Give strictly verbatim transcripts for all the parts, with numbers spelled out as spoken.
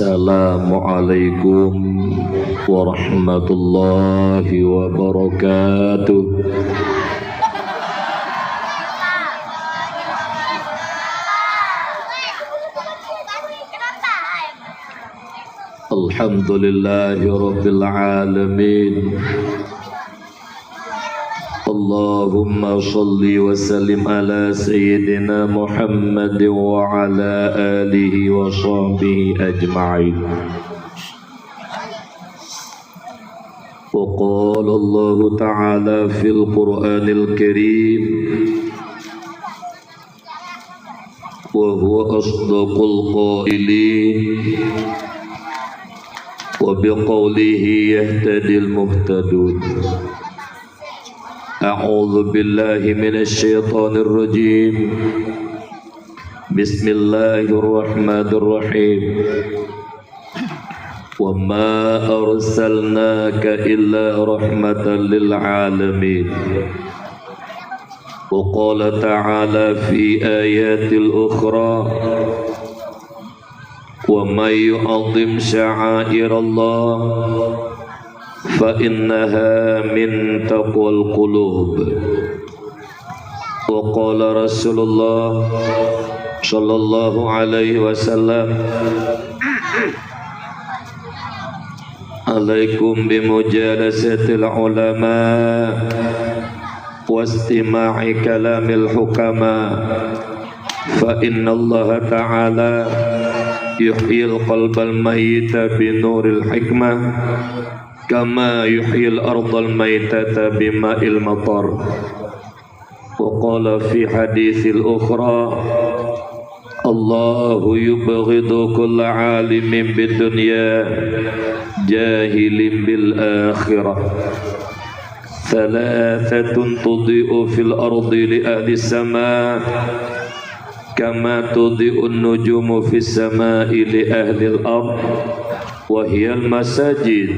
Assalamualaikum warahmatullahi wabarakatuh. Alhamdulillahirabbil alamin. Allahumma shalli wa sallim ala sayyidina Muhammadin wa ala alihi wa sahbihi ajma'in. Wa qala Allahu ta'ala fil Qur'anil Karim, wa huwa asdaqul qailin, wa biqaulihi yahtadil muhtadun. A'udzu billahi minasy syaithanir rajim. Bismillahirrahmanirrahim. Wa ma arsalnaka illa rahmatan lil alamin. Wa qala ta'ala fi ayatil ukhra, wa may yu'azzim sya'airallah fa innaha min taqwal qulub. Wa qala Rasulullah sallallahu alaihi wasallam, alaikum bimujalasatil ulama wastima'i kalamil hukama, fa innallaha ta'ala yuhyil qalbal mayyita binuril hikmah, kama yuhyil ardal maitata bima'il matar. Wa qala fi haditsil ukhra, Allahu yubghidu kulla alimin bid dunya, jahilin bil akhirah. Thalathatun tudhi'u fil ardi li ahli sama, kama tudhi'un nujumu fis sama'i li ahlil ard, wa hiyal masajid,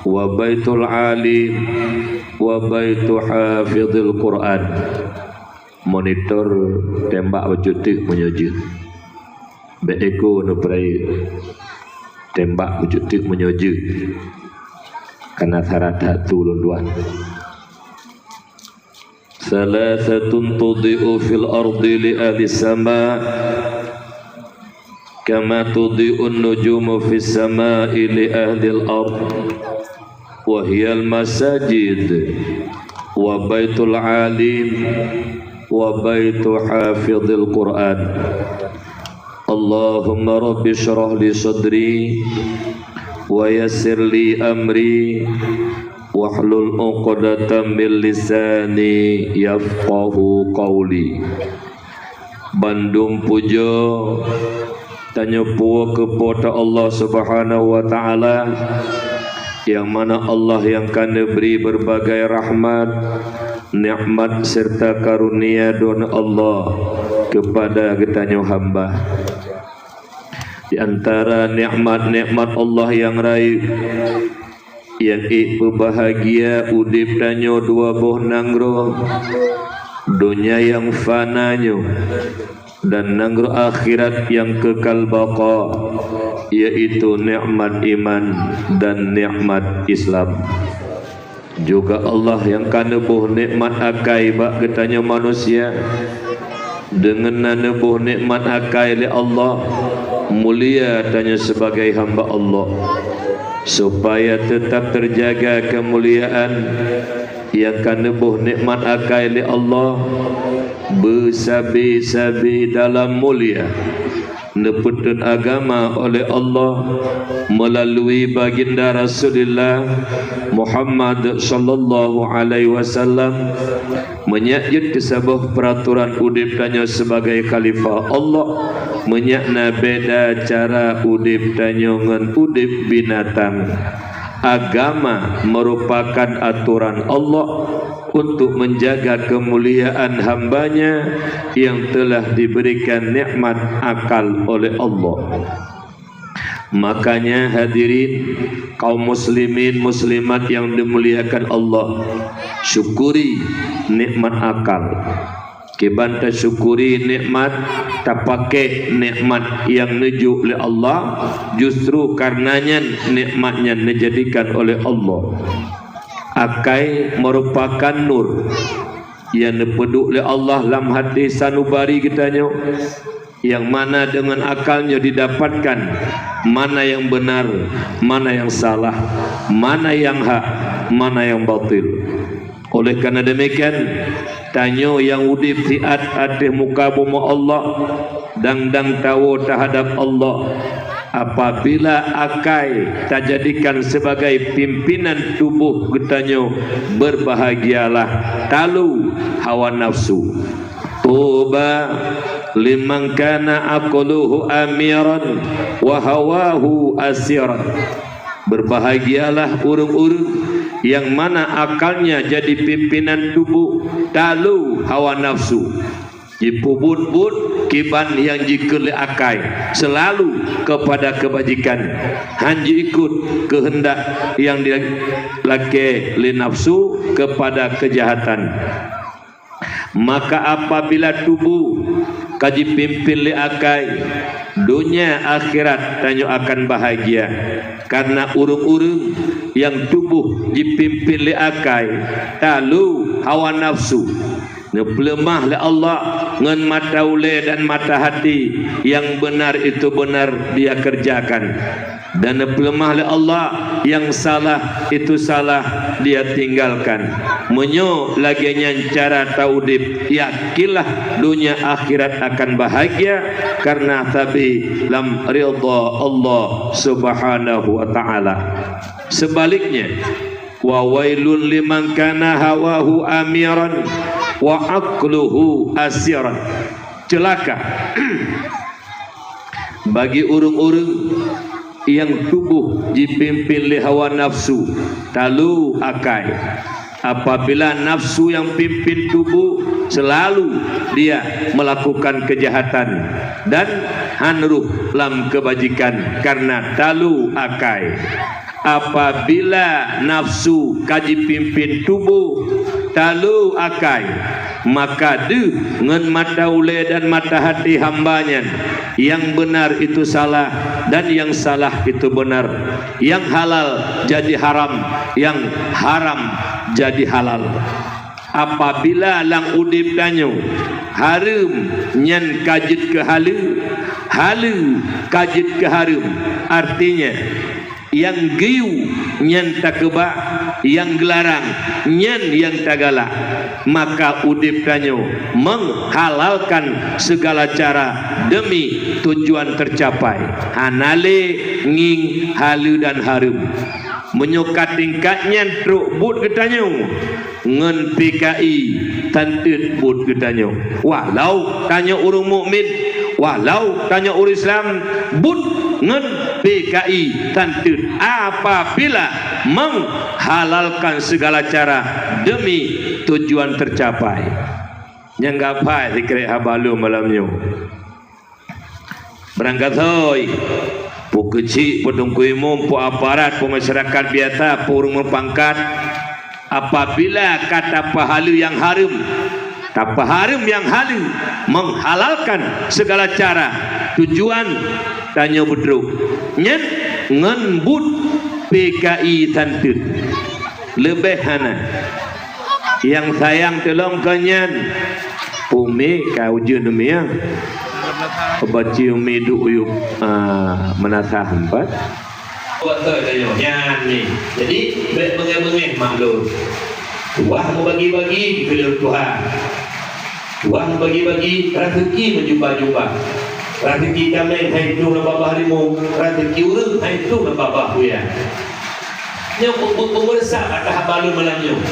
wa baitul alim, wa baitu hafizil Qur'an. Monitor tembak bacut teuk meunyoe jeuet. Bék eko neupeurayeuk. Tembak bacut teuk meunyoe jeuet. Kana syarat that tu lôn dua. Thalathatun tudhi'u fil ardi li ahli sama, kama tudhi'un nujumu fis sama'i li ahlil ard, wa hiyal masajid, wa baitul alim, wa baitu hafizil Qur'an. Allahumma rabbi syrah li sadri, wa yassir li amri, wahlul uqdatam min lisani yafqahu qawli. Bandum pujoe tanyoe puwoe keu Po teu Allah Subhanahu wa Ta'ala, nyang mana Allah nyang ka neubri beurbagai rahmat, nikmat, serta karunia droeneuh Allah keupada geutanyoe hamba. Di antara nikmat-nikmat Allah nyang rayeuk, nyang ék peubahgia udeb tanyoe dua boh nanggroe, donya nyang fana nyoe, dan nanggroe akhirat nyang keukal baqa, yaitu nikmat iman dan nikmat Islam. Juga Allah nyang ka neuboh nikmat akai bak geutanyoe manusia. Deungon na neuboh nikmat akai lé Allah, mulia tanyoe sibagai hamba Allah. Supaya teutab teujaga keumuliaan nyang ka neuboh nikmat akai lé Allah, beusabe-sabe dalam mulia neupeutrön agama oleh Allah meulalui baginda Rasulullah Muhammad sallallahu alaihi wasallam. Meunyak jeuet keu saboh peuratoran udeb tanyoe sibagai khalifah Allah, meunyak na beda cara udeb tanyoe ngon udeb binatang. Agama merupakan atoran Allah untuk menjaga kemuliaan hamba-Nya yang telah diberikan nikmat akal oleh Allah. Makanya hadirin kaum muslimin muslimat yang dimuliakan Allah, syukuri nikmat akal. Kiban tasyukuri nikmat, tapakék nikmat nyang neujok lé Allah, justru kareuna nyan nikmat nyan neujadikan oleh Allah. Akai meurupakan nur nyang neupeuduek lé Allah lam haté sanubari geutanyoe, nyang mana deungon akal nyoe didapatkan mana nyang beunar, mana nyang salah, mana nyang hak, mana nyang batil. Oleh karena demikian, tanyoe nyang udeb siat ateueh muka bumoe Allah, dang-dang tawoe teuhadap Allah. Apabila akai tajadikan sebagai pimpinan tuboh geutanyoe, berbahagialah talu hawa nafsu. Tuba liman kana aqluhu amiran wa hawahu asiran. Berbahagialah ureuëng-ureuëng nyang mana akalnya jadi pimpinan tuboh, talu hawa nafsu. Jipeubuet-buet kiban nyang jikheun lé akai, seulalu keupada keubajikan, hán jiikot keuheundak nyang dilakée lé nafsu keupada keujahatan. Maka apabila tuboh ka jipimpén lé akai, donya akhirat tanyoe akan bahagia, kareuna ureuëng-ureuëng nyang tuboh jipimpén lé akai, talu hawa nafsu, neupeuleumah lé Allah ngon mata ulée dan mata hati, nyang beunar itu beunar dia keureujakan. Dan neupeuleumah lé Allah, nyang salah itu salah dia tinggalkan. Meunyoe lagée nyan cara taudeb, yakinlah donya akhirat akan bahagia kareuna sabe lam ridha Allah Subhanahu wa Ta'ala. Sebaliknya, wa wailul liman kana hawahu amiran wa aqluhu asiran. Celaka bagi ureuëng-ureuëng nyang tuboh jipimpén lé hawa nafsu, talu akai. Apabila nafsu nyang pimpén tuboh, seulalu dia meulakukan keujahatan dan hán rhoh lam keubajikan kareuna talu akai. Apabila nafsu ka jipimpén tuboh, talu akai, maka deuh ngon mata ulée dan mata hati hamba nyan, nyang beunar itu salah dan nyang salah itu beunar, nyang halal jadi haram, nyang haram jadi halal. Apabila lam udeb tanyoe hareuem nyan ka jeuet keu haleue, haleue ka jeuet keu hareuem, artinya, nyang geuyue nyan takeubah, nyang geularang nyan nyang tagalak, maka udeb tanyoe menghalalkan segala cara demi tujuan tercapai, hana lé ngieng haleue dan hareuem. Meunyoe ka tingkat nyan trok buet geutanyoe, ngon P K I tanteut buet geutanyoe. Walau tanyoe ureuëng mukmin, walau tanyoe ureuëng Islam, buet ngon P K I tanteut apabila menghalalkan segala cara demi tujuan tercapai. Nyang gapai sikrek haba lôn malam nyoe. Beurangkasoe, peue keuchik, peue teungku imum, peue aparat, peue masyarakat biasa, peue ureuëng meupangkat, apabila ka tapeuhaleue nyang hareuem, tapeuhareuem nyang haleue, menghalalkan segala cara, tujuan tanyoe beutrok, nyan ngon buet P K I tanteut. Leubeh hana. Nyang sayang tulông keu nyan, umi ka ujeuen umi, ya. Baca umi duek uyueb, ah, meunasah empat. Buat tu tanyoe nyan ni. Jadi, bèk beungéh-beungéh mak lôn. Wah meubagi-bagi dikeue lôn Tuhan. Wah meubagi-bagi raseuki meujubah-jubah. Raseuki kaméng hai tueng lam babah rimueng, raseuki ureueng hai tueng lam babah buya. Nyoe peu-, peu-, peumeureusah ata haba lôn malam nyoe.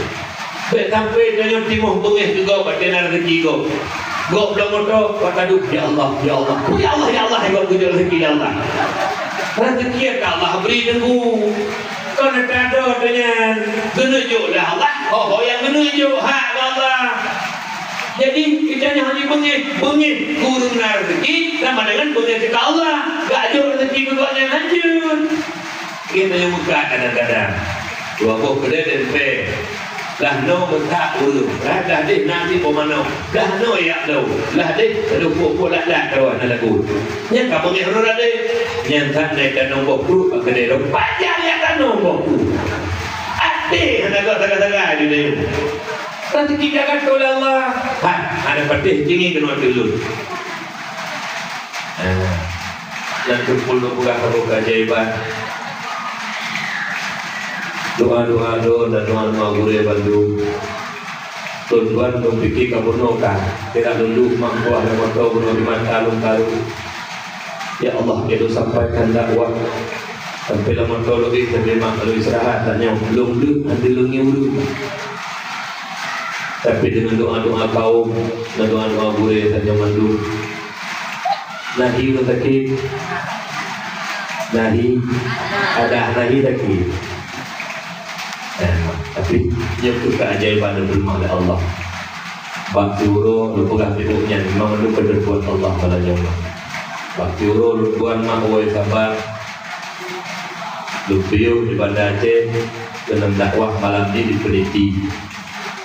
Bèk sampai tanyoe timoh beungéh keu gob, watèe na raseuki gob. Gob bloe moto, ka taduek, "Ya Allah, ya Allah, ya Allah, ya Allah," gob geujok raseuki, "Ya Allah." Raseuki ka Allah bri teungku. Kon ata droe nyan geuneuk jok lé Allah, ho-ho nyang geuneuk jok hak lé Allah. Jadi, kita nyoe hana beungéh, beungéh keu ureueng na raseuki sama dengan beungéh keu Allah. Gak jok raseuki keu gobnyan hanjeuet. Kita nyang meukat kadang-kadang. Dua boh keudè dan pèng. Lah noe meusak ureueng, lah, lah deh na si peumanoe, lah noe yak lôn, lah deh teupuk-puk lak-lak droe na lagu. Nyan ka beungéh ureueng deh. Nyan sagai tanong boh kruet bak keudè lôn, pajan yak tanong boh kruet. Até hana gak sagai-sagai di deh. Rezeki jaga oleh Allah. Ha, ada pateh tinggi kena tulung. Nah, nyang teupeu lôn peugah saboh keajaiban. Doa-doa lôn dan doa-doa gurée bandum. Lôn tuan lôn pike ka bunoe ka. Kira lôn duek mak buah lam moto bunoe di mata lôn taru. Ya Allah, ya lôn sampaikan dakwah. Sampai lam moto lôn, eh, sampai mak lôn istirahat, tanyong lôn duek hana lôn ngiuru. Tapi dengan doa-doa kaum dan doa-doa gurée tanyong mandum. Nahi ureueng sakét? Nahi? Ada nahi sakét? Nah, tapi nyoe keuh keajaiban nyang teurimong lé Allah. Bak siuroe lôn peugah tiboh nyan, memang lôn keudeuh buet Allah malam nyoe. Bak siuroe lôn tuan mak woe sabar. Lôn piôh di Banda Aceh, keuneuk dakwah malam nyoe di Peniti.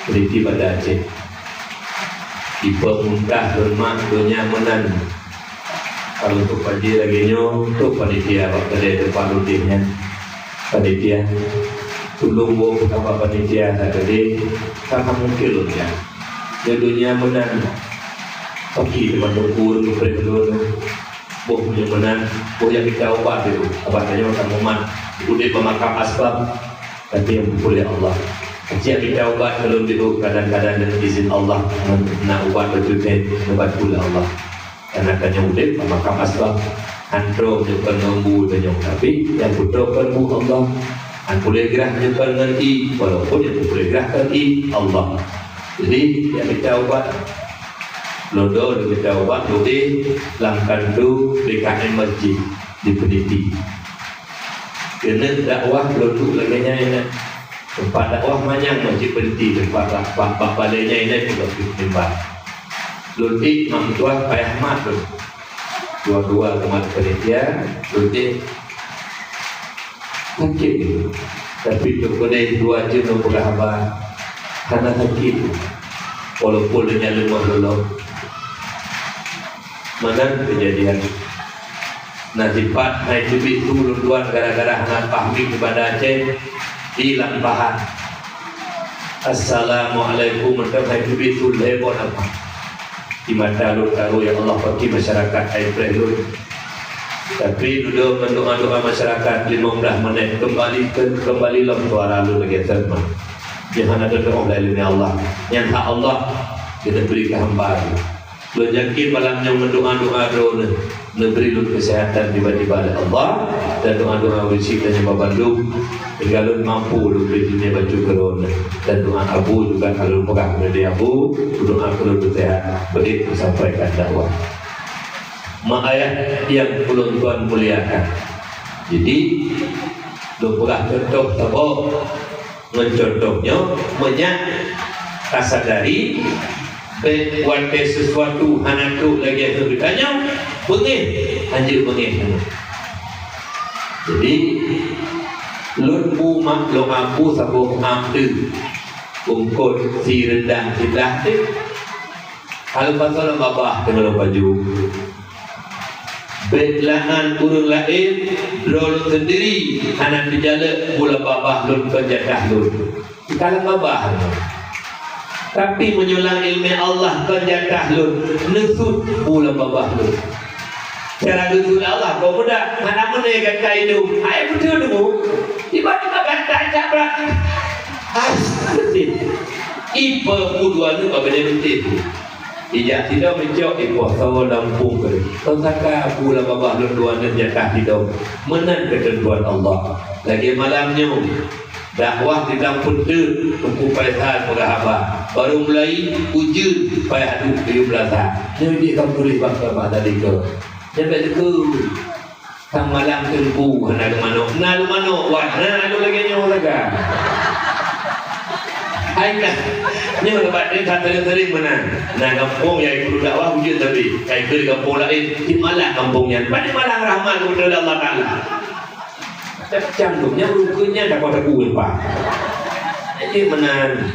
Peniti Banda Aceh. Ipeumundah lôn mak donya meunan. Kalau untuk pajie lagée nyoe, untuk panitia bak keudè teumpat lôn deh nyan. Panitia, tulông woe peugah bak panitia that keudeh, ka hana mungken lôn jak. Nyoe donya meunan. Paki teuma teungku lôn geupréh lôn. Boh meunyoe meunan, boh jak mita ubat dulu. Ubat tanyoe ka mumat. Udeb bak makam asbab. Tapi nyang peupuléh Allah. Cit mita ubat keu lôn dulu, kadang-kadang deungon izin Allah, na ubat beutôi neubantu lé Allah. Karena tanyoe udeb bak makam asbab, han troh meunyoe kon ngon bu tanyoe, tapi nyang peutroh kon bu Allah. Han puléh grah meunyoe kon ngon ié, walaupun nyang peupuléh grah kon ié, Allah. Jadi, nyang mita ubat, lôn dua nyang mita ubat, lôn lam kantô B K M masjid di Peniti. Keuneuk dakwah lôn duek lagée nyan inan. Teumpat dakwah manyang masjid Peniti, teumpat bak, bak, bak balée nyan inan peugot mimbar. Lôn ék mak meutuah payah mat lôn. Dua-dua teuma panitia, lôn ék sakét lôn. Tapi teuk keudeh dua jeuem lôn peugah haba, hana sakét. Walaupun lôn nyang leumah lôn lom. Meunan keujadian. Na sipat hai teubiet su lôn tuan gara-gara hana pahmi keupada Aceh di Lampahan. Assalamualaikum, mantong hai teubiet su lhée boh nama. Di mata lôn taru, ya Allah, paki masyarakat hai preh lôn. Tapi dudoe ngon doa-doa masyarakat limong blah menit kembali ke, kembali lom suara lôn lagée teuma. Nyang hana teudoa lé lôn, ya Allah. Nyang hak Allah, kita beri ke hamba. Lôn yakin malam nyoe meudoa-doa droeneuh neubri lôn keuseuhatan tiba-tiba lé Allah, dan doa-doa ureueng syik dan nyang babandum hingga lôn mampu lôn bri dunia bacut keu droeneuh, dan doa Abu juga ka lôn peugah keu Abu, doa keu lôn beuseuhat, beuék meusampaikan dakwah. Mak ayah nyang ulôn tuan muliakan. Jadi, lôn peugah contoh saboh. Ngon contoh nyoe, meunyak tasadari, bék watée sesuatu hana trok lagée heueh geutanyoe, beungéh, hanjeuet beungéh nyoe. Jadi, lôn bu mak lôn abu saboh am teuh, bungkot si reundang siblah teuh. Hal pasal babah teungoh lôn baju. Bék laknat ureueng laén, droe lôn seundiri hana teujalek, bu lam babah lôn kon jatah lôn. Ka lam babah lôn. Tapi meunyoe lam iéleumé Allah kon jatah lôn, neusut bu lam babah lôn. Cara geusut Allah, kok mudah, hana meunai gata idong. Hai beutôi deungoe. Tiba-tiba gata cabrak. Hai, beutôi. Ipe bu dua nyoe ka beudé beutôi. Ijak sidong icok ipoh sawoe lampôh keuh. Kon saka bu lam babah lôn dua nyoe jatah sidong. Meunan keuteuntuan Allah. Lagée malam nyoe, dakwah di Gampông Teuk, Teungku Faisal peugah haba. Barô mulai ujeuen payah duek tujoh blah sa. Nyoe di Gampông Teuk bangsa bah tadi keu. Nyoe bék teuku. Sang malam teungku hana leumanok. Na leumanok, wah, na lôn lagée nyoe saga. Hai ka, nyoe lebat deh ka sering-sering meunan. Na gampông nyang ikut dakwah ujeuen tapi, ka ikut gampông laén, di malam gampông nyan. Pat di malam rahmat keu Allah Taala. Macam tu, nyan rukun nyan dapat teungku leupah. Jadi meunan,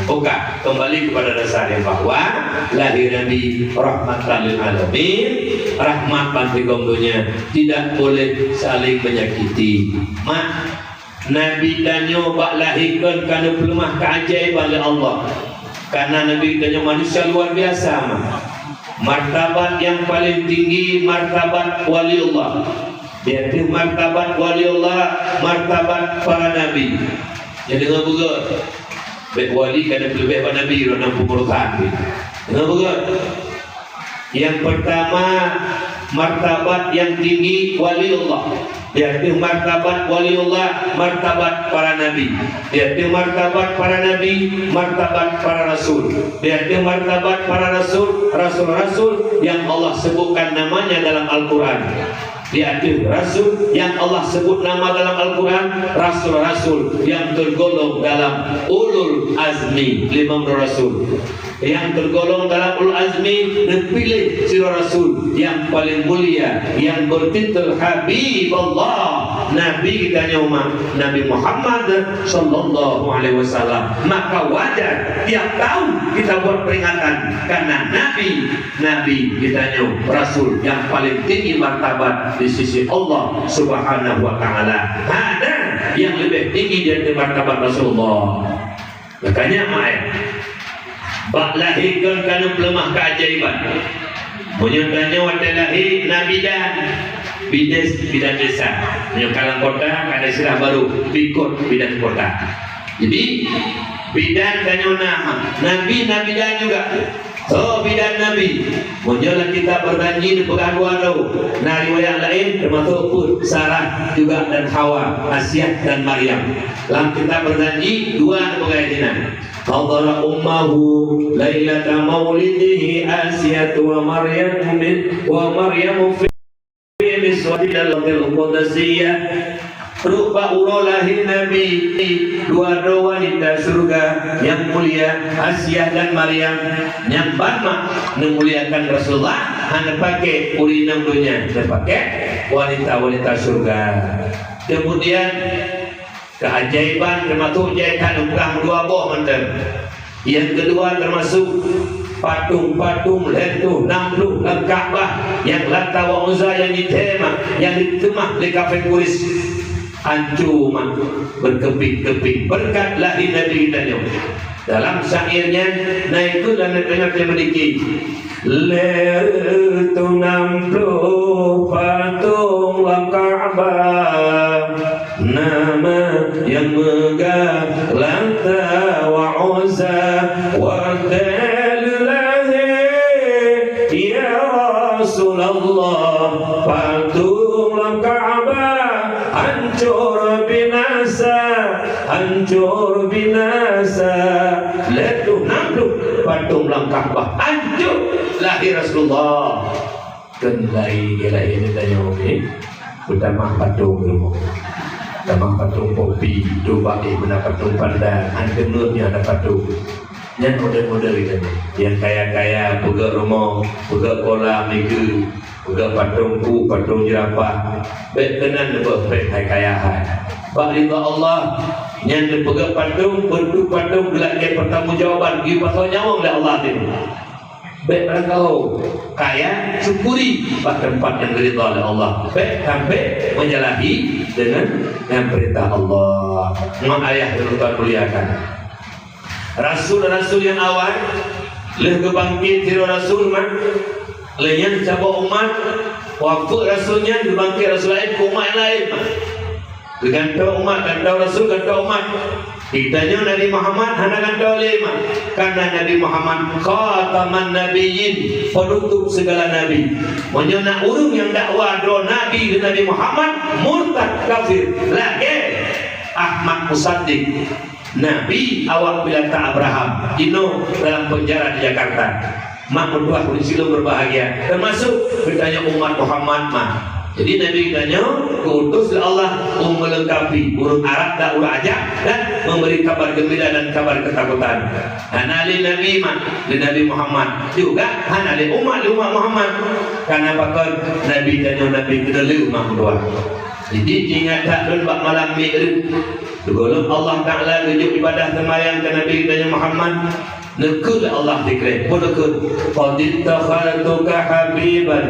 buka kembali kepada dasar yang bahwa lahir Nabi rahmatan lil alamin, rahmat bagi kaum dunia, tidak boleh saling menyakiti. Mak, Nabi tanyoe bak lahé kon ka neupeuleumah keajaiban lé Allah. Karena Nabi tanyoe manusia luar biasa, mak. Martabat yang paling tinggi martabat waliullah. Di ateueh martabat waliullah, martabat para nabi. Jadi deungoe beugöt, bèk wali ka neupeuleubeh bak nabi, ureueng nyang peumeurusan. Deungoe beugöt. Yang pertama, martabat yang tinggi waliullah. Di ateueh martabat waliullah, martabat para nabi. Di ateueh martabat para nabi, martabat para rasul. Di ateueh martabat para rasul, rasul-rasul yang Allah sebutkan namanya dalam Al-Quran. Di ateueh rasul yang Allah sebut nama dalam Al-Quran, rasul-rasul yang tergolong dalam ulul azmi, limong droe rasul. Yang tergolong dalam ulul azmi, neupiléh sidroe rasul yang paling mulia, yang bertitel Habibullah, Nabi geutanyoe, mak, Nabi Muhammad sallallahu alaihi wasallam. Maka wajar tiap tahun kita buat peringatan karena Nabi, Nabi geutanyoe, rasul yang paling tinggi martabat di sisi Allah Subhanahu wa Ta'ala. Hana yang lebih tinggi dari martabat Rasulullah. Makanya, mai, bak lahé kon ka neupeuleumah keajaiban. Meunyoe tanyoe watèe lahé na bidan, bides, bidan desa. Meunyoe ka lam kota, ka ada istilah baru, bikot, bidan kota. Jadi, bidan tanyoe na, nabi na bidan juga. Soe bidan Nabi? Meunyoe lam kitab Barzanji neupeugah dua droe, na riwayat laén teumasok peuet, Sarah juga dan Hawa, Asiah dan Maryam. Lam kitab Barzanji dua neupeugah sinan. Hadara ummahu lailata maulidihi Asiyatu wa Maryam min, wa Maryam fi niswatil Qudusiyah. Trok bak uroe lahé Nabi, dua droe wanita syeuruga nyang mulia, Asiah dan Maryam, nyang ban mak neumuliakan Rasulullah, hana pakék ureueng inong donya, neupakék wanita-wanita syeuruga. Kemudian, keajaiban teumasok jai that neupeugah meudua boh mantong. Nyang keudua teumasok patong-patong lhèe reutôh nam ploh lam Ka'bah nyang Lata wa Uzza nyang jitém, nyang jiteumah lé kafé Quraisy. Hanco mak, beukeupieng-keupieng beureukat lahé Nabi geutanyoe. Dalam syair nyan na ikheun lam nyoe teungoh teumeudiki. Lhèe reutôh nam ploh patong lam Ka'bah, nama nyang meugah Lata wa Uzza, watèe lheuh lahé, ya Rasulullah, patong lam Ka'bah hancor binasa, hancor binasa. Lhèe reutôh nam ploh patong lam Ka'bah hancor lahé Rasulullah. Kön lahé, lahé geutanyoe, eh, peutamah patong rumoh. Tamah patong kopi, coba, eh, beuna patong pandan, han keuneuk nyan ada patong. Nyan model-model geutanyoe. Nyang kaya-kaya peugöt rumoh, peugöt kolam ikeue, peugöt patong ku, patong jeurapah. Bèk keunan neubeuet péng hai kaya hai. Bak ridha Allah, nyan neupeugöt patong, beuntuk patong geulakèe peutanggongjawaban, geupasoe nyawöng lé Allah teuh. Bèk meurangkau, kaya, syukuri bak teumpat nyang geuridha lé Allah. Bèk sampai menyalahi dengan, dengan peurintah Allah. Mak ayah nyang muliakan. Rasul-rasul nyang awai, lheueh geubangkét sidroe rasul mak, lheueh nyan saboh umat, wafeuet rasul nyan geubangkét rasul laén keu umat nyang laén mak. Geugantoe umat, gantoe rasul, gantoe umat. Geutanyoe Nabi Muhammad hana gantoe lé mak. Karena Nabi Muhammad khataman nabiyyin, penutup segala nabi. Meunyoe na ureueng nyang dakwa droe nabi keu Nabi Muhammad, murtad kafir, lagèe Ahmad Musaddiq. Nabi awak Bilata Abraham, jinoe dalam penjara di Jakarta. Mak meutuah ureueng silom berbahagia, termasuk geutanyoe umat Muhammad mak. Jadi Nabi geutanyoe geuutus lé Allah untuk melengkapi ureueng Arab dan ureueng Ajam dan memberi kabar gembira dan kabar ketakutan. Hana lé Nabi mak, lé Nabi Muhammad juga hana lé umat, lé umat Muhammad. Karena pakon Nabi tanyoe Nabi keudua lé umat meutuah. Jadi ingat that lôn bak malam Mi'raj. Gohlom Allah Ta'ala geujok ibadah seumayang keu Nabi geutanyoe Muhammad, neukheun lé Allah sikrek. Peue neukheun? "Qad ittakhadtuka habiban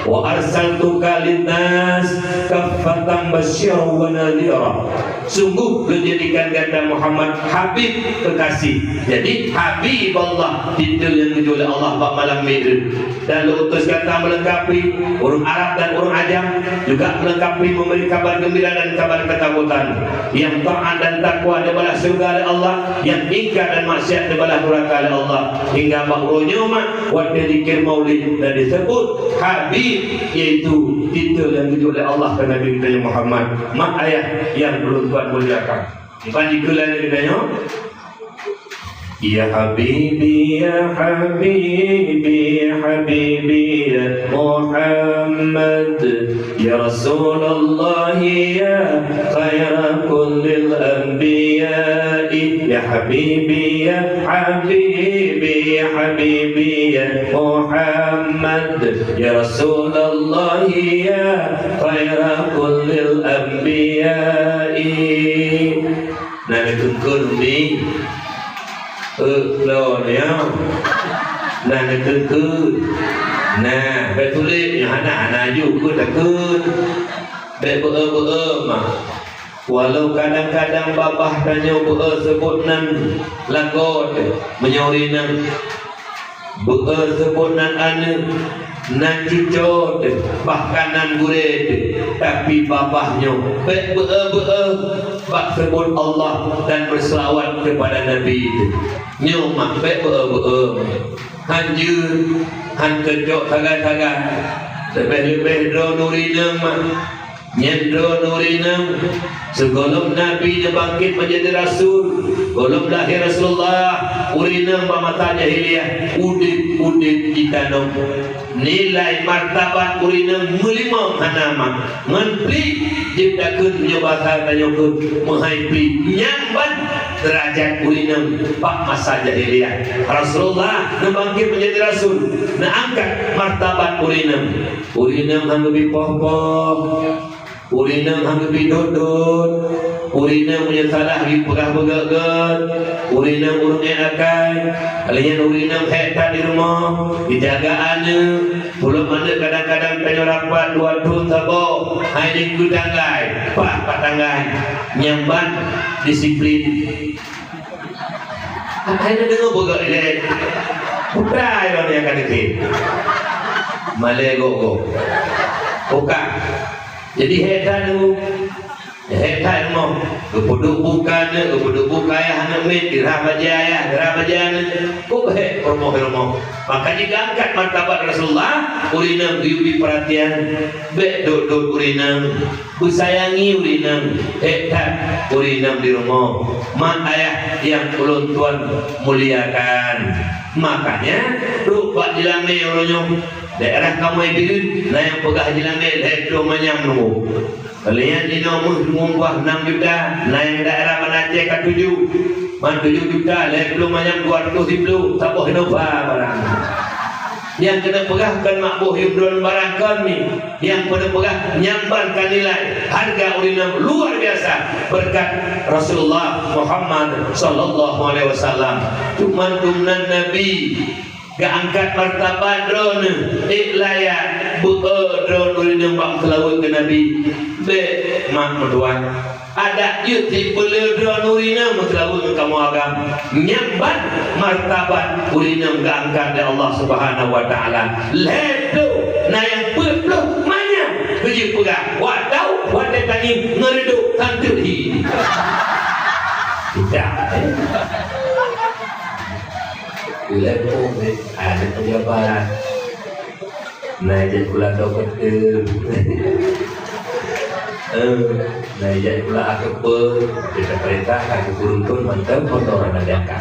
wa arsaltuka linnas kaffatan basyiran wa nadhira." Sungguh Lôn jadikan gata Muhammad habib kekasih. Jadi, Habiballah, titel nyang geujok lé Allah bak malam mi'raj. Dan Lôn utus gata meulengkapi ureuëng Arab dan ureuëng Ajam, juga meulengkapi memberi kabar gembira dan kabar ketakutan. Nyang taat dan takwa dibalah syurga lé Allah, nyang ingkar dan maksiat dibalah nuraka lé Allah. Hingga bak uroe nyoe mak, watée dikir maulid dan disebut Habib, yaitu titel nyang geujok lé Allah keu Nabi geutanyoe Muhammad. Mak ayah nyang ulôn tuan muliakan. Iban dikeue lagée geutanyoe. Ya habibi, ya habibi, ya habibi, ya Muhammad, ya Rasulullah, ya khaira kullil anbiya, ya habibi, ya habibi, ya habibi, ya Muhammad, ya Rasulullah, ya khaira kullil anbiya. Na neukheun-kheun umi. Eh, lo nyoe. Na neukheun-kheun. Na, bék tuléh nyoe hana, hana ju keu takheun. Bék beu-e-beu-e mah. Walau kadang-kadang babah tanyoe beu-e seubot nan lagot meunyoe rineueng. Beu-e seubot nan aneuëk, nan cuco teuh, bahkan nan gurée teuh, tapi babah nyoe bék beu-e-beu-e bak seubot Allah dan beuseulaweuet keupada Nabi teuh. Nyoe mak bék beu-e-beu-e. Han jeuet, han keucok sagai-sagai. Leubeh-leubeh droeneuh rineueng mak. Nyan droeneuh rineueng, sigohlom Nabi neubangkét menjadi rasul, gohlom lahé Rasulullah, ureuëng inong bak masa jahiliyah udeb-udeb jitanom. Nilai martabat ureuëng inong meulimong hana mak, ngon pliek jeuet takheun meunyoe basa tanyoe kheun meuhai pliek. Nyan ban deurajat ureuëng inong bak masa jahiliyah. Rasulullah neubangkét menjadi rasul, neuangkat martabat ureuëng inong. Ureuëng inong han geubi poh-poh. Ureuëng inong han geubi dot-dot. Ureuëng inong meunyoe salah geupeugah beugét-gét. Ureuëng inong ureuëng ék akai. Lheueh nyan ureuëng inong hék that di rumoh, geujaga aneuëk. Pulom aneuëk kadang-kadang tanyoe rapat dua thon saboh, hai dikeue tanggai, pah pat tanggai. Nyan ban disiplin. Hai neudeungoe beugét ilée. Putra ilôn nyang ka dikheun. Malée gogo. Buka. Jadi, hék that nyoe. Hék that rumoh. Geupeuduek buka nyoe, geupeuduek buka ayah aneuk miet, geurhah bajée ayah, geurhah bajée aneuk. Kok hék rumoh-rumoh. Maka jih geuangkat martabat Rasulullah, ureuëng inong geuyue bri peuratian. Bék dot-dot ureuëng inong. Beusayangi ureuëng inong, hék that ureuëng inong di rumoh. Mak ayah nyang ulôn tuan muliakan. Makanya, duek bak Jeulamé uroe nyoe, daerah kamoe Bireuen, na nyang peugah Jeulamé lhée ploh manyam nunggu. Kalian inoe meuh nunggu buah enam juta, na nyang daerah Banda Aceh ka tujoh. Ban tujoh juta lhée ploh manyam dua ratus siploh, saboh Innova barang. Nyang keuneuk peugah kon mak boh yum droen barang kon mi. Nyang keuneuk peugah nyan ban ka nilai hareuga ureuëng inong luar biasa beureukat Rasulullah Muhammad sallallahu alaihi wasallam. Cuman dumnan Nabi geuangkat martabat droeneuh, ék layak beu-e droeneuh ureuëng inong bak meuseulaweuet keu Nabi. Bék mak meutuah. Adak jeuet sipeuleueh droeneuh ureuëng inong meuseulaweuet ngon kamoe agam. Nyan ban martabat ureuëng inong geuangkat lé Allah Subhanahu wa Taala. Lhée ploh, na nyang peuet ploh manyam beujeuet peugah, watau watée tangieng ngon reudok santeut hi. Tidak. Lhée ploh, eh, ada pejabat. Na jak sikula dokto. Eh, na jak sikula akeupeu, kita perintah ka geupeurunton mantong kotoran adak ka.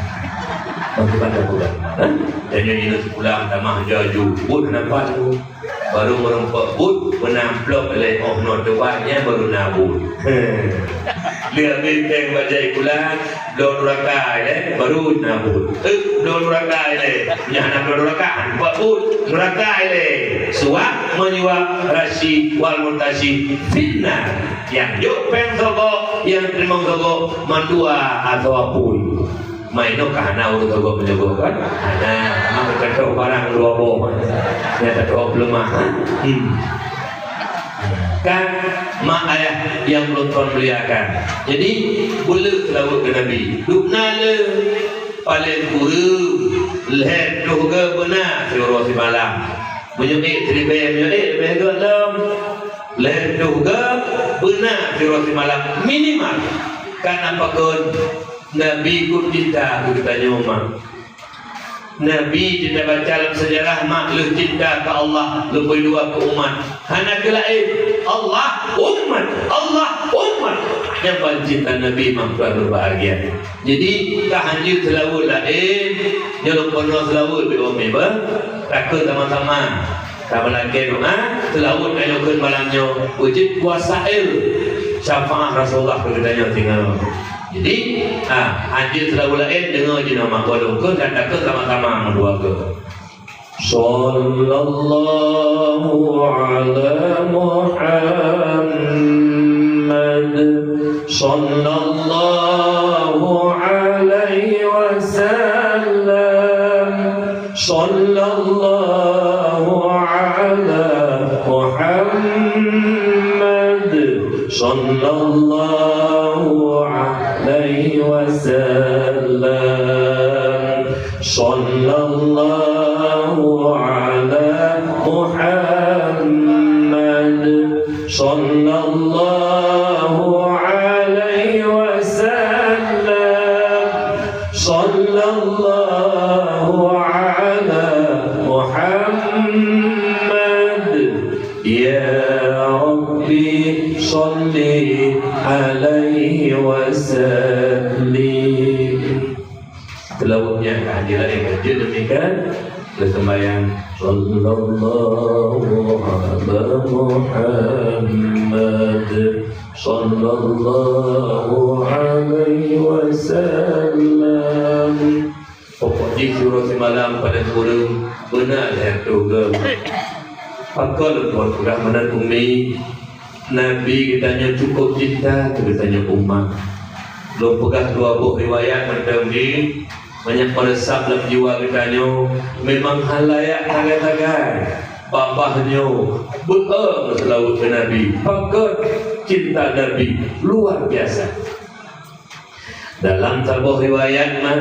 Bagaimana budak? Hah? Dan yang ini sikula tamah jaju, buet nampak tu. Baru meureumpok buet, beuna amplop lé oh noe tuan nyan baru na buet. Lheueh habéh péng bajai bulan, bloe nuraka ilée, baru na buet. Eh, bloe nuraka ilée, nyan hana bloe nuraka, buet buet nuraka ilée. Suap, menyuap, rasyik, wal murtasyik, finnar. Nyang jok péng sogoe, nyang teurimong sogoe, mandua atawa apui. Mai nyoe ka hana ureuëng sogoe meunyoe kan? Hana, hana meucuntoh barang dua boh. Nyang teutoh peuleumah, ha? Hmm. Kan, mak ayah nyang ulôn tuan muliakan. Jadi, beuleueh seulaweuet keu Nabi. Dubna le paléng kureueng lhèe reutôh geu beuna siuroe simalam. Meunyoe ék siribèe, meunyoe ék leubeh geu lom. Lhèe reutôh geu beuna siuroe simalam minimal. Karena pakon Nabi keu cinta keu geutanyoe, mak. Nabi, kita baca lam sejarah, mak, lheueh cinta keu Allah, leubeh dua keu umat. Hana keu laén. Allah, umat. Allah, umat. Nyang paling cinta Nabi, mak, tuan berbahagia. Jadi, ka hanjeuet seulaweuet laén, nyoe lôn peunoh seulaweuet bak umi, bah. Takheun sama-sama. Tameulakée doa, seulaweuet tanyoe kheun malam nyoe, beujeuet wasail syafaat Rasulullah keu geutanyoe singoh. Jadi, ha, hanjeuet seulaweuet laén deungoe jinoe mako lôn kheun dan takheun sama-sama meudua kheun. Sallallahu ala Muhammad, sallallahu alaihi wasallam. Sallallahu ala Muhammad, sallallahu alaihi wasallam. Sallallahu ala Muhammad, sallallahu alaihi wasallam. Sallallahu ala Muhammad. Ya Rabbi, salli alaihi wasallim. Seulaweuet nyan ka hanjeuet laén, ka jeuet demikian. Lheueh seumbahyang, sallallahu ala Muhammad, sallallahu alaihi wasallam. Pokok jih siuroe simalam paléng kureueng beuna lhèe reutôh geu. Pakon lôn peugah meunan, umi? Nabi geutanyoe cukup cinta keu geutanyoe umat. Lôn peugah dua boh riwayat mantong jih, manyak meureusap lam jiwa geutanyoe, memang hana layak tagai-tagai. Babah nyoe beu-e meuseulaweuet keu Nabi. Pakon? Cinta Nabi luar biasa. Dalam saboh riwayat na,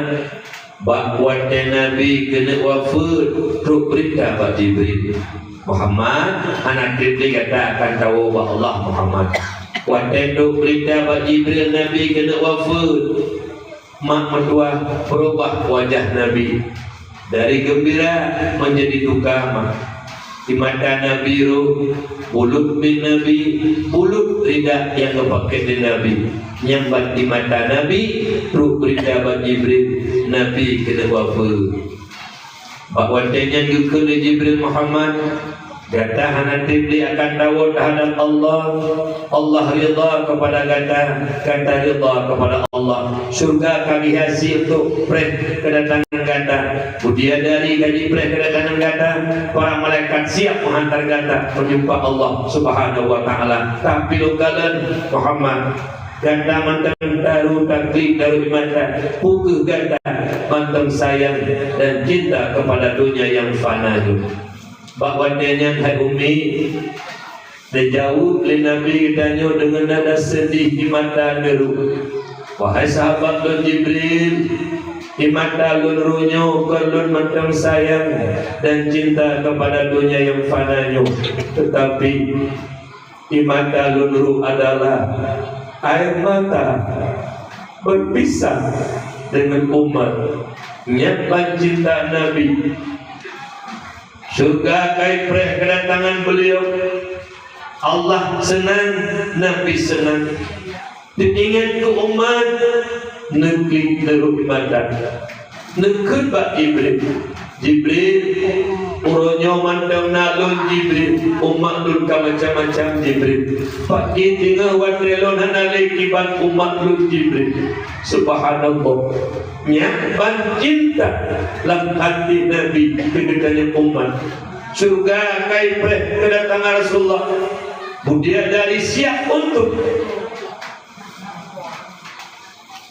bak watée Nabi keuneuk wafeuet, trok beurita bak Jibril, "Muhammad, hana treb lé gata akan tawoe bak Allah, Muhammad." Watée trok beurita bak Jibril Nabi keuneuk wafeuet, mak meutuah beurubah wajah Nabi. Dari geumbira meunjadi duka, mak. Di mata Nabi roh, bulut miet Nabi, bulut rida nyang geupakék lé Nabi. Nyang ban di mata Nabi, trok beurita bak Jibril, Nabi keuneuk wafeuet. Bak watée nyan geukheun lé Jibril, "Muhammad, gata hana treb lé akan tawoe teuhadab Allah. Allah ridha keupada gata, gata ridha keupada Allah. Syeuruga ka geuhiasi untuk preh keudatangan gata. Bidadari ka jipreh keudatangan gata. Para malaikat siap meuhantar gata meujumpa Allah Subhanahu wa Ta'ala. Tapi lôn kalon, Muhammad, gata mantong taru taklid daruet mata. Peu kheueh gata mantong sayang dan cinta keupada donya nyang fana nyoe?" Bak watée nyan, hai umi, geujaweueb lé Nabi geutanyoe deungon nada seudeh di mata neuroh, "Wahai sahabat lôn Jibril, di mata lôn roh nyoe kon lôn mantong sayang dan cinta keupada donya nyang fana nyoe, teutapi di mata lôn roh adalah air mata beupisah deungon umat nyang ban cinta Nabi. Syeuruga ka jipreh keudatangan beuliau. Allah seunang, Nabi seunang. Teuingat keu umat, neuklid neuroh mata. Neukheun bak Jibril, Jibril, uroe nyoe mantong na lôn Jibril, umat lôn ka macam-macam Jibril. Pakri teungoh watée lôn hana lé kiban umat lôn Jibril. Subhanallah. Nyan ban cinta lam hati Nabi keu geutanyoe umat. Syeuruga ka ipreh keudatangan Rasulullah. Budiat dari siap untuk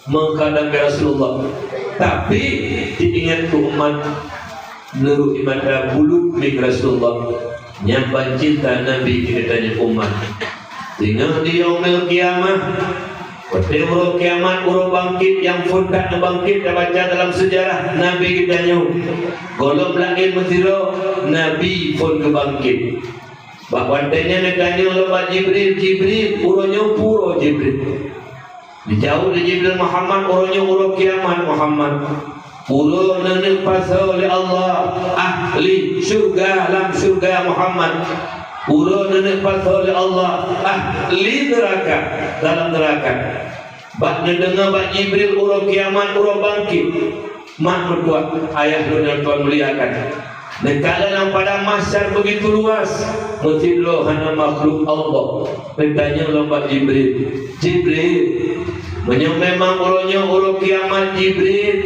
meuhadab Rasulullah. Tapi, teuingat keu umat, meunurot mata bulut mieng Rasulullah, nyan ban cinta Nabi keu geutanyoe umat. Teungoh di Yaumul Qiyamah, watée uroe kiamat, uroe bangkét nyang phon that neubangkét, tabaca dalam seujarah Nabi geutanyoe. Gohlom laén meusidroe, Nabi phon geubangkét. Bak watée nyan neutanyong lom bak Jibril, "Jibril, uroe nyoe peue uroe Jibril?" Geujaweueb lé Jibril, "Muhammad, uroe nyoe uroe kiamat, Muhammad. Uroe neuneuk pasoe lé Allah ahli syeuruga lam syeuruga, Muhammad. Uroe neuneuk pasoe lé Allah ahli neuraka dalam neuraka." Bak neudeungoe bak Jibril uroe kiamat, uroe bangkét, mak meutuah, ayah lôn nyang Tuhan muliakan, neukalon lam padang mahsyar beugitu luwah, meusidroe hana makhluk Allah. Neutanyong lom bak Jibril, "Jibril, meunyoe memang uroe nyoe uroe kiamat, Jibril,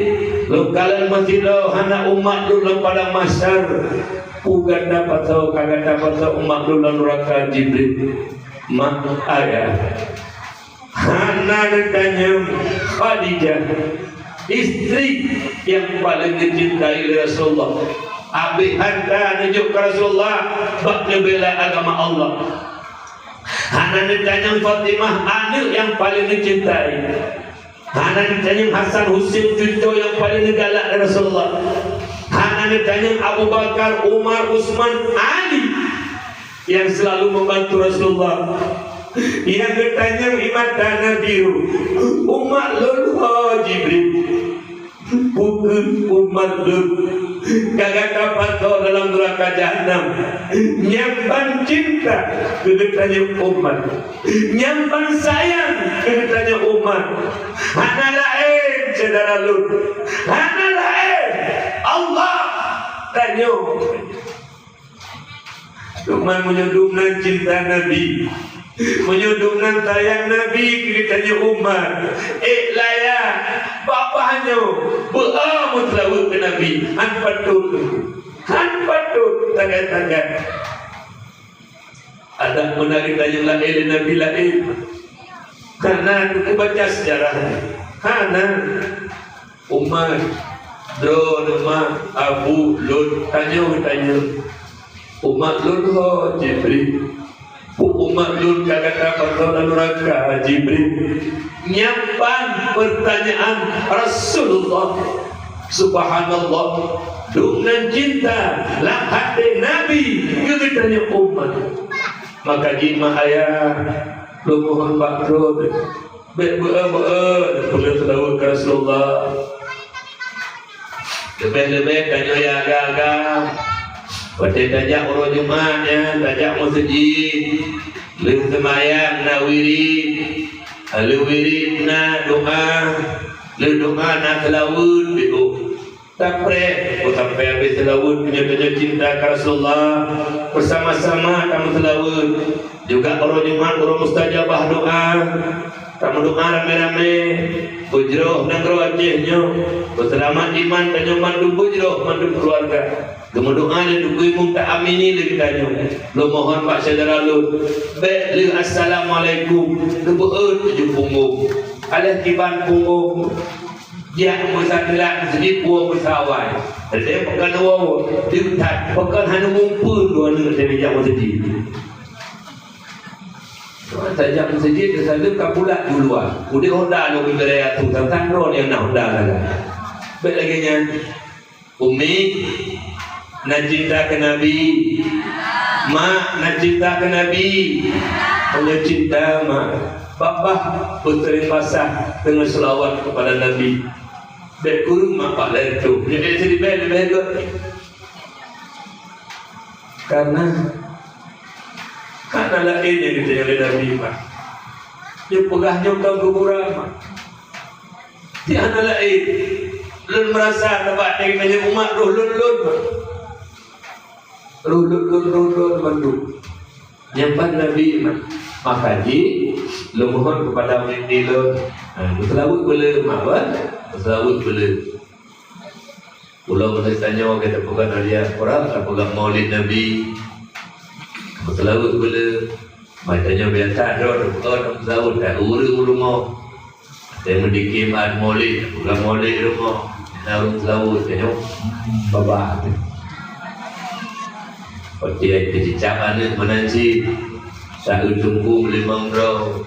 lôn kalon meusidroe hana umat lôn lam padang mahsyar, peue gata pasoe, ka gata pasoe umat lôn lam neuraka, Jibril?" Mak, ayah. Hana neutanyong Khadijah, istri nyang paleng geucintai lé Rasulullah. Abéh hareuta neujok keu Rasulullah bak neubela agama Allah. Hana neutanyong Fatimah, aneuëk nyang paleng neucintai. Hana neutanyong Hasan Husein, cucoe nyang paleng neugalak lé Rasulullah. Hana neutanyong Abu Bakar, Umar, Utsman, Ali. Nyang seulalu membantu Rasulullah. Nyang geutanyong di mata Nabi, "Umat lôn ho, Jibril?" "Bukon umat lôn, ka gata pasoe dalam neuraka Jahannam." Nyang ban cinta keu geutanyoe umat, nyang ban sayang keu geutanyoe umat, hana laén syedara lôn, hana laén, Allah tanyoe. Teuma meunyoe dumnan cinta Nabi, meunyoe dumnan sayang Nabi keu geutanyoe umat, ék laya babah nyoe beu-o meuseulaweuet keu Nabi, han patôt, han patôt tagai-tagai. Adak meunari tanyoe laén lé Nabi laén. Hana teubaca seujarah, hana. Umat, droeneuh mak, abu lôn, tanyoe geutanyoe. Umat lôn ho, Jibril? Peue umat lôn ka gata pasoe lam neuraka, Jibril? Nyan ban peurtanyaan Rasulullah. Subhanallah, dumnan cinta lam até Nabi keu geutanyoe umat. Maka jih mak ayah, lôn mohon bak droe, bék beu-o-beu-o neupeuleueh seulaweuet keu Rasulullah. Leubeh-leubeh tanyoe nyang agam-agam, watée tajak uroe Jumat nyan, tajak meuseujid, lheueh seumayang na wirid, lheueh wirid na doá, lheueh doá na seulaweuet, bék Tapreh, beusampai habéh seulaweuet, meunyoe tanyoe cinta keu Rasulullah, beusama-sama tameuseulaweuet. Juga uroe Jumat, uroe mustajabah doá. Tameudoá ramé-ramé, beujroh nanggroe Aceh nyoe, beuseulamat iman tanyoe mandum, beujroh mandum keuluwarga. Geumeudoá lé Teungku Imum, ta-amini lé geutanyoe. Lôn mohon bak syedara lôn, bék lheueh assalamualaikum, geubeuet tujoh punggong. Aléh kiban punggong. Jak meusateulak meuseujid woe meusawan. Teuntée pakon woe, teuntée pakon hana muphom dua neuk teuntée jak meuseujid. Tajak meuseujid, teusaleuem ka pulat di luwa. Udeb honda lôn geubri atu, sang-sang droe nyang na honda sagai. Bék lagée nyan. Umi, na cinta keu Nabi? Mak, na cinta keu Nabi? Meunyoe cinta, mak, babah beuseuring basah deungon seulaweuet keupada Nabi. Bék kureueng mak bak laén troh. Meunyoe bék siribée leubeh gét. Karena hana laén nyang geutanyoe lé Nabi, mak. Nyoe peugah nyoe ka geuburam, mak. Tiada laén. Lôn Meurasa teubak tanyoe umat roh lôn-lôn. Roh lôn-lôn, roh lôn mandum. Nyang ban Nabi mah. Maka jih, lôn mohon keupada umat lôn, ha, meuseulaweuet beu le, mak, bah? Meuseulaweuet beu le. Ulôn meunyoe tanyoe ka tapeugah diaspora, tapeugah Maulid Nabi. Meuseulaweuet beu le. Meutanyoe biasa droe teupeue meuseulaweuet, tak ureueng u rumoh. Watèe meudikir bak Maulid, bukan Maulid rumoh. Na ureueng seulaweuet tanyoe babah. Watèe teucicak aneuk meunan cit, saeu teungku meulimong droe.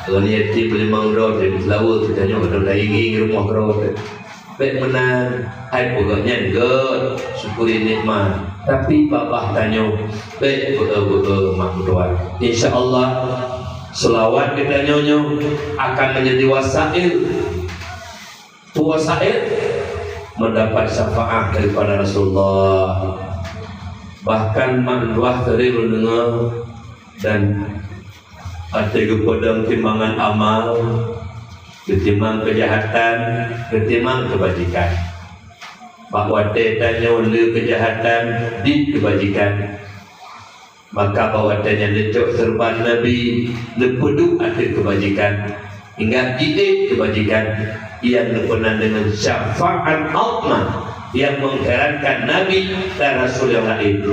Ureueng yatim meulimong droe, watèe meuseulaweuet tanyoe, kadang taingi rumoh droe. Bèk meunan, hai peugah nyan gèt, syukuri nikmat. Tapi babah tanyoe, bèk beu-e-beu-e mak meutuah. Insya Allah, selawat geutanyoe nyoe akan menjadi wasail. Peue wasail? Mendapat syafaat daripada Rasulullah. Bahkan mak meutuah sering mendengar dan Até geupeudong timbangan amal, geutimang keujahatan, geutimang keubajikan. Bak watée tanyoe le keujahatan, dit keubajikan, maka bak watée nyan neucok seureuban Nabi, neupeuduek ateueh keubajikan, ingat jiék keubajikan, nyang neupeunan deungon syafaat Utsman nyang mengherankan Nabi dan rasul nyang laén.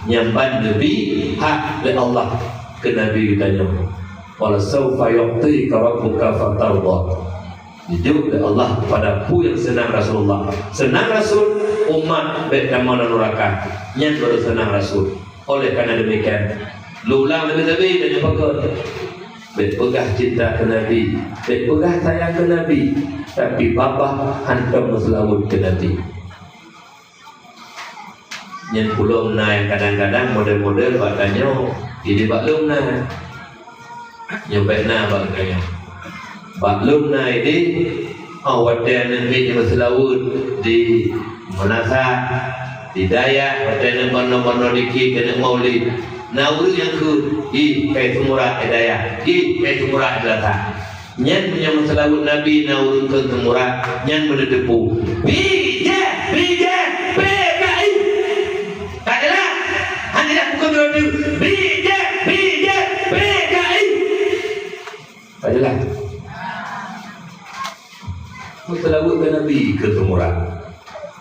Nyang ban neubi hak lé Allah keu Nabi geutanyoe. "Wala saufa yu'tika rabbuka fatardha." Dijok lé Allah pada peue nyang seunang Rasulullah. Seunang Rasul, umat bék tamong lam nuraka. Nyan baru seunang Rasul. Oleh karena demikian, lôn ulang leubeh-leubeh tanyoe pakon. Bék peugah cinta keu Nabi, bék peugah sayang keu Nabi, tapi babah hantom meuseulaweuet keu Nabi. Nyan peue lom na nyang kadang-kadang model-model bak tanyoe, jadi bak lôn na. Nyoe bék na bak tanyoe. Bak lôn na idéh, oh, watée aneuk miet meuseulaweuet di meunasah, di dayah, watée aneuk banoe-banoe dikir keuneuk maulid. Na ureuëng nyang kheun, "Ih, kai seumurak di dayah, ih, kai seumurak di meunasah." Nyan meunyoe meuseulaweuet Nabi na ureuëng kheun seumurak, nyan meuneuteupeu. Bijéh, bijéh, P K I. Ka jeulaih? Hana jeulaih bukon droe teuh. Bijéh, bijéh, P K I. Ka jeulaih? Meuseulaweuet keu Nabi kheun seumurak.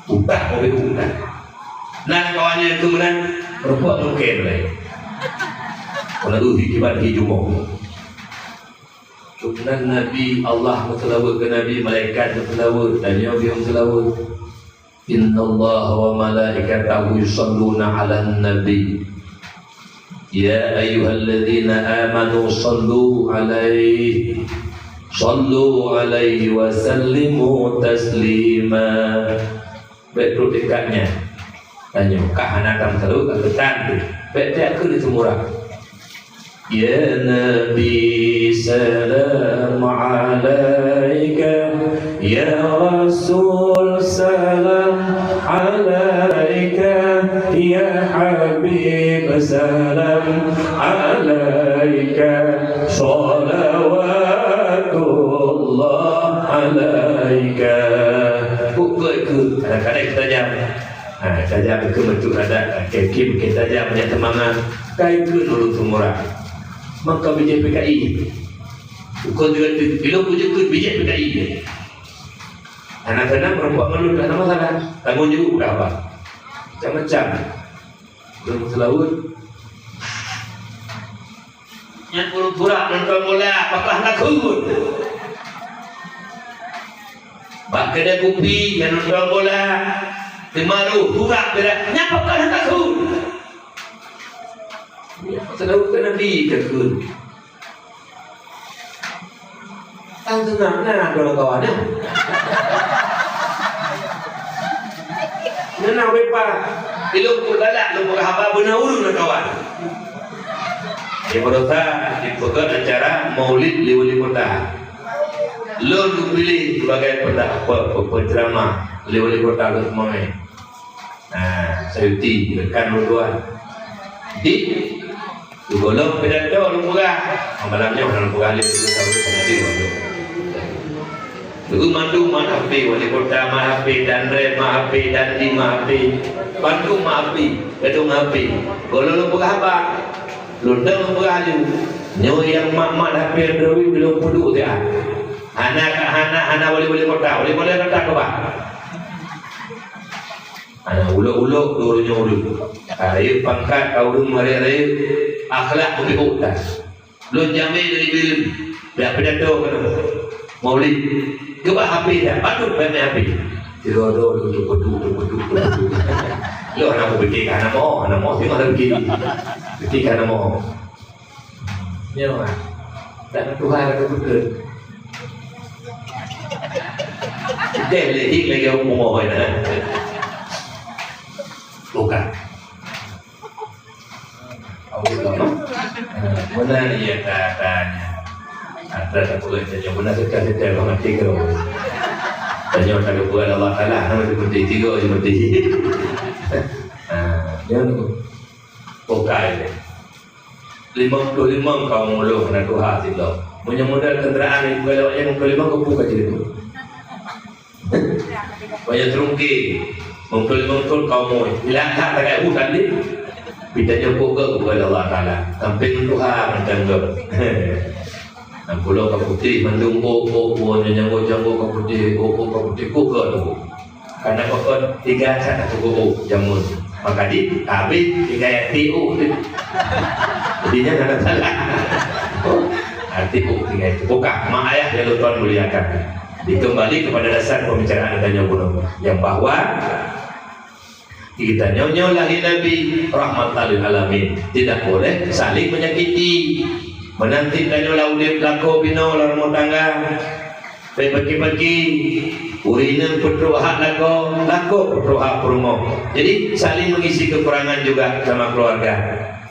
Utak, mobil utak. Nah, kawan nyang keu meunan, rumpok mungken laén. Lalu hikibat hi jumoe. Keumudian Nabi, Allah meuseulaweuet keu Nabi, malaikat meuseulaweuet, dan nyoe biyong meuseulaweuet. "Innallaha wa malaikatahu yusalluna 'alan nabi. Ya ayyuhalladzina amanu sallu 'alaihi, sallu 'alaihi wa sallimu taslima." Bék trok dekat nyan. Tanyoe ka hana tameuseulaweuet ka geutan teuh. Bék tiak kheun di seumurak. Ya Nabi, salam alaika. Ya Rasul, salam alaika. Ya Habib, salam alaika. Salawatullah alaika. Pukul ke kadang-kadang kita jam. Ha, tajam keu meucuk radak, keu kim, keu tajam, nyang teumangat, kai keu nurut seumurak. Maka bijéh P K I. Ukeue jeuet keu, bilong keu jeuet keu bijéh P K I. Anak-anak meureumpok ngon lôn, hana masalah. Tanggong jaweueb dah, bah. Macam-macam. Lôn seulaweuet. Nyan ureueng surak nonton bola, pakon hana kheun. Bak keudè kupi nyang nonton bola, teuma roh surak beda, nyan pakon hana kheun. Seulaweuet keu Nabi ka kheun. Tan seunang na droe kawan nyan. Nyan na wépa. Ilong peugalak lôn peugah haba beuna ureueng na kawan. Di Barosa dipeugöt acara Maulid lé Wali Kota. Lôn geupiléh sebagai penda-, pe-, pe-, penceramah lé Wali Kota Lhokseumawe. Nah, sayuti rekan ulôn tuan. Di, di golom pidato lôn peugah. Malam nyoe lôn peugah lé, lôn tahu, lôn tahu. Dulu mandum mat H P, wali kota mat H P, Danrem mat H P, Dandim mat H P, bandum mat H P, gadong H P. Gohlom lôn peugah haba, lôn dong lôn peugah laju. Nyoe nyang mat-mat H P Android lôn peuduek siat. Hana ka, hana, hana wali-wali kota, wali-wali kota keubah. Hana ulok-ulok dua ureueng nyoe ulok. Rayeuk pangkat, ka ureueng rayeuk-rayeuk, akhlak beupihôk that. Lôn jamé dari Bireuen, jak pidato keunoe. Maulid. Keubah H P dah, patut bak H P. Tirodo tu, tu, tu, tu, tu, tu, tu. Lo hana kupikir ka hana mo, hana mo, tengok lagi. Pikir ka hana mo. Ya, Mak. Tak ada Tuhan, ada betul. Deh, leh, hik lagi orang rumah, kan? Bukan. Awak lama. Ha, meunan ia tatanya. Ada tak boleh tanya, meunan setel-setel bang mati ke? Tanya tak boleh Allah Taala, nama dia mati, tiga je mati. Ha, dia tu. Pokai dia. Lima puluh lima kaum ulôn na tuha sidroe. Meunyoe modal kendaraan yang bukan lewat yang bukan lima, kau buka cerita. Banyak terungkil. Mungkul-mungkul kaum mui. Ilangkah tagai bukan ni. Kita nyebut ke kepada Allah Taala. Sampai mentuha macam tu. Enam puluh ka putih mandum, oh, oh, oh, nyanggo-nyanggo ka putih, oh, oh, ka putih, kok ke tu? Karena pokok tiga sana tu, oh, jamun. Maka di, habis tiga ya, ti, oh, tu. Jadi, jangan ada salah. Oh, arti, oh, tiga itu. Bukan, mak ayah yang tuan muliakan. Dikembali kepada dasar pembicaraan tanya guru. Yang bahwa kita nyoe-nyoe lahé Nabi rahmatan lil alamin, tidak boleh saling menyakiti. Meunanti tanyoe lam udép lakoe binoe lam rumoh tangga, bèk peuki-peuki, ureueng inong peutrok hak lakoe, lakoe peutrok hak peurumoh. Jadi saling mengisi kekurangan juga sama keluarga.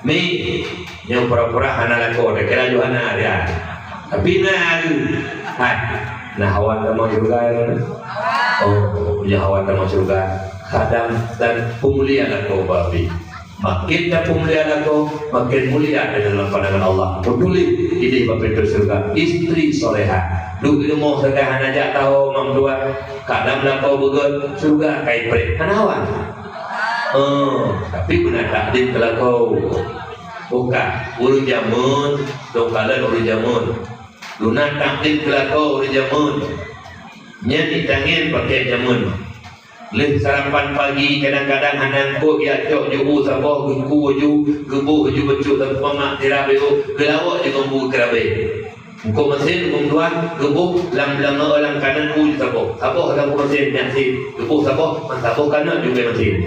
Mi, nyoe pura-pura hana lakoe, takira laju hana dia. Tapi na laju. Hai, na hawa tamong syurga nyoe? Oh, nyoe hawa tamong syurga. Khadam dan peumulia lakoe bak Nabi. Makin tapeumulia lakoe, makin mulia dalam pandangan Allah. Meutuléh idéh bak pintoe syurga, istri solehah. Duek di rumoh sagai hana jak taho mam tuan. Khadam lakoe beugöt, syurga kai preh. Hana hawa. Oh, tapi beuna takdim keu lakoe. Bukan, ureueng jameun, dong kalon ureueng jameun. Luna takdim keu lakoe ureueng jameun. Nyan itangen pakai jameun. Lheueh sarapan pagi, kadang-kadang hana eungkôt, jak cok ju u saboh, geuku ju, geuboh ju bacut lam peumak tirap u, geulawok ju ngon bu keurabe. Eungkôt meusén, eungkôt dua, geuboh lam, lam, lam kanan u ju saboh. Saboh lam meusén nyan sit, geuboh saboh, man saboh kanan ju bak meusén.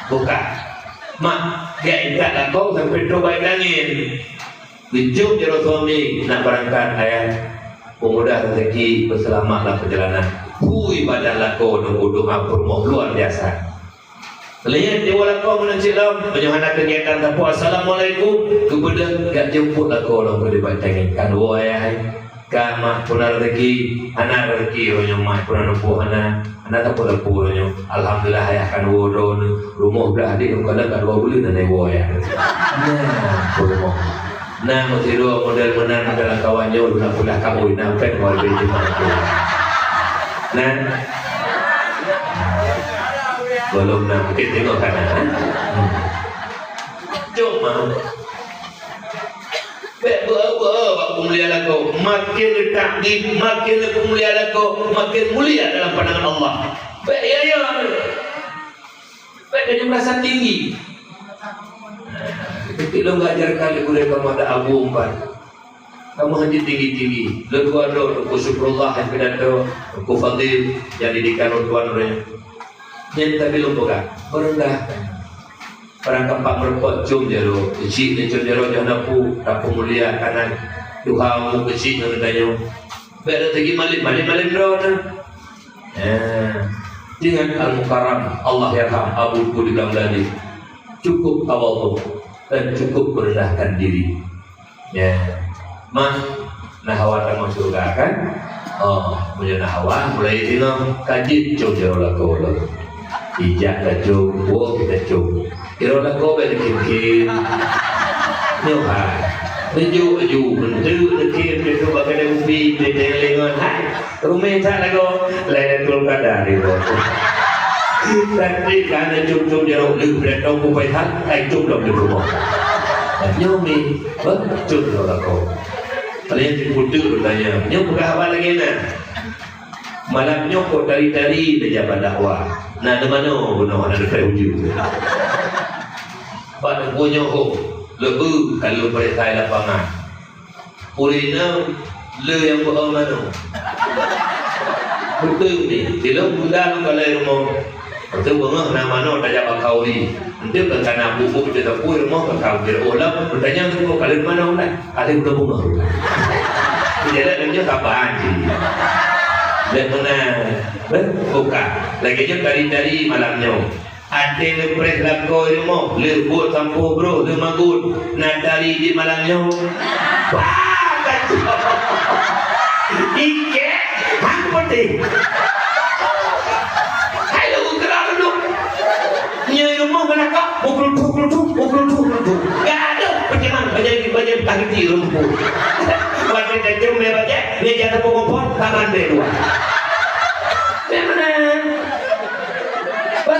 Bukan. Mak, jak intat lakoe sampai trok bak angén. Geucok jaroe suami nak beurangkat, ayah, peumudah rezeki, peuseulamat lam peurjalanan. Phui, badan lakoe nunggu doa peurumoh luar biasa. Lihat dewa lakoe meunan cit lom, meunyoe hana keugiatan sapeue, "Assalamualaikum," geubeudôh, jak jemput lakoe lom keu dipat tangieng. Kan woe ayah, hai. Ka mak puna rezeki, hana rezeki uroe nyoe mak puna numpuk hana, hana sapeue-sapeue uroe nyoe. Alhamdulillah, ayah kan woe droeneuh, rumoh blah deh, lôn kalon ka dua buleuen hana iwoe ayah. Nyan, peurumoh. Na meusidroe model meunan, model kawan nyoe, na pula kaui, na pèng wal bin jumah tu. Na? Belum na, mungkin tengok kan, ha? Hmm. Cuma, Bèk beu-eu-beu-eu bak peumulia lakoe. Makin lé takdim, makin lé peumulia lakoe, makin mulia dalam pandangan Allah. Bèk ya, ya. Bèk jadi merasa tinggi. Ketika lôn ngajarkan lé gurèe kamoe ada abu empat. Kamoe hana tinggi-tinggi. Lôn dua droe, Teungku Syukrullah nyang pidato, Teungku Fadil nyang didikan lôn tuan uroe nyoe. Nyan tapi lôn peugah, meurendahkan. Barang kampak meureumpok com jaroe, keuchik lé com jaroe, jih na pu, tapeumulia kanan. Tuha mu keuchik ngon tanyoe. Bèk lagèe malem, malem-malem droe na. Eh, ingat Al-Mukarram, Allahyarham, Abu Tuku di Blang Blandik. Cukup tawadhu dan cukup merendahkan diri. Ya. Mah, na hawa tamong syeuruga kan? Oh, meunyoe na hawa, mulai sinoe ka jeuet com jaroe lakoe lom. Ijak tacom, woe kita com. Jaroe lakoe bèk dikheun-kheun. Nyoe hai. Neujok laju, neunteuk, neukheun, neutôp bak keude kupi, neuteueng lingon. Hai, rumeh that lagoe, Lailatul Qadar, ibu. Tapi ka neucop-cop jaroe lheueh, beulatong kupai that, hai cop lom di rumoh. Nyoe mi, beutôi lom lakoe. Paléng siputeuk geutanya, nyoe peugah haba lagèe na. Malam nyoe kok tari-tari neujabat dakwah. Na di manoe bunoe hana teupeue ujeuen. Bak teumpo nyoe ho, leubeh ka lôn peuriksa i lapangan. Ureueng inong le nyang beu-o manoe. Beutôi ni, di lôn gunda lôn kalon rumoh. Beutôi beungoh na manoe tajak bak khauri. Enteuk ka kana bubuk teuteupue rumoh ka khauri. Oh lom, beutanyong teungku kalon manoe lah. Ahli bunoe beungoh. Jadi lôn nyoe saban cit. Lôn meunan. Beh, buka. Lagèe nyoe tari-tari malam nyoe. Até neupreh lakoe rumoh, lheueh buet sampoe broh, lheueh magôt, na tari di malam nyoe. Wah, kacau. Ikek, han peutéh. Hai, lôn geura duduk. Nyoe rumoh meulakok, mukrutuh-krutuh, mukrutuh-krutuh. Gadoh peuceuman bajèe, bajèe pahiti rumput. Watèe tajom lé bajèe, meja teupeu kompor, tangan deh dua. Memang. Bah,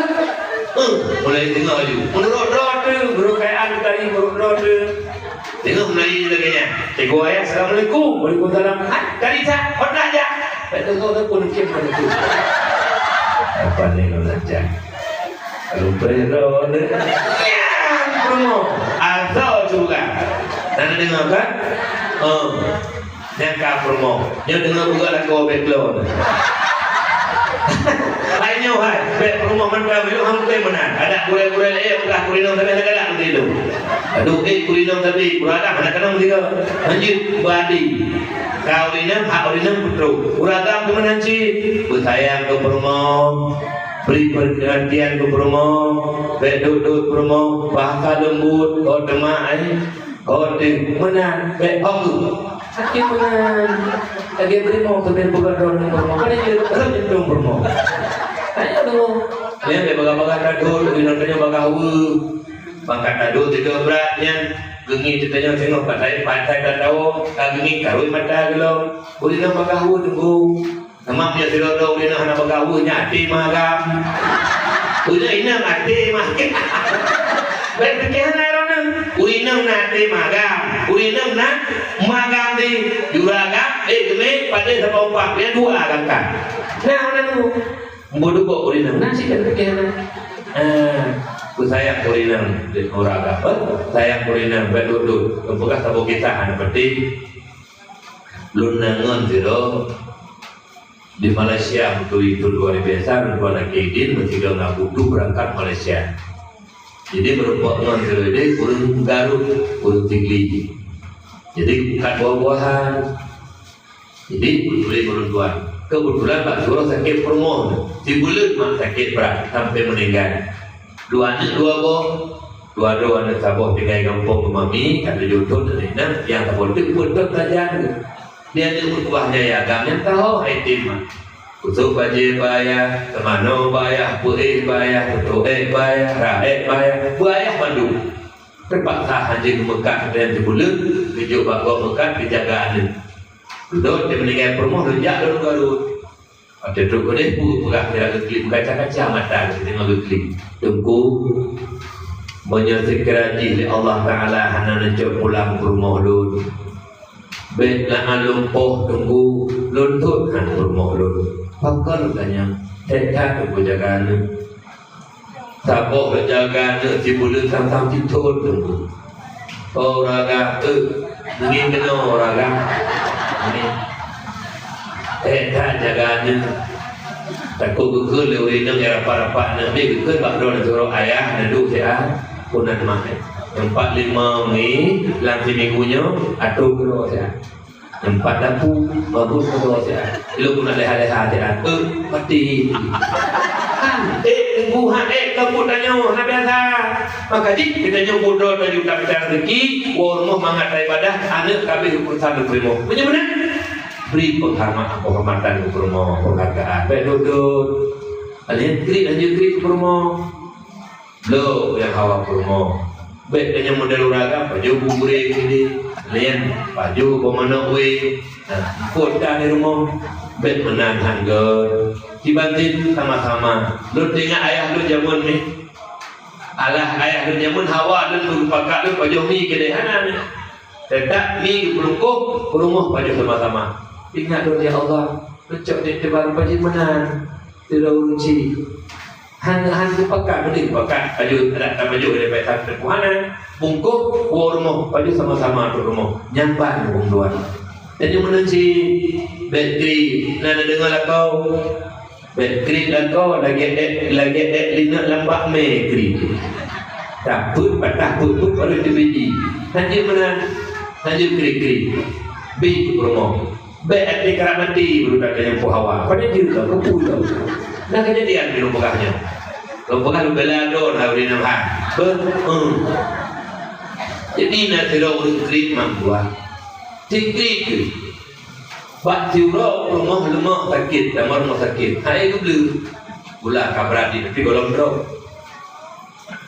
eh, mulai deungoe laju. Meunurot droe teuh, meunurot kayaan tadi, meunurot droe teuh. Deungoe mulai lagèe nyan. Teungku ayah, "Assalamualaikum." "Waalaikumsalam." "Hai, tadi cak, hot dah jak." Beutôi, beutôi, pun mungkin beutôi. Apa ni, Nona Cak? Kalau perlu, ni. Ya, promo. Asal juga. Nana dengar kan? Oh. Nyang ka peurumoh. Nyoe deungoe buka lakoe bèk lôn. Hai nyoe hai, bèk peurumoh mantong, ilôn han kutem meunan. Adak gurèe-gurèe laén peugah kurinong sabe hana galak meusidroe. Aduh, eh, kurinong sabe, kurang adak hana keunong sidroe. Lanjut, badi. Ka ureueng inong, hak ureueng inong peutrok. Ureueng agam keu meunan cit. Beusayang keu peurumoh. Bri peurhatian keu peurumoh. Bèk dot-dot peurumoh. Bahasa leumbut, oh, teuma, eh. Oh, deuh, meunan, bèk hong. Sakét meunan. Lagèe beurimong, teubiet buka droe ngon beurimong. Kan jeuet, rhot jantung beurimong. Ayo dong. Nyan lé bagah-bagah tadot, inong tanyoe bagah weueh. Bangkat tadot tiga brat nyan. Geungieng tanyoe singoh patai-patai tatawa, ka geungieng karui mata geulom. Beurinong bagah weueh teungku. Teuma meunyoe sidroe-droe ureueng inong hana bagah weueh, nyan até magam. Ureueng inong até magam. Bèk pike hana droeneuh. Ureueng inong na até magam. Ureueng inong na magam di juragam, eh, geumé, padé saboh umpang. Nyan dua gangkan. Nah, ureueng inong. Bodoh kok ureueng inong. Nah, cit bèk pike hana. Ah, beusayang ureueng inong di juragam. Sayang ureueng inong, bèk dot-dot. Peugah saboh kisah hana peuté. Lôn na ngon sidroe di Malaysia, beutôi itu luar biasa, lôn tuan akhé idin, meusidang Abu tu beurangkat Malaysia. Jadi, meurumpok ngon sidroe deh, ureueng Garut, ureueng Sigli. Jadi, bukan buah-buahan. Jadi, beutôi lôn tuan. Kebetulan bak sidroe sakét peurumoh, sibuleuen mak sakét brat, sampai meuninggai. Dua aneuk dua boh, dua droe aneuk saboh tinggai gampông keu mami, ka tujoh thôn aneuk inong, nyang saboh teuk peuet thôn sajan. Di aneuk meutuwah nyan ya agam nyang taho hai tem mak. Kusôk bajée bak ayah, teumanoe bak ayah, peuéh bak ayah, teutoék bak ayah, raék bak ayah, bak ayah mandum. Teupaksa hanjeuet meukat dan sibuleuen, geujok bak gob meukat geujaga aneuk. Dudoe teuh meuninggai peurumoh lôn jak lôn u Garut. Watèe trok keudeh peue peugah kira geuklip, meukaca-kaca mata geuh teungoh geuklip. Teungku, meunyoe seukira jih lé Allah Taala hana neucok pulang peurumoh lôn, bèk na lôn poh Teungku, lôn thôt han peurumoh lôn. Pakon tanyong, tét that Teungku jaga aneuk. Saboh jaga aneuk sibuleuen sang-sang sithôn Teungku. Oh, raga, eh, ngieng keunoe raga. Ngieng. Eh, that jaga aneuk. Takot geukheun lé ureueng inong nyang rapat-rapat aneuk, bèk geukheun bak droeneuh sidroe ayah, neuduek siat, peunan mah. Empat lima ngi, lam siminggu nyoe, atoe keudroe siat. Empat dapu, bagus keudroe siat. Lôn pun leha-leha siat. Eh, pati. Eh, Teungku, ha, eh, kampung tanyoe, hana biasa. Maka jih, geutanyoe buet droe tanyoe ka mita rezeki, woe rumoh mangat ibadah, aneuk ka abéh urusan neupeureumoh. Meunyoe meunan, bri peuhormat-, penghormatan keu peurumoh, penghargaan. Bèk dot-dot. Aneuk krik, lanjut krik keu peurumoh. Bloe nyang hawa peurumoh. Bèk tanyoe model ureueng agam, pajoh bu gurèe keudeh. Laén pajoh bak manok wéh. Nah, eungkôt ka di rumoh, bèk meunan han göt. Kiban cit sama-sama. Lôn teuingat ayah lôn jameun nyoe. Alah ayah lôn jameun hawa lôn beupakat lôn pajoh mi keudéh hana nyoe. Teutap mi geupeulungkôh, peurumoh pajoh sama-sama. Ingat lôn, ya Allah, lôn cok di teubang pajoh meunan. Sidroe ureueng chik. Han, han geupakat, beudeuh pakat, pajoh, adak tapajoh dari payah teupeu hana. Bungkôh, woe rumoh, pajoh sama-sama trok rumoh. Nyan ban ureueng dua. Tanyoe meunan cit, bèk kriet, na neudeungoe lakoe. Bèk kriet lakoe, lagèe èk, lagèe èk linok lam bak mè kriet. Tapeuet, patah peuet-peuet, baru teubiet. Han jeuet meunan, han jeuet kriet-kriet. Bi peurumoh. Bèk até karab maté, baru that tanyong poh hawa. Padahai jeuet ka, keupeue ka. Na keujadian di lôn peugah nyoe. Lôn peugah lôn bela droe na ureueng inong hai. Beuh, hmm. Jadi, na sidroe ureueng kriet mandua. Sikriet keuh. Bak siuroe rumoh leumoh sakét, tamong rumoh sakét. Hai geubleue. Gula ka brat di tepi gohlom droe.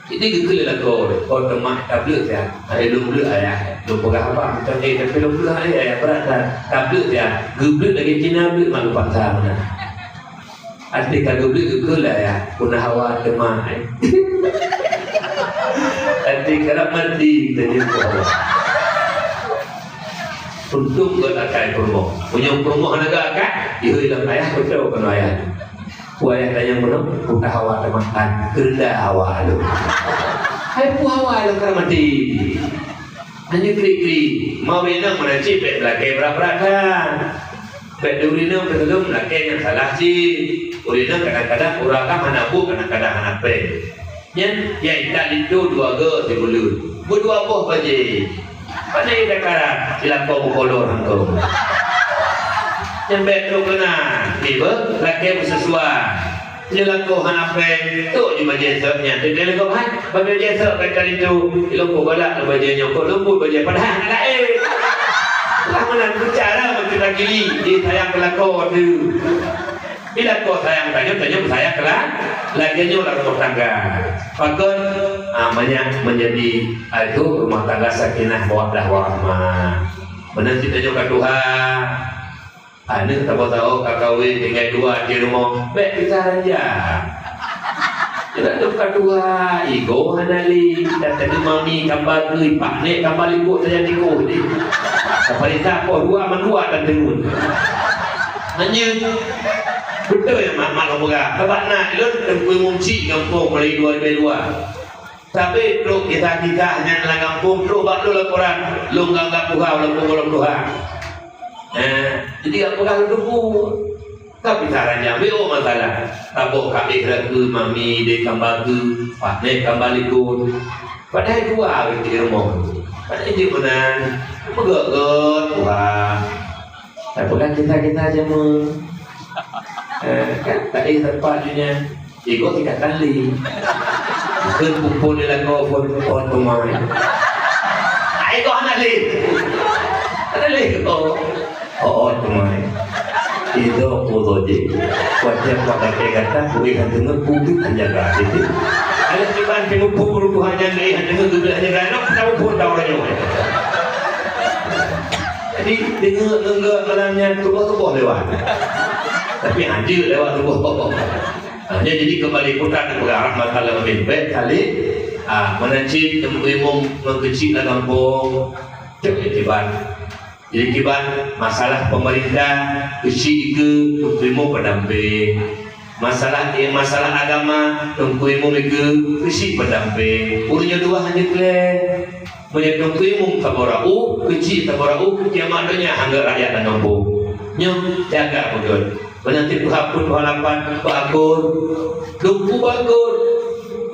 Jadi geukheun lé lakoe, "Oh, teuma tableue siat." Hai lôn bleue ayah, lôn peugah haba, "Bukan, eh, tapi lôn bleue hai ayah, brat that." Tableue siat, geubleue lagèe Cina bleue mak geupaksa meunan. Até ka geubleue geukheun lé ayah, "Puna hawa teuma, eh." Até karab maté, tanyong poh hawa. Untông göt akai peurumoh. Meunyoe peurumoh hana göt akai, ihôi lam ayah beutôi keunoe ayah. Wayah tanyong meunoe, puna hawa teuma, han, keureunda hawa lôn. Hai peue hawa lôn ka maté. Hana kri-kri. Ma ureueng inong meunan cit bèk meulakèe brat-brat that. Bèk di ureueng inong teuh lôn meulakèe nyang salah cit. Ureueng inong kadang-kadang ureueng agam hana buet, kadang-kadang hana péng. Nyan, nyang intat linto dua goe sibuleuen. Beudua boh bajèe. Pane ida karat, di lakoe meukolor hangkong. Nyang bèk trok keunan, tiba lakèe beuseusuai. Nyoe lakoe hana péng, trok ju bajèe sot nyan. Teuka lé gob hai, bajèe sot ka kali tu. Ilong ko galak lé bajèe nyoe, ko leumbut bajèe, padahai hana laén. Lah meunan bicara macam lagi, disayang keu lakoe tu. Bila kau sayang tanyoe, tanyoe sayang keu la-, lagèe nyoe lam rumah tangga. Pakon, ah, banyak menjadi, ah, itu rumah tangga sakinah, mawaddah, warahmah. Meunan cit tanyoe ka tuha, aneuk saboh-saboh ka kawen tinggai dua di rumoh, bèk pisah ranjang. Kita tu ka tuha, igo hana lé, dan tadi mami kamba geui, pak nek kamba likot saja tikus ni. Sabarita poh dua mandua dan tengun. Hanya beutôi mak-mak lôn peugah. Sabab na lôn Teungku Imum chik gampông mulai dua ribu dua. Tapi trok kisah-kisah nyan lam gampông trok bak lôn laporan, lôn anggap tuha walaupun gohlom tuha. Eh, jadi apa kah lôn teupeu? Tapi cara nyang beu masalah. Tabok ka éh rakeue mami dek kamba geue, pak nek kamba likot. Padahai dua ureueng di rumoh. Padahai jeuet meunan. Peugöt-göt tuha. Tapi kan kisah-kisah jameun. Eh, kan tak éh teumpat dunia. Igo tingkat tali. Bukan pupuk di lakoe pun pohon tumai. Ai igo hana lé. Hana lé igo. Oh, oh, tumai. Ido kudo je. Kuat siap pakai gata, kuih hantu ngeku tu kan jaga. Jadi, ada kiban penupu berutuhannya ni, hantu ngeku tu hanya ganok, tahu pun tahu rayo. Jadi, dengar enggak malamnya tubuh-tubuh lewat. Tapi hancur lewat tubuh. Ha, jadi, jadi kembali putar kepada rahmatan lil alamin. Baik, Khalid. Ah, mana cit Teungku Imum ngon keuchik lam gampông. Cok iktibar. Jadi kiban masalah pemerintah, keuchik ikeue Teungku Imum pendamping. Masalah, eh, masalah agama, Teungku Imum ikeue keuchik pendamping. Ureueng nyoe dua hana keu lhèe. Meunyoe Teungku Imum saboh raôh, keuchik saboh raôh, kiamat donya hana rakyat lam gampông. Nyoe jaga beugöt. Meunan cit tuha peuet tuha lapan bak akon. Lumpu bak akon.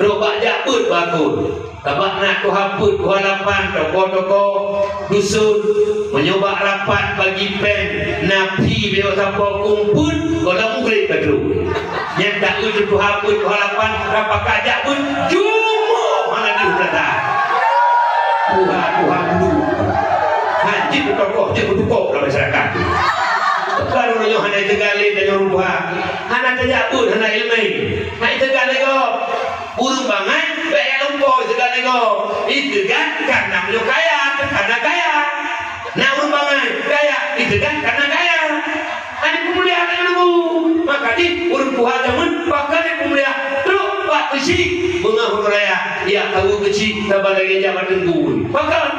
Trok bak jak beuet bak akon. Sabab na tuha peuet tuha lapan, tokoh-tokoh dusun. Meunyoe bak rapat bagi péng, na phi beu sapo kumpul, gohlom mugreb ka trok. Nyang taeu tuha peuet tuha lapan, rapat ka jak beuet, cuma hana deuh beurata. Tuha-tuha bulu. Hanjeuet beutokoh, jeuet beutukok lam masyarakat. Baru nyoe hana teuga lé dan nyoe rupa. Hana tajak buet, hana ileumèe. Hai teuga lé gob. Ureueng bangai, bèk jak lumpoe teuga lé gob. Iteuga kan nam nyoe kaya, teuka na kaya. Teuga karena gaya. Hana peumulia ka nunggu. Maka jih ureueng tuha jameun pakon peumulia. Trok bak keuchik beungoh raya. Ya tahu keuchik saban lagèe jak bak teungku. Pakon?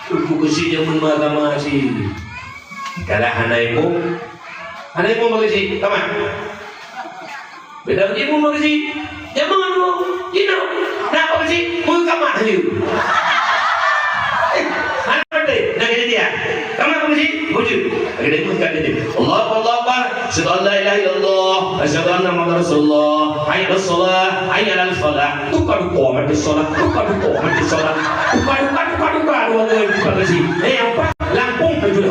Teungku keuchik jameun masa-masa. Kalau hana imeum, hana imeum bak keuchik, tamat. Beda uji mu meukaji. Jameun mu, jinoe. Nak meukaji, meukamat hayu. Eh, hana patéh, nak kejadian. Kamat meukaji, bujur. Lagi dari meukat ini. Allahu Akbar, Allahu Akbar. Asyhadu an la ilaha illallah, asyhadu anna Muhammadar Rasulullah. Hayya 'alas shalah, hayya 'alal falah. Tukar dukung mati shalah, tukar dukung mati shalah. Tukar, tukar, tukar, tukar, dua kali meukaji. Eh, empat, lampung tujuh.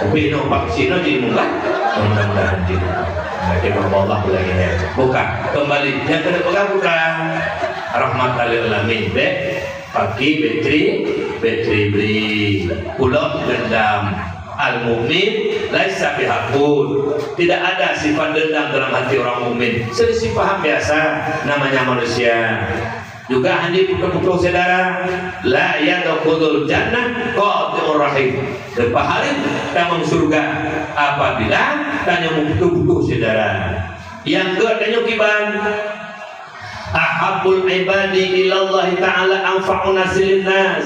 Tapi no vaksin no jadi murah. Mudah-mudahan jadi. Macam Allah lagi ya. Bukan. Kembali. Yang kena pegang bukan rahmat lil alamin. Bek. Pakai bateri, bateri beri. Pulok dendam. Al-mu'min laisa bihaqud. Tidak ada sifat dendam dalam hati orang mukmin. Selisih paham biasa, namanya manusia. Juga hana putôh-putôh syedara, la yadkhulul jannah qati'ur rahim. Leupah hareuem tamong syeuruga apabila tanyoe meuputoh-putoh syedara. Nyang keu tanyoe kiban, ahabbul ibadi ilallahi ta'ala anfa'un nasi linnas.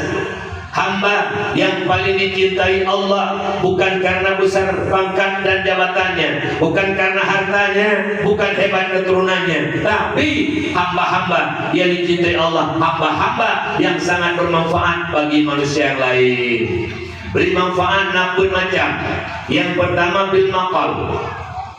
Hamba yang paling dicintai Allah bukan karena besar pangkat dan jabatannya, bukan karena hartanya, bukan hebat keturunannya, tapi hamba-hamba yang dicintai Allah, hamba-hamba yang sangat bermanfaat bagi manusia yang lain. Beri manfaat na peuet macam. Yang pertama bil maqal.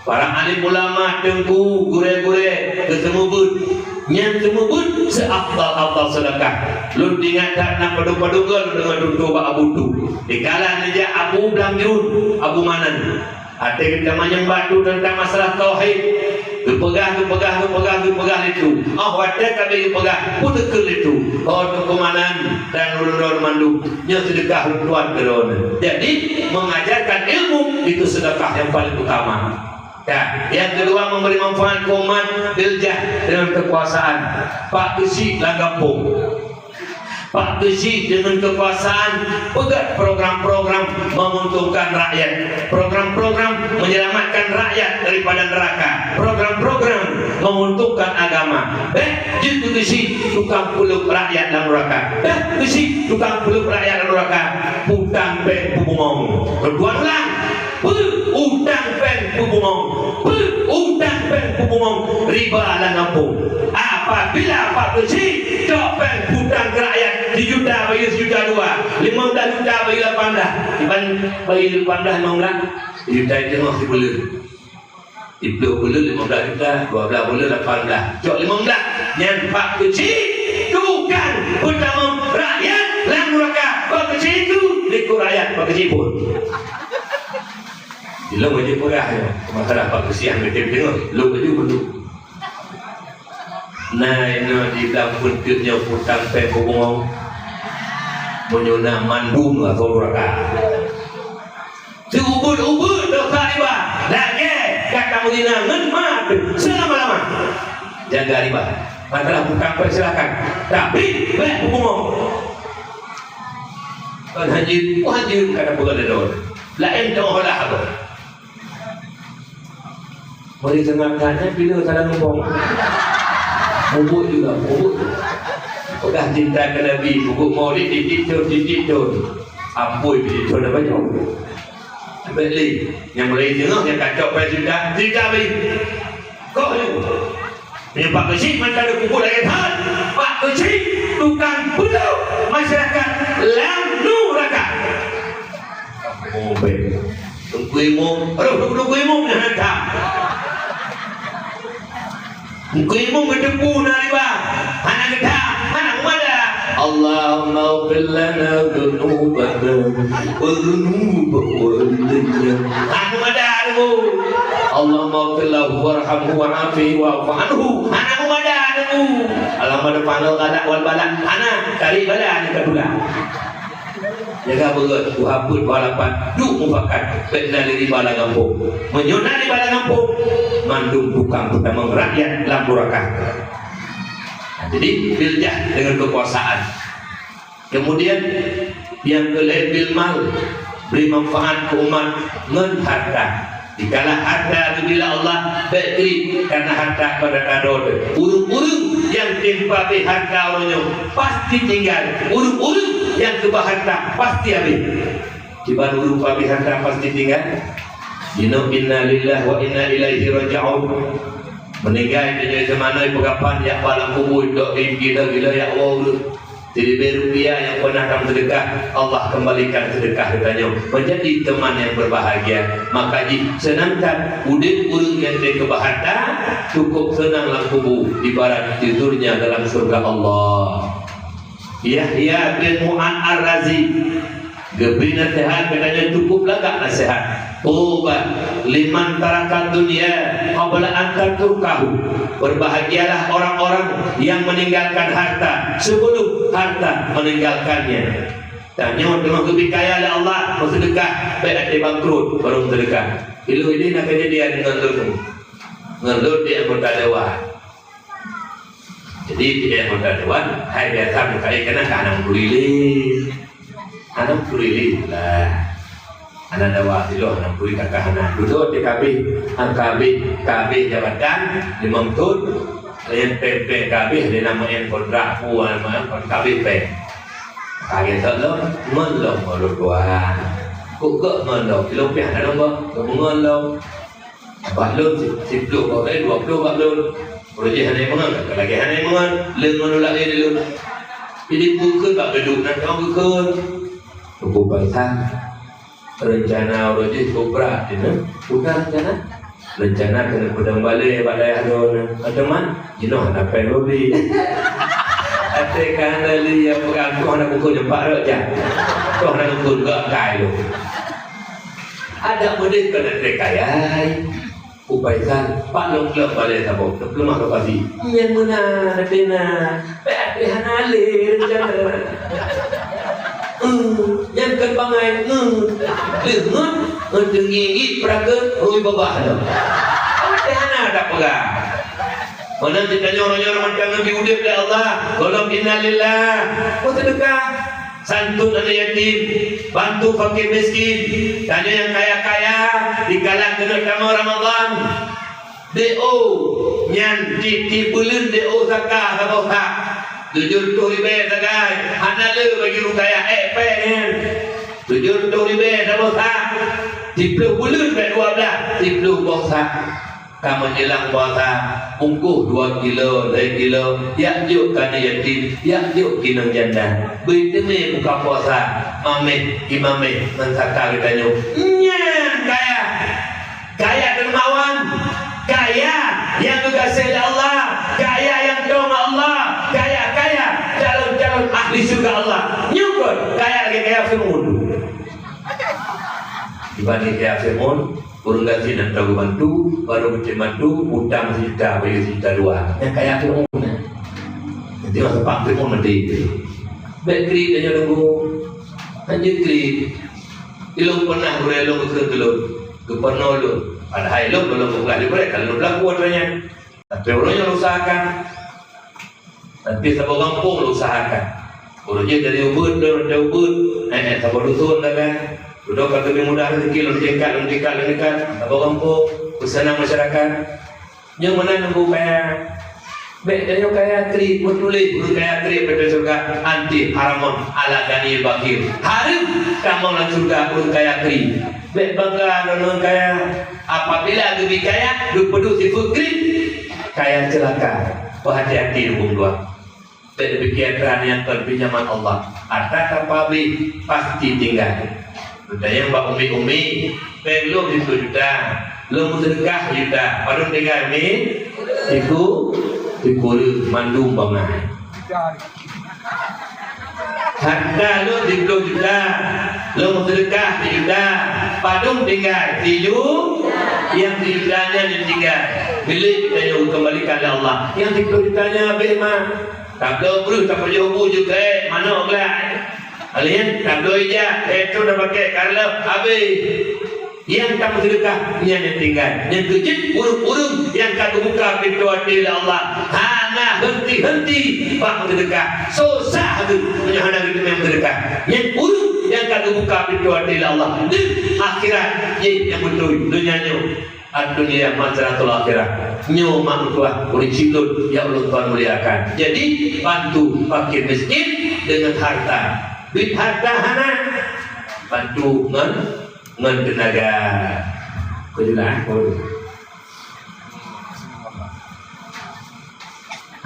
Para alim ulama, teungku, gurée-gurée geuseumeubeuet. Nyang seumeubeuet seafdal-afdal seudeukah. Lôn ingat that na padub-padub goe lôn deungoe tutoe bak Abu Tu. Dikala neujak Abu Blang Jurun, Abu Manan. Até geutamanyong bak Tu teuntang masalah tauhid. Geupeugah, geupeugah, geupeugah, geupeugah lé Tu. Oh watée ka lheueh geupeugah, peuteukeue lé Tu. Oh Teungku Manan dan ulôn droe mandum, nyoe seudeukah lôn tuan keu droeneuh. Jadi, mengajarkan ilmu itu sedekah yang paling utama. Ya, yang kedua, memberi manfaat ke umat bil jah, dengan kekuasaan. Pak Keuchik lam gampông. Pak Keuchik dengan kekuasaan peugét program-program menguntungkan rakyat. Program-program menyelamatkan rakyat daripada neraka. Program-program menguntungkan agama. Bék jeuet keu Keuchik tukang peuleuek rakyat lam neraka. Bék Keuchik tukang peuleuek rakyat lam neraka. Utang péng peubungong. Keudua ulang. Peu utang péng peubungong. Peu utang péng peubungong. Riba lam gampông. Apabila Pak Keuchik cok péng utang keu rakyat sijuta bayeue sijuta dua, limong blaih juta bayeue lapan blaih. Iban bayeue lapan blaih limong blaih. Sijuta teungoh sibuleuen. Siplôh buleuen limong blaih juta, dua blaih buleuen lapan blaih. Cok limong blaih. Nyan Pak Keuchik tukang peutamong rakyat lam nuraka. Pak Keuchik tu likot rakyat Pak Keuchik pun. Ilong wajib peugah nyoe. Masalah Pak Keuchik nyang beutôi deungoe. Lôn baju beutôi. Nah, inoe di dalam peuntut nyoe utang péng peubungong. Meunyoe na mandum lah saudara. Seuubeuet-ubeuet dosa riba, lagée gata meuzina ngon ma teuh seulama-lama. Jaga riba. Masalah utang péng silakan, tapi bék peubungong. Kon hanjeut, kon hanjeut kata peugah lé droe. Laén teuolah abah. Bari seungat that nyan pineue salah lumpong. Mubuet juga, mubuet. Peugah cinta keu Nabi, mubuet maulid titik thon, titik thon. Ampui titik thon apa nyoe? Bèk lé, nyang mulai teungoh nyang kacok pai cerita, cerita bari. Kok lé? Meunyoe Pak Keuchik mantong peubuet lagèe that, Pak Keuchik tukang peuleuek masyarakat lam nuraka. Oh, bèk. Teungku Imum, roh Teungku Imum nyan hantom. Teungku Imum geuteupeue na riba, hana geutham, hana meumada. Allahumma ighfir lana dzunubana wa dzunuba walidina. Hana meumada Teungku. Allahumma ighfir lahu warhamhu wa'afihi wa'fu anhu. Hana meumada Teungku. Allahumma dfa' anil ghala wal bala. Hana, cari bala nyang ka tula. Jaga beureuet, tuha peuet, tuha lapan, duek mufakat, bèk na lé riba lam gampông. Meunyoe na riba lam gampông, mandum tukang peutamong rakyat lam nuraka. Nah, jadi, bil jah deungon keukuasaan. Kemudian, nyang keulhèe bil mal. Bri manfaat keu umat ngon harta. Dikala harta geubri lé Allah, bék kriet karena harta keu gata droe. Ureuëng-ureuëng nyang tem pabéh harta uroe nyoe pasti tinggai. Ureuëng-ureuëng nyang keubah harta pasti habéh. Kiban ureuëng pabéh harta pasti tinggai? Jinoe inna lillahi wa inna ilaihi raji'un. Meuninggai tanyoe, seumanoe peukapan yak bak lam kubu, dok gila-gila yak woe ureuëng. Siribée rupiah nyang pernah tameuseudeukah, Allah kembalikan seudeukah geutanyoe menjadi teman yang berbahagia. Maka jih seunang that udeb ureuëng nyang teukeubah harta, cukup seunang lam kubu, ibarat tidurnya dalam surga Allah. Yahya bin Mu'ad Ar-Razi geubri naseuhat, geutanyoe cukup lagak naseuhat. Tuba liman tarakat dunya qabla an tatrukahu. Berbahagialah orang-orang yang meninggalkan harta sebelum harta meninggalkannya. Tanyoe teungoh geubri kaya lé Allah, meuseudeukah, bék até bangkrut baru meuseudeukah. Ilôn ideh na keujadian ngon lôn, ngon lôn di anggota dewan. Jadi, di anggota dewan, hai biasa meukaén keunan ka hana meuturi lé. Hana meuturi lé lah. Hana dawa sidroe hana meuturi, ka hana. Dudoe di kabéh, han kabéh, kabéh jabatan limong thon. Laén péng-péng kabéh, lé nama en kontrak pu, nama en kontrak kabéh péng. Kabéh thon lom, ngon lom baru tuan. Kok gok ngon lom, ilôn piah hana lom gok, ngon lom. Bak lôn si-, siploh bak lôn, dua ploh bak lôn. Uroe jih hana mangat, ka lagée hana mangat, lôn ngon lôn laén lôn. Jadi bukon bak geuduek nan kau bukon. Teungku Faisal, rencana uroe jih cukup brat, ya, kan? Bukan rencana. Rencana keuneuk peudong balée bak dayah droeneuh. Teuma, jinoe hana péng lôn lé. Até ka hana lé, ya, peugah, "Toh hana bukon nyoe, pak rot jak. Toh hana bukon, gak kai lôn." Adak meudeh keuneuk teuka, yai. Upai san, pak lôn kleueng balée saboh, teupeuleumah lokasi. Nyan meunan, até na. Bék até hana lé rencana. Hmm, nyan kon bangai, hmm. Lheueh ngon, ngon teungieng-ngieng peurakeun, rui babah lom. Até hana tapeugah. Meunan geutanyoe uroe nyoe mantong neubi udeb lé Allah, gohlom innalillah. Beuseudeukah. Santun aneuk yatim, bantu fakir miskin, tanyoe nyang kaya-kaya, dikala keuneuk tamong Ramadhan. D O nyan tiep-tiep buleuen D O zakat saboh sak. Tujoh reutôh ribée sagai, hana le bagi ureueng kaya, ék péng nyan. Tujoh reutôh ribée saboh sak, siploh buleuen bék dua blaih, siploh boh sak. Ka meunjelang puasa, bungkôh dua kilo, lhée kilo, jak jok keu aneuk yatim, jak jok keu inong janda. Bri teumé buka puasa, mamèh, imamèh ngon zakat geutanyoe. Nyan kaya! Kaya dermawan, kaya nyang geugaséh lé Allah, kaya nyang tong Allah, kaya-kaya calon-calon ahli syurga Allah. Nyoe kon kaya lagèe kaya Fir'aun. Dibanding kaya Fir'aun, ureueng gasien hantom geubantu, barô geutem bantu, utang sijuta, bayeue sijuta dua. Nyang kaya Fir'aun nyan. Jadi masa pak Fir'aun maté. Bèk kriet tanyoe teungku. Hanjeuet kriet. Ilôn peunah gurèe lôn geukheun keu lôn, geupeurunoe lôn. Padahai lôn gohlom geupeugah lé gurèe ka lôn beulaku atra nyan. Tapi uroe nyoe lôn usahakan. Tapi saboh gampông lôn usahakan. Uroe jih dari Ubit, lôn dari Ubit, eh, eh, saboh dusun dah kan. Dudoe ka geubri mudah rezeki lôn tingkat, lôn tingkat, lôn tingkat. Saboh gampông, peuseunang masyarakat. Nyoe meunan nunggu kaya. Bèk tanyoe kaya kriet, meutuléh ureueng kaya kriet bak syeuruga, anti haramun ala ghaniyil bakhil. Hareuem tamong lam syeuruga ureueng kaya kriet. Bèk bangga ngon ureueng kaya. Apabila geubri kaya, geupeuduek sifeuet kriet, kaya ceulaka. Beuhati-hati nunggu dua. Bèk neupiké atra nyang kon pinjaman Allah. Atra ka pabéh, pasti tinggai. Tanyong bak umi-umi, péng lôn siploh juta, lôn meuseudeukah sijuta, padum tinggai umi? Siku, sikureueng mandum bangai. Harta lôn siploh juta, lôn meuseudeukah sijuta, padum tinggai? Siju, nyang sijuta nyan nyang tinggai. Milék geutanyoe geukeumbalikan lé Allah. Nyang siploh juta nyan habéh, mak. Tabloe breuh, tapajoh bu jeuet keu ék, manok glak. Laén, tabloe ija, ék trok tapakèk, ka reuloh, habéh. Nyang tameuseudeukah, nyan nyang tinggai. Nyang keujeuet ureueng-ureueng nyang ka geubuka pintoe até lé Allah, hana henti-henti bak meuseudeukah. Susah geuh meunyoe hana geuteumé meuseudeukah. Nyan ureueng Nyang ka geubuka pintoe até lé Allah, deuh akhirat, jih nyang beutôi, donya nyoe. Ad-dunya mazra'atul akhirah. Nyoe mak meutuah, ureueng chik lôn, nyang ulôn tuan muliakan. Jadi, bantu fakir miskin dengan harta. Duit harta hana, bantu ngon, ngon teunaga. Kau jelas, kau.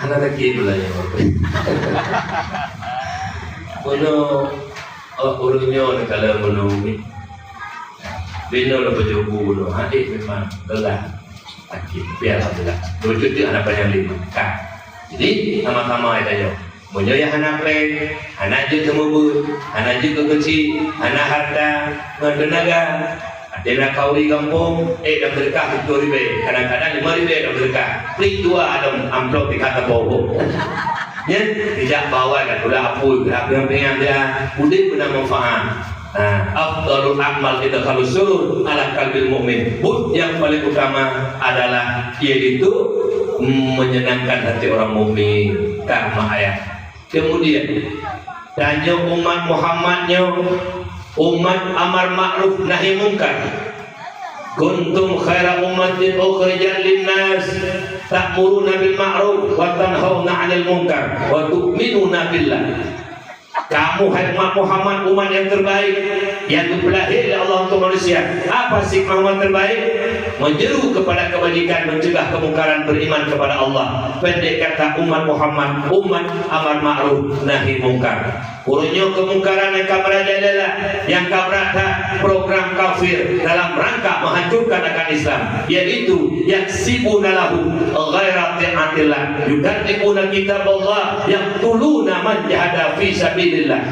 Hana lagèe beulanja. Bunoe, oh, ureueng nyoe neukalon bunoe mi. Binoe lôn pajoh bu bunoe. Hadeh memang gelah. Lagèe, biar alhamdulillah. Beutôi hana panyang lima. Ka. Jadi, sama-sama tanyoe. Meunyoe nyang hana preh, hana jeuet keu mubuet, hana jeuet keu keuchik, hana harta, ngon teunaga, até na khauri gampông, eh, lam seudeukah tujoh ribèe, kadang-kadang limong ribèe lam seudeukah. Plik dua lam amplop tingkat saboh. Nyan, sijak bak awai ka tulak apui, geura pingan-pingan dia, udép beuna manfaat. Nah, afdalul a'mal idkhalus surur ala qalbil mu'min. Buet nyang paling utama adalah, yaitu menyenangkan hati orang mukmin. Ka mak ayah. Kemudian, tanyoe umat Muhammad nyoe, umat amar ma'ruf nahi mungkar. Kuntum khaira ummatin ukhrijat linnas, ta'muruna bil ma'ruf wa tanhauna 'anil munkar wa tu'minuna billah. Kamu, hai umat Muhammad, umat yang terbaik, yang geupeulahé lé Allah untuk manusia. Apa sifat umat terbaik? Menyeru kepada kebajikan, mencegah kemungkaran, beriman kepada Allah. Pendek kata, umat Muhammad, umat amar ma'ruf nahi mungkar. Uroe nyoe keumungkaran nyang ka merajalela, nyang ka brat that, program kafir dalam rangka menghancurkan akan Islam, yaitu yaksibuna lahu ghaira ta'atillah, yukadzibuna kitaballah, yaqtuluna man jahada fi sabilillah.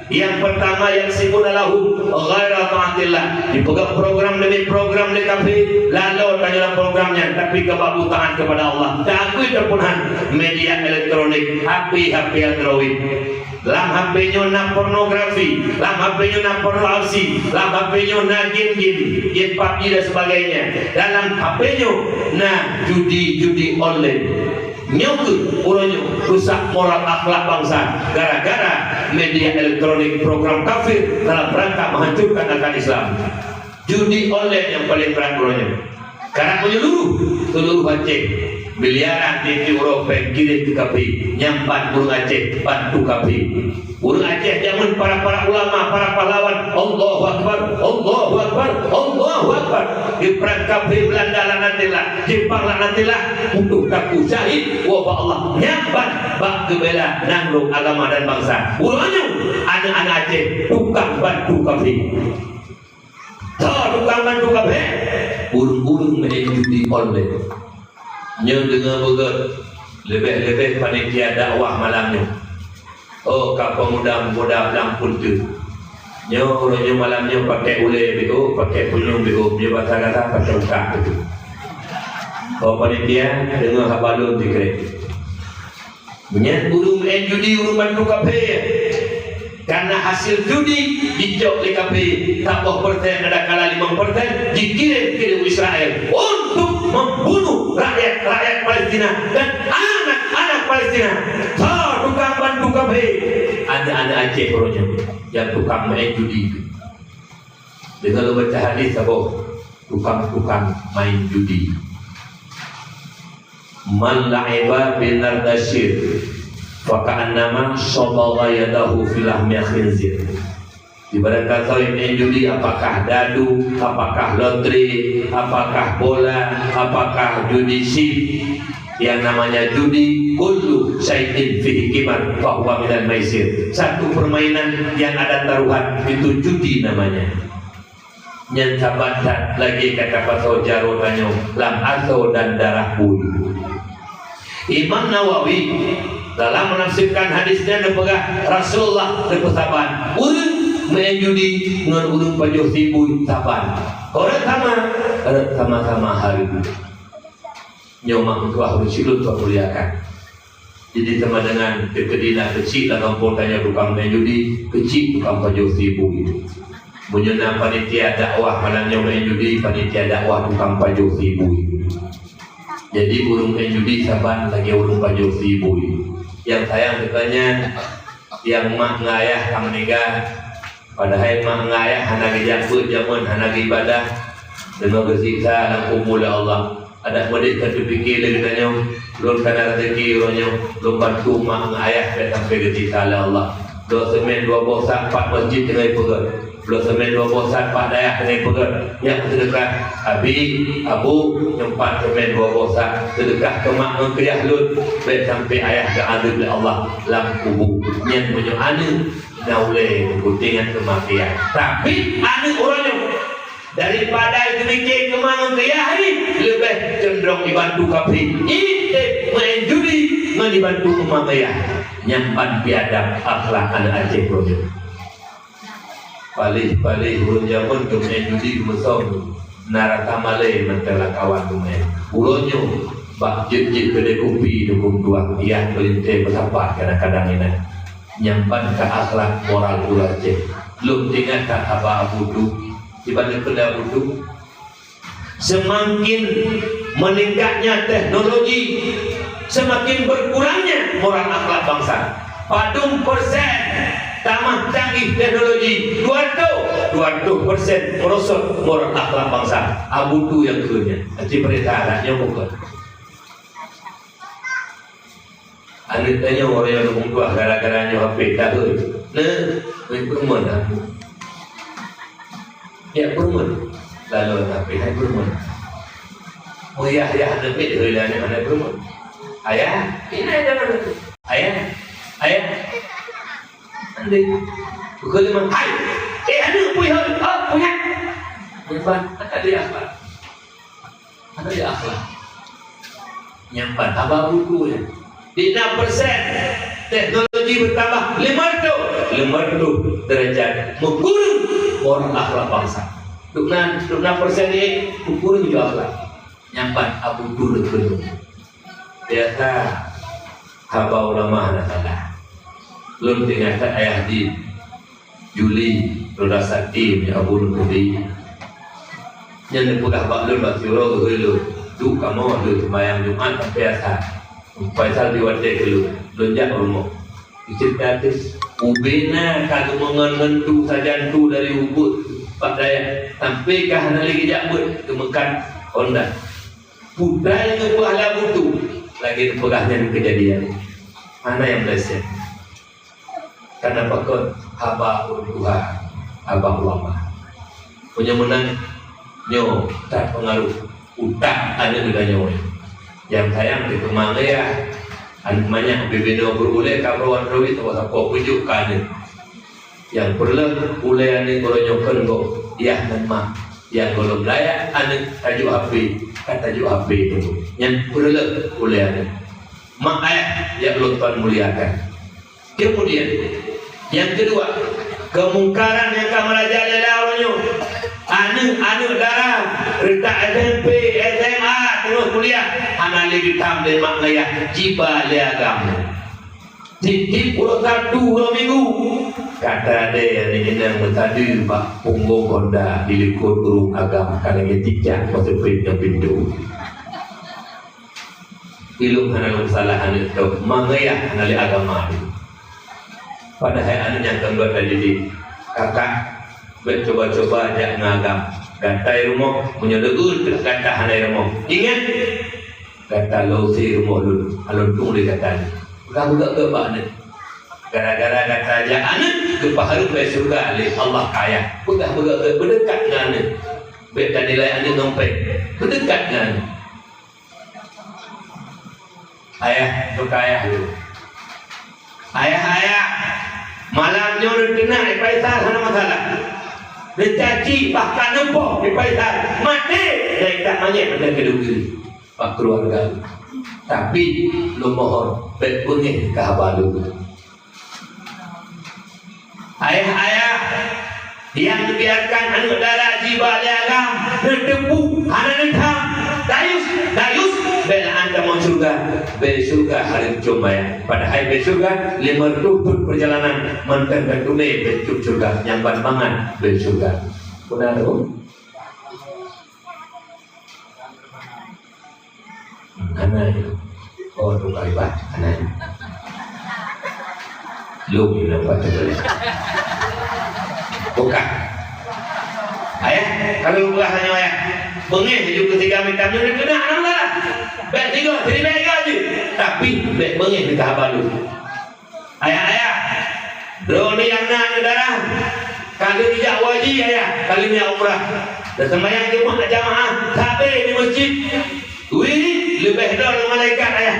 Yang pertama, yaksibuna lahu ghaira ta'atillah. Dipeugah program demi program lé kafé, lalo tanyoe lam program nyan, tapi keubah butaan kepada Allah. Takui teupun han media elektronik, H P, H P Android. Lam H P nyoe na pornografi, lam H P nyoe na pornografi, lam H P nyoe na game-game, game pabji dan sebagainya. Dalam H P nyoe na judi-judi online. Nyoe kheueh uroe nyoe rusak moral akhlak bansa gara-gara media elektronik, program kafir dalam rangka menghancurkan akan Islam. Judi online nyang paleng brat uroe nyoe. Karab meunyeuluruh, seuluruh Aceh. Miliaran tiep-tiep uroe péng kirém keu kafé. Nyan ban ureueng Aceh bantu kafé. Ureueng Aceh jameun para-para ulama, para pahlawan, Allahu Akbar, Allahu Akbar, Allahu Akbar. Di perang kafé Belanda laknatillah, Jepang laknatillah, putôh kaku syahid ubak Allah. Nyan ban bak geubela nanggroe agama dan bansa. Uroe nyoe aneuk-aneuk Aceh tukang bantu kafé. Tho tukang bantu kafé, ureueng-ureueng maén judi online. Nyoe deungoe beugét, leubeh-leubeh panitia dakwah malam nyoe. Oh, ka pemuda-pemuda blang pun teuh. Nyoe uroe nyoe malam nyoe pakai ulèe beuh, pakai punyueng beuh, nyoe basa gata pakai ukak beuh. Oh, panitia, deungoe haba lôn sikrek. Nyan ureueng maén judi, ureueng bantu kafé. Karena hasil judi dicok lé kafé, saboh persen, ada kala limong persen, dikirim-kirim Israel untuk membunuh rakyat-rakyat Palestina dan anak-anak Palestina. Tho tukang bantu kafé, aneuk-aneuk Aceh uroe nyoe nyang tukang maén judi. Deungoe lôn baca hadis saboh tukang-tukang maén judi. "Man la'iba binardashir, faka'annama sabagha yadahu fi lahmi khinzir." Ibarat kata maén judi, apakah dadu, apakah lotre, apakah bola, apakah judi chip, yang namanya judi, kullu syai'in fihi qimar, fahuwa minal maisir. Satu permainan yang ada taruhan, itu judi namanya. Nyan saban that lagèe ka tapasoe jaroe tanyoe lam asoe dan darah bui. Imam Nawawi dalam menafsirkan hadis nyan neupeugah, Rasulullah neupeusaban, ureueng maén judi ngon ureueng pajoh sie bui saban. Rot sama, rot sama-sama hareuem. Nyoe mak meutuah ureueng chik lôn tuan muliakan. Jadi sama dengan teukeudi na keuchik lam gampông tanyoe tukang maén judi, keuchik tukang pajoh sie bui. Meunyoe na panitia dakwah malam nyoe maén judi, panitia dakwah tukang pajoh sie bui. Jadi ureueng maén judi saban lagèe ureueng pajoh sie bui. Nyang sayang teuka nyan, nyang mak ngon ayah ka meuninggai, Padahai mak ngon ayah hana geujak beuet jameun, hana geuibadah, deungon geusiksa lam kubu lé Allah. Adak meudeh ka teupike lé geutanyoe, lôn kana rezeki uroe nyoe, lôn bantu mak ngon ayah bèk sampai geusiksa lé Allah. Bloe seumén dua boh sak pat masjid teungoh ipeugöt. Bloe seumén dua boh sak pat dayah teungoh ipeugöt. Nyak seudeukah, Abi, Abu, nyoe pat seumén dua boh sak, seudeukah keu mak ngon keu yah lôn, bèk sampai ayah geuazeueb lé Allah lam kubu. Nyan meunyoe aneuk na ulèe meukuténgan keu mak keu yah. Tapi aneuk uroe nyoe, daripada geumike keu mak ngon keu yah, leubeh condrong jibantu kafé. Iteb maén judi ngon jibantu keu mak keu yah. Nyan ban biadab akhlak aneuk Aceh uroe nyoe. Paléh-paléh ureueng jameun keu maén judi meusong, na rasa malèe mantong lam kawan keu maén. Uroe nyoe bak jeuet-jeuet keudè kupi dukung tuah, yah peulintèe meusapat kadang-kadang inan. Nyan ban ka akhlak moral ureueng Aceh. Lôn teuingat that haba Abu Tu, iban keu Abu Tu. Semakin meningkatnya teknologi, semakin berkurangnya moral akhlak bangsa. Padum persen tamah canggih teknologi, dua ratus, dua ratus persen merosot moral akhlak bangsa. Abu Tu nyang keu nyan. Aci peurintah adat nyoe bukan. Aneuk tanyoe ureueng nyang geumeutuah gara-gara nyoe H P tahun. Nah, peureumeun dah. Ya, peureumeun. Lalu H P hai peureumeun. Meuayah-ayah aneuk miet hei lé aneuk, aneuk peureumeun. Ayah, ini aja aneuk. Ayah, ayah. Andai. Bukan memang hai. Eh, aneuk pui hei. Oh, punya. Bukan, tak ada apa. Ada ya akhlak. Nyampan haba buku ya. Di enam persen teknologi bertambah lima ratus, lima ratus derajat mengurung orang akhlak bangsa. Duknan, duknan persen ni mengurung juga akhlak. Nyampan Abu Tur penuh. Biasa haba ulama hana salah. Lôn teuingat that ayah jih, Juli, lôn rasa ti meunyoe Abu lôn teubi. Nyan neupeugah bak lôn bak siuroe geuhôi lôn, "Duek kamoe lôn seumayang Jumat sampai Asar." Faisal di watèe keu lôn, lôn jak rumoh. Icet gratis. Ubena ka geumeungon ngon tu sajan tu dari Ubud bak dayah, sampai ka hana lé geujak beuet, geumeukat Honda. Putra nyang geupeugah lé Abu Tu, lagèe geupeugah nyan keujadian. Hana nyang meleset. Karena pakon haba ureueng tuha, haba ulama. Meunyoe meunan, nyoe that peungaruh utak aneuk geutanyoe. Nyang sayang di teuma ya, aneuk manyak bibinoe beurulèe ka beuruwan reuwit, saboh sapo peujok ka aneuk. Nyang peureulèe ulèe aneuk uroe nyoe kon gob, yah ngon mak. Nyang gohlom layak aneuk tajok H P, ka tajok H P tu. Nyan peureulèe ulèe aneuk. Mak ayah nyang lôn tuan muliakan. Kemudian, nyang keudua, keumungkaran nyang ka meurajalela uroe nyoe. Aneuk-aneuk dara reutak S M P, S M A, teungoh kuliah, hana lé geutam lé mak ngayah, jiba lé agam. Tiep-tiep uroe Sabtu, uroe Minggu, gata dèe aneuk inong meusadeue bak punggong Honda di likot ureueng agam ka lagèe cicak meuseupet ngon pintoe. Ilôn hana lôn salah aneuk tôh, mak ngayah hana lé agama lé. Padahai aneuk nyan kon gata didik. Kakak, bèk cuba-cuba jak ngon agam. Gata i rumoh, meunyoe leueuen teuk gata hana i rumoh. Ingat, gata lôn use rumoh lôn, lôn tueng lé gata nyoe. Peugah beugèt-gèt bak aneuk. Gara-gara gata jak aneuk, geupeuhareuem bèe syeuruga lé Allah keu ayah. Peugah beugèt-gèt, beudeukat ngon aneuk. Bèk tanilai aneuk ngon pèng. Beudeukat ngon aneuk. Ayah, teuka ayah dulu. Ayah-ayah, malam nyoe neuteunak i Faisal hana masalah. Neucaci bahkan neupoh i Faisal. Maté, dan ikat manyét mantong keu dugri bak keuluwarga. Tapi, lôn mohon, bèk beungéh keu haba lôn. Ayah-ayah, nyang neubiarkan aneuk dara jiba lé agam, neuteupeue, hana neutham, dayus, dayus, bèk lé aneuëk tamong syeuruga, bèk syeuruga hareuem com bayang. Padahai bèk syeuruga, lima reutôh thôn peurjalanan, mantong ka teumé bèk com syeuruga, nyang ban mangat bèk syeuruga. Peue na tu? Hana nyoe. Oh, tu kalibat. Hana nyoe. Lôn nyoe nampak tu. Bukan. Ayah, kalau peugah tanyoe ayah, beungéh laju keu tiga mita nyoe keunak na lah. Bèk tiga, siribèe tiga jih. Tapi bèk beungéh keu haba lôn. Ayah-ayah, droeneuh nyang na aneuk dara, ka lheueh jak haji ayah, ka lheueh jak umrah. Dan seumayang Jumat jamaah, sabe di masjid. Wirit leubeh droe ngon malaikat ayah.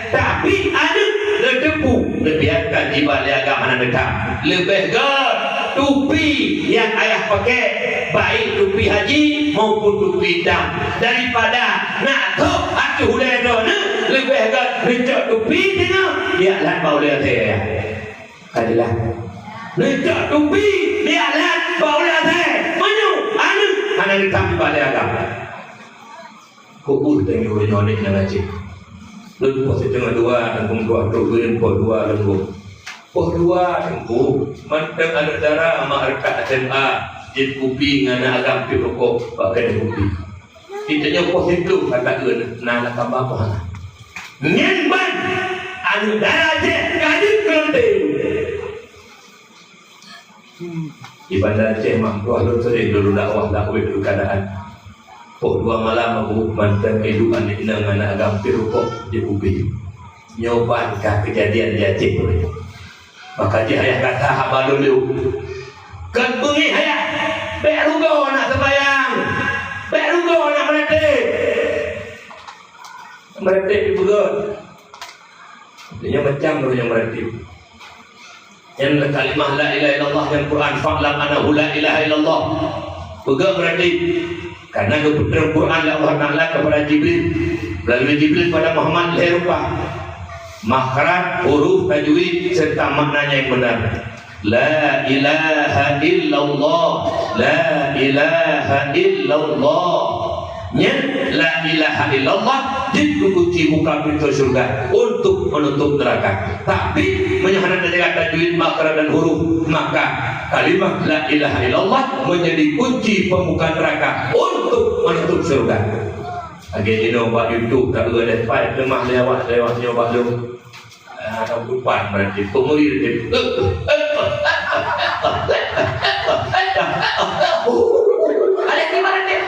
Tapi aneuk neuteupeue, neubiarkan jiba lé agam hana neutam. Leubeh göt tupi nyang ayah pakai, baik tupi haji maupun tupi itam. Daripada nak thôk ateueh ulèe droeneuh, leubeh göt neucok tupi singoh, biak lat bak ulèe até ayah. Ka jeulaih. Neucok tupi, biak lat bak ulèe até. Meunyoe aneuk hana neutam jiba lé agam. Kok buet tanyoe nyoe aneuk nyang aséng. Lôn poh siteungoh dua, teungku meutuah trok geuh poh dua lôn poh. Poh dua teungku, mantong aneuk dara mak reutak S M A, jép kupi ngon aneuk agam piep rukok bak keuneuk kupi. Di tanyoe poh siplôh ka taeu na lakam babah. Nyan ban aneuk dara jih ka jeuet keu lôn. Di Banda Aceh mak meutuah lôn sering lôn dakwah lakoe keuadaan. Poh dua malam abu mantong idup aneuk inong aneuk agam piep rukok di kupi. Nyoe ban ka keujadian di Aceh. Maka jih ayah kata haba lôn lé. Kon beungéh ayah, bèk rugoe nak seumayang, bèk rugoe nak meuratéb. Meuratéb dipeugöt. Nyoe macam roh nyang meuratéb. Nyan kalimah la ilaha illallah nyang Quran, "Fa'lam annahu la ilaha illallah." Peugah meuratéb. Karena geupeutrön Quran lé Allah Taala kepada Jibril. Melalui Jibril pada Muhammad lhèe rupa. Makhraj, huruf, tajwid, serta maknanya yang benar. La ilaha illallah. La ilaha illallah. Nyan la ilaha illallah jeuet keu kunci buka pintoe syeuruga untuk menutup neraka. Tapi, meunyoe hana tajaga tajwid, makhraj dan huruf, maka kalimah la ilaha illallah menjadi kunci pembuka neraka untuk menutup syeuruga. Lagèe jinoe bak YouTube ka geuh ada pai leumah lé awak, lé awak nyoe bak lôn. Ah, ada bupan berarti. Penguri berarti. Ada di mana dia?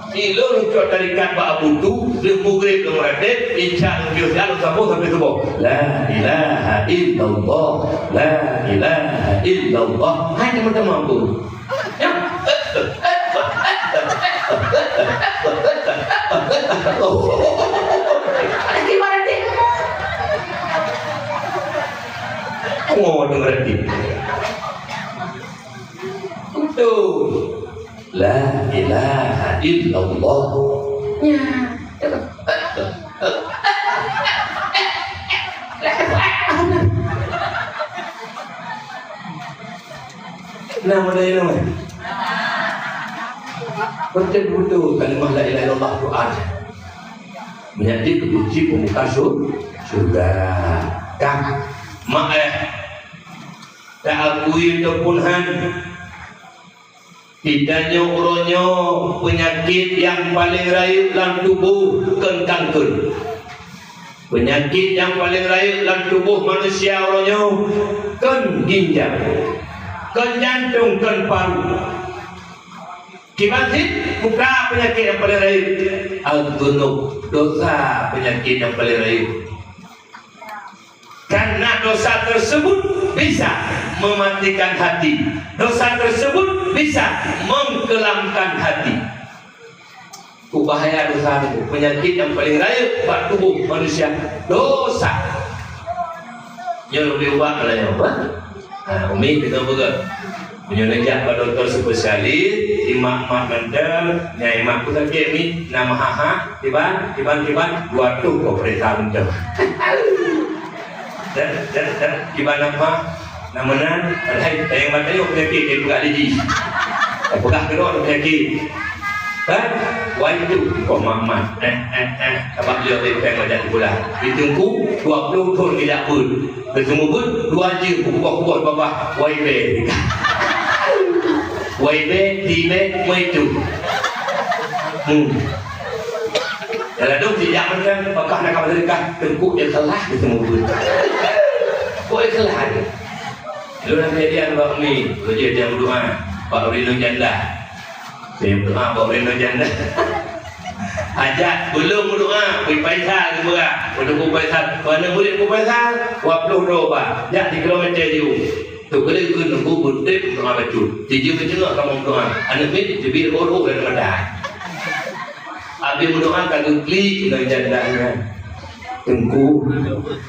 Di lôn cok tarikat bak Abu Tu, di Mugrib lôn ratéb, insya Allah, insya Allah, sambung sampai subuh. La ilaha illallah, la ilaha illallah. Hai teman-teman aku. Oh, dengar hati. Betul. La ilaha illallah. Ya. Nah, mana yang nama? Betul-betul kalimah la ilaha illallah Quran. Menjadi kunci pembuka sur-, surga. Kan? Mak eh. Tak akui ataupun han. Di tanyoe uroe nyoe, peunyakét nyang paleng rayeuk lam tuboh kon kanker. Peunyakét nyang paleng rayeuk lam tuboh manusia uroe nyoe kon ginjal, kon jantong, kon paru. Kiban cit buka peunyakét nyang paleng rayeuk, az-dzunub, dosa peunyakét nyang paleng rayeuk. Karena dosa tersebut bisa mematikan hati. Dosa tersebut bisa mengkelamkan hati. Ku bahaya dosa tu. Penyakit yang paling rayeuk bak tubuh manusia, dosa. Nyoe leubeh ubat kalau nyoe, bah. Ha, umi kena peugah. Meunyoe neujak bak dokto spesialis, imak-mak mantong, nyai mak ku sakét mi, na meuhah-hah, kiban, kiban, kiban, dua ratus kau periksa mantong. Dan, dan, dan, kiban apa? Na meunan, padahai tayang mata nyoe penyakit, dia peugah lagi. Dia peugah keudroe penyakit. Kan? Wah, itu kok mak-mak. Eh, eh, eh. Sabab dia tayang mata di bulan. Di Teungku, dua puluh thon dia pun. Keuteumeubeut dua jeuem kuboh-kuboh babah, wai bèe. Wai bèe, ti bèe, wai tu. Hmm. Dalam Lalu sijak mantong, pakah na kaban seudeukah, teungku ikhlas di seumeubeuet. Kok ikhlas? Lôn na kejadian bak mi, lôn jeuet nyang meudoa, bak ureueng janda. Nyang meudoa bak ureueng janda. Ajak, beulom meudoa, Teungku Faisal geupeugah. Teungku Faisal, bak aneuk murit Teungku Faisal, dua ploh droe ba, jak di kilometer jih. Teungku lé keu nunggu beutrép meudoa bacut. Tijeueng meuteungoh kamoe meudoa. Aneuk miet teubiet roh-roh dan mata. Abéh meudoa ka geuklik ngon janda nyan. Teungku,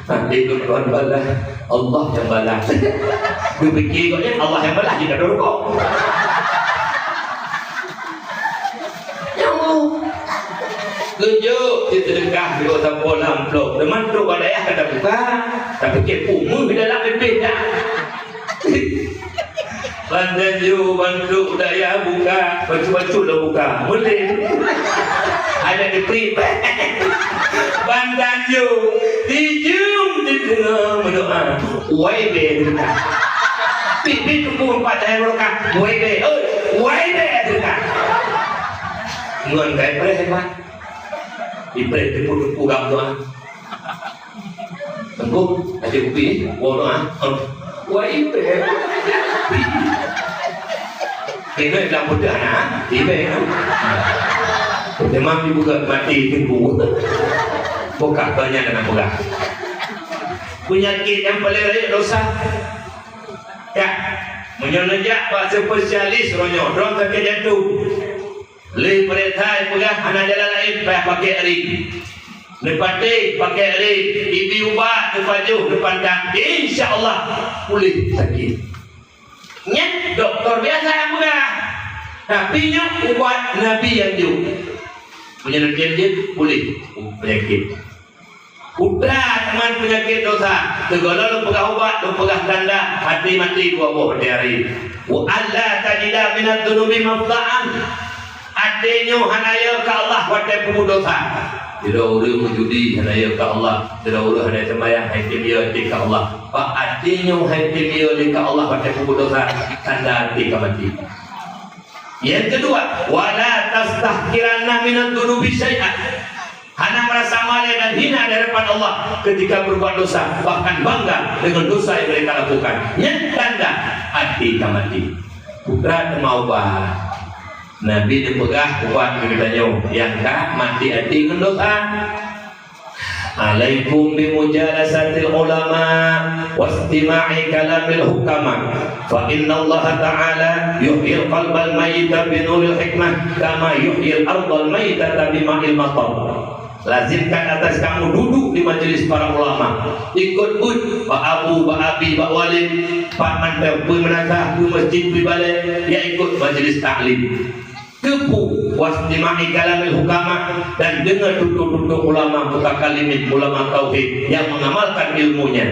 nanti Tuhan balas. Allah nyang balas. Geupike gobnyan Allah nyang balas, jeuet ka rukuk. Ya Allah. Geujok cit seudeukah, geujok sampôh lam amplop. Teuma trok bak dayah ka tabuka, tapike peue meuh dalam pipéh dah. Ban tanyoe ban trok dayah buka, bacut-bacut lom buka. Meulém. Hana geutri. Ban tanyoe, tijeueng di teungoh meudoa. Wai bèe teuka. Pih-pih teungku empat dayah meudoa. Wai bèe. Oi, wai bèe teuka. Ngon kai preh hebat. Ipreh teupeu-teupeu gam doa. Teungku, até kupi, woe doa. Wah, ipreh. Kena bilang peugah na, ipreh. Teuma dibuka mati teungku. Buka banyak nak peugah. Penyakit nyang paleng rayeuk dosa. Ya, meunyoe neujak bak spesialis roh nyoe, droe sakét jantong. Lé peurintah peugah hana jalan laén, payah pakék ring. Neupatéh pakék ring, ibi ubat, neupajoh, neupandang. Insya Allah puléh sakét. Nyan dokto biasa nyang peugah. Tapi nyoe ubat Nabi nyang jok. Meunyoe neutem jeuet, puléh peunyakét. Putra teuma peunyakét dosa. Sigohlom lôn peugah ubat, lôn peugah tanda, até maté dua boh watèe hari. Wa alla tajida minadz-dzunubi mafza'an. Até nyoe hana yö keu Allah watèe peubuet dosa. Sidroe ureueng meujudi hana yö keu Allah. Sidroe ureueng hana seumayang, hai tem yö até keu Allah. Bak até nyoe hai tem yö lé keu Allah watèe peubuet dosa, tanda até ka maté. Nyang keudua, wala tastahqiranna minadz-dzunubi syai'an. Hana merasa malu dan hina di hadapan Allah ketika berbuat dosa, bahkan bangga dengan dosa yang mereka lakukan. Nyan tanda até ka maté. Putra teuma ubat. Nabi neupeugah ubat keu geutanyoe nyang ka maté até ngon dosa. Alaikum bimujalasatil ulama wastima'i kalamil hukama. Fa innallaha ta'ala yuhyil qalbal mayyita binuril hikmah kama yuhyil ardal mayyitata bima'il matar. Lazimkan atas kamu duduk di majelis para ulama. Ikut buet bak abu, bak abi, bak walid, bak mantong, bui meunasah, bui masjid, bui balai, ya ikut majelis taklim. Keupeue wastima'i kalamil hukama dan deungon tutoe-tutoe ulama mutakallimin, ulama tauhid nyang mengamalkan ilmunya.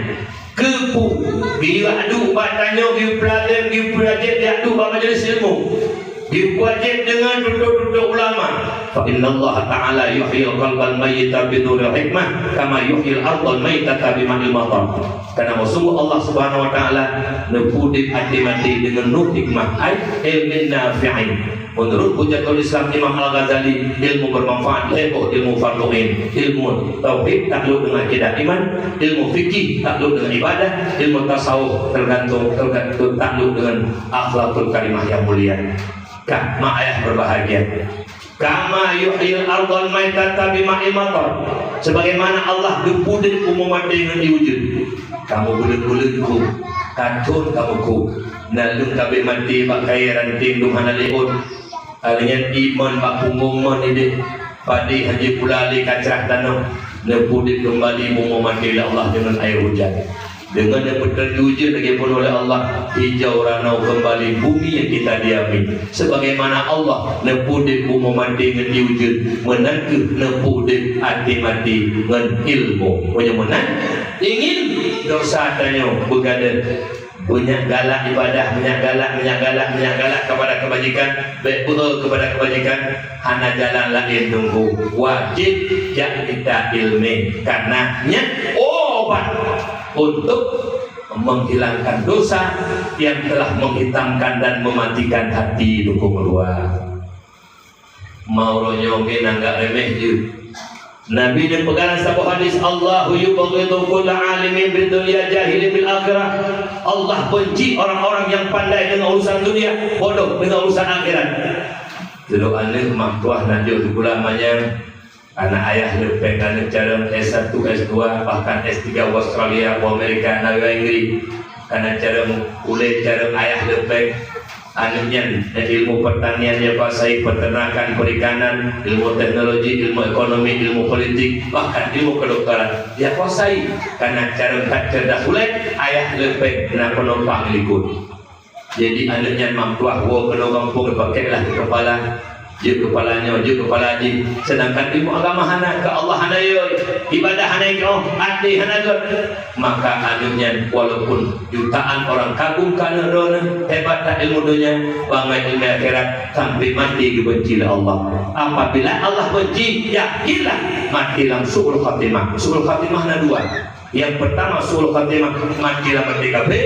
Keupeue geuyue adu bak tanyoe, geuyue peulalém, geuyue peurajét, geuyue adu bak majelis ilmu. Geuyue peurajét deungon tutoe-tutoe ulama. Fa innallaha ta'ala yuhyil qalbal mayyita binuril hikmah kama yuhyil ardal mayyitata bima'il matar. Karena sungguh Allah Subhanahu wa Ta'ala neupeuudép até maté deungon nur hikmah, ai ilmin nafi'in. Menurut Hujjatul Islam Imam Al-Ghazali, ilmu bermanfaat lhèe boh ilmu fardhu ain, ilmu tauhid taklok deungon akidah iman, ilmu fikih taklok deungon ibadah, ilmu tasawuf tergantung, tergantung taklok deungon akhlakul karimah yang mulia. Kah, mak ayah berbahagia. Kama yuhyil ardal maitata bima'il matar. Sebagaimana Allah geupeuudép bumoe maté ngon ié ujeuen. Kamoe buleuen-buleuen kôb, ka thon kamoe kôb. Na lôn ka abéh maté bak kayèe ranting dum hana lé ôn. Lheueh nyan ié mon bak punggong mon idéh, padé hana jipula lé kacrah tanoh, neupeuudép keumbali bumoe maté lé Allah deungon air hujan. Deungon neupeuteun ujeuen lagèe bunoe lé Allah, hijau ranau keumbali bumi nyang kita diami. Sebagaimana Allah neupeuudép bumoe maté ngon ié ujeuen, meunan kheueh neupeuudép até maté ngon ilmu. Meunyoe meunan, ingin dosa tanyoe beugadôh. Banyak galak ibadah, banyak galak, banyak galak, banyak galak kepada kebajikan, bèk beuhe kepada kebajikan, hana jalan laén teungku. Wajéb jak mita ileumèe, karena nyan obat untuk menghilangkan dosa yang telah menghitamkan dan mematikan hati teungku meuluwa. Mau uroe nyoe meunan agak remeh jeuet. Nabi neupeugah lam saboh hadis, "Allahu yubghidu kulla alimin fid dunya jahilin fil akhirah." Allah benci orang-orang yang pandai dengan urusan dunia, bodoh dengan urusan akhirat. Sidroe aneuk mak tuah na jok sikula manyang, aneuk ayah leupeng, aneuk carông S satu, S dua, bahkan S tiga u Australia, u Amerika, na u Inggris. Kana carông ulée, carông ayah leupeng. Aneuk nyan ilmu pertanian ya kuasai, peternakan, perikanan, ilmu teknologi, ilmu ekonomi, ilmu politik, bahkan ilmu kedokteran ya kuasai. Kana carông that cerdas ulée, ayah leupeng na penumpang likot. Jadi aneuk nyan mak tuah woe keunoe gampông, pakailah keu kepala. Jeuet kepala nyoe, jeuet kepala jih. Sedangkan ilmu agama hana, keu Allah hana yoi, ibadah hana jih, até hana gét. Maka aneuk nyan walaupun jutaan orang kagum keu aneuk droeneuh, hebat that ilmu donya, bangai ilmu akhirat, sampai mati geubenci lé Allah. Apabila Allah benci, yakinlah mati lam su'ul khatimah. Su'ul khatimah na dua. Yang pertama su'ul khatimah, mati lam até kafé.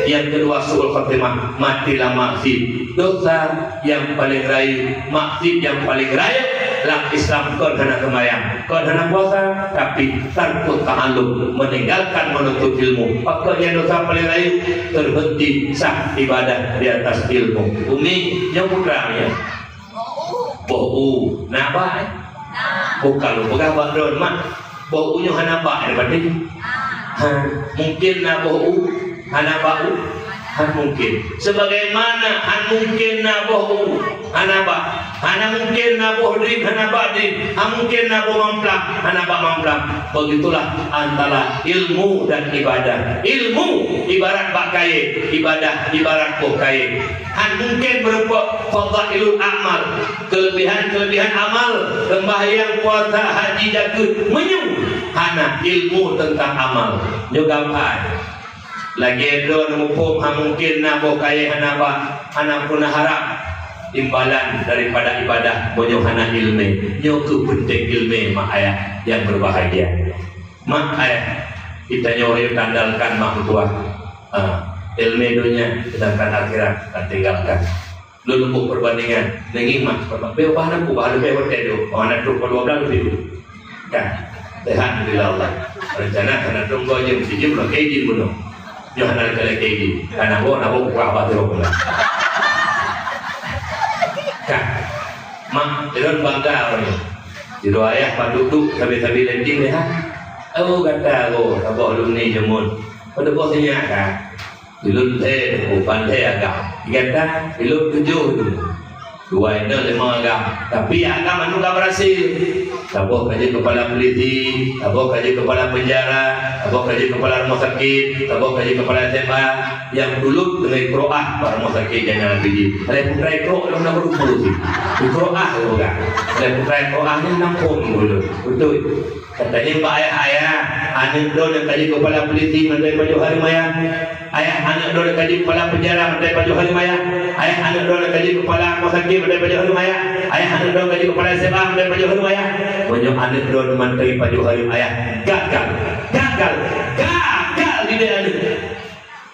Yang kedua su'ul khatimah, mati lam maksiat. Dosa yang paling rayeuk, maksiat yang paling rayeuk lam Islam, kon hana seumayang, kon hana puasa, tapi tarkut ta'allum, meninggalkan menuntut ilmu. Pakon nyang dosa paling rayeuk? Terhenti sah ibadah di atas ilmu. Umi, nyoe putra nyoe. Boh u, na bak, eh? Bukan lôn peugah bak droen, mak. Boh u nyoe hana bak, eh, berarti? Ha, mungkin na boh u, hana bak u? Han mungkin. Sebagaimana han mungkin na boh u, hana bak. Hana mungkin na boh drin, hana bak drin. Han mungkin na boh mamplam, hana bak mamplam. Begitulah antara ilmu dan ibadah. Ilmu ibarat bak kayée, ibadah ibarat boh kayée. Han mungkin meurumpok fadailul a'mal, kelebihan-kelebihan amal, sembahyang, puasa, haji, zakeuet, meunyoe hana ilmu tentang amal. Nyoe gampang. Lagée droe muphom han mungkin na boh kayée hana bak, hana pernah harap imbalan daripada ibadah meunyoe hana ilmu. Nyoe keuh penting ilmu, mak ayah yang berbahagia. Mak ayah, kita nyoe yuk andalkan mak meutuah. Ah, ilmu dunia, sedangkan akhirat kita tinggalkan. Lôn leumbôh perbandingan, deungon mak, bèk ubah na, ubah leubeh watèe dua, oh, na trok dua belas leubeh dua. Kan? Sehat, alhamdulillah Allah. Rencana hana trok dua jeuem, sijeuem lakèe jih bunoe. Nyoe hana lakèe jih. Hana boh, na boh, ubah bak trok bunoe. Kan? Mak, ulôn bangga awak nyoe. Sidroe ayah padub-dub sabe-sabe landing deh, ha? Oh, gata, oh, saboh alumni jameun. Padub boh sinyak, kan? Ulôn lhèe, oh, ban lhèe agam. Gata, ulôn tujoh tu. Dua inong lima agam. Tapi agam anu ka berhasil. Saboh ka jeuet kepala polisi, saboh ka jeuet kepala penjara, saboh ka jeuet kepala rumah sakit, saboh ka jeuet kepala S M A. Nyang tulôt teungoh ikroah bak rumah sakit Zainal Abidin. Lhèe putra ikroah lom na beureumpok sih. Ikroah tu kan. Lhèe putra ikroah ni nampung dulu. Beutôi. Katanya bak ayah-ayah, aneuk droe nyang ka jeuet kepala polisi mandai pajoh hareuem ayah. Ayah aneuk droe nyang ka jeuet kepala penjara mandai pajoh hareuem ayah. Ayah aneuk droe nyang ka jeuet kepala rumah sakit mandai pajoh hareuem ayah. Ayah aneuk droe ka jeuet kepala S M A mandai pajoh hareuem ayah. Meunyoe aneuk droe mandai pajoh hareuem ayah, gagal, gagal, gagal didik aneuk.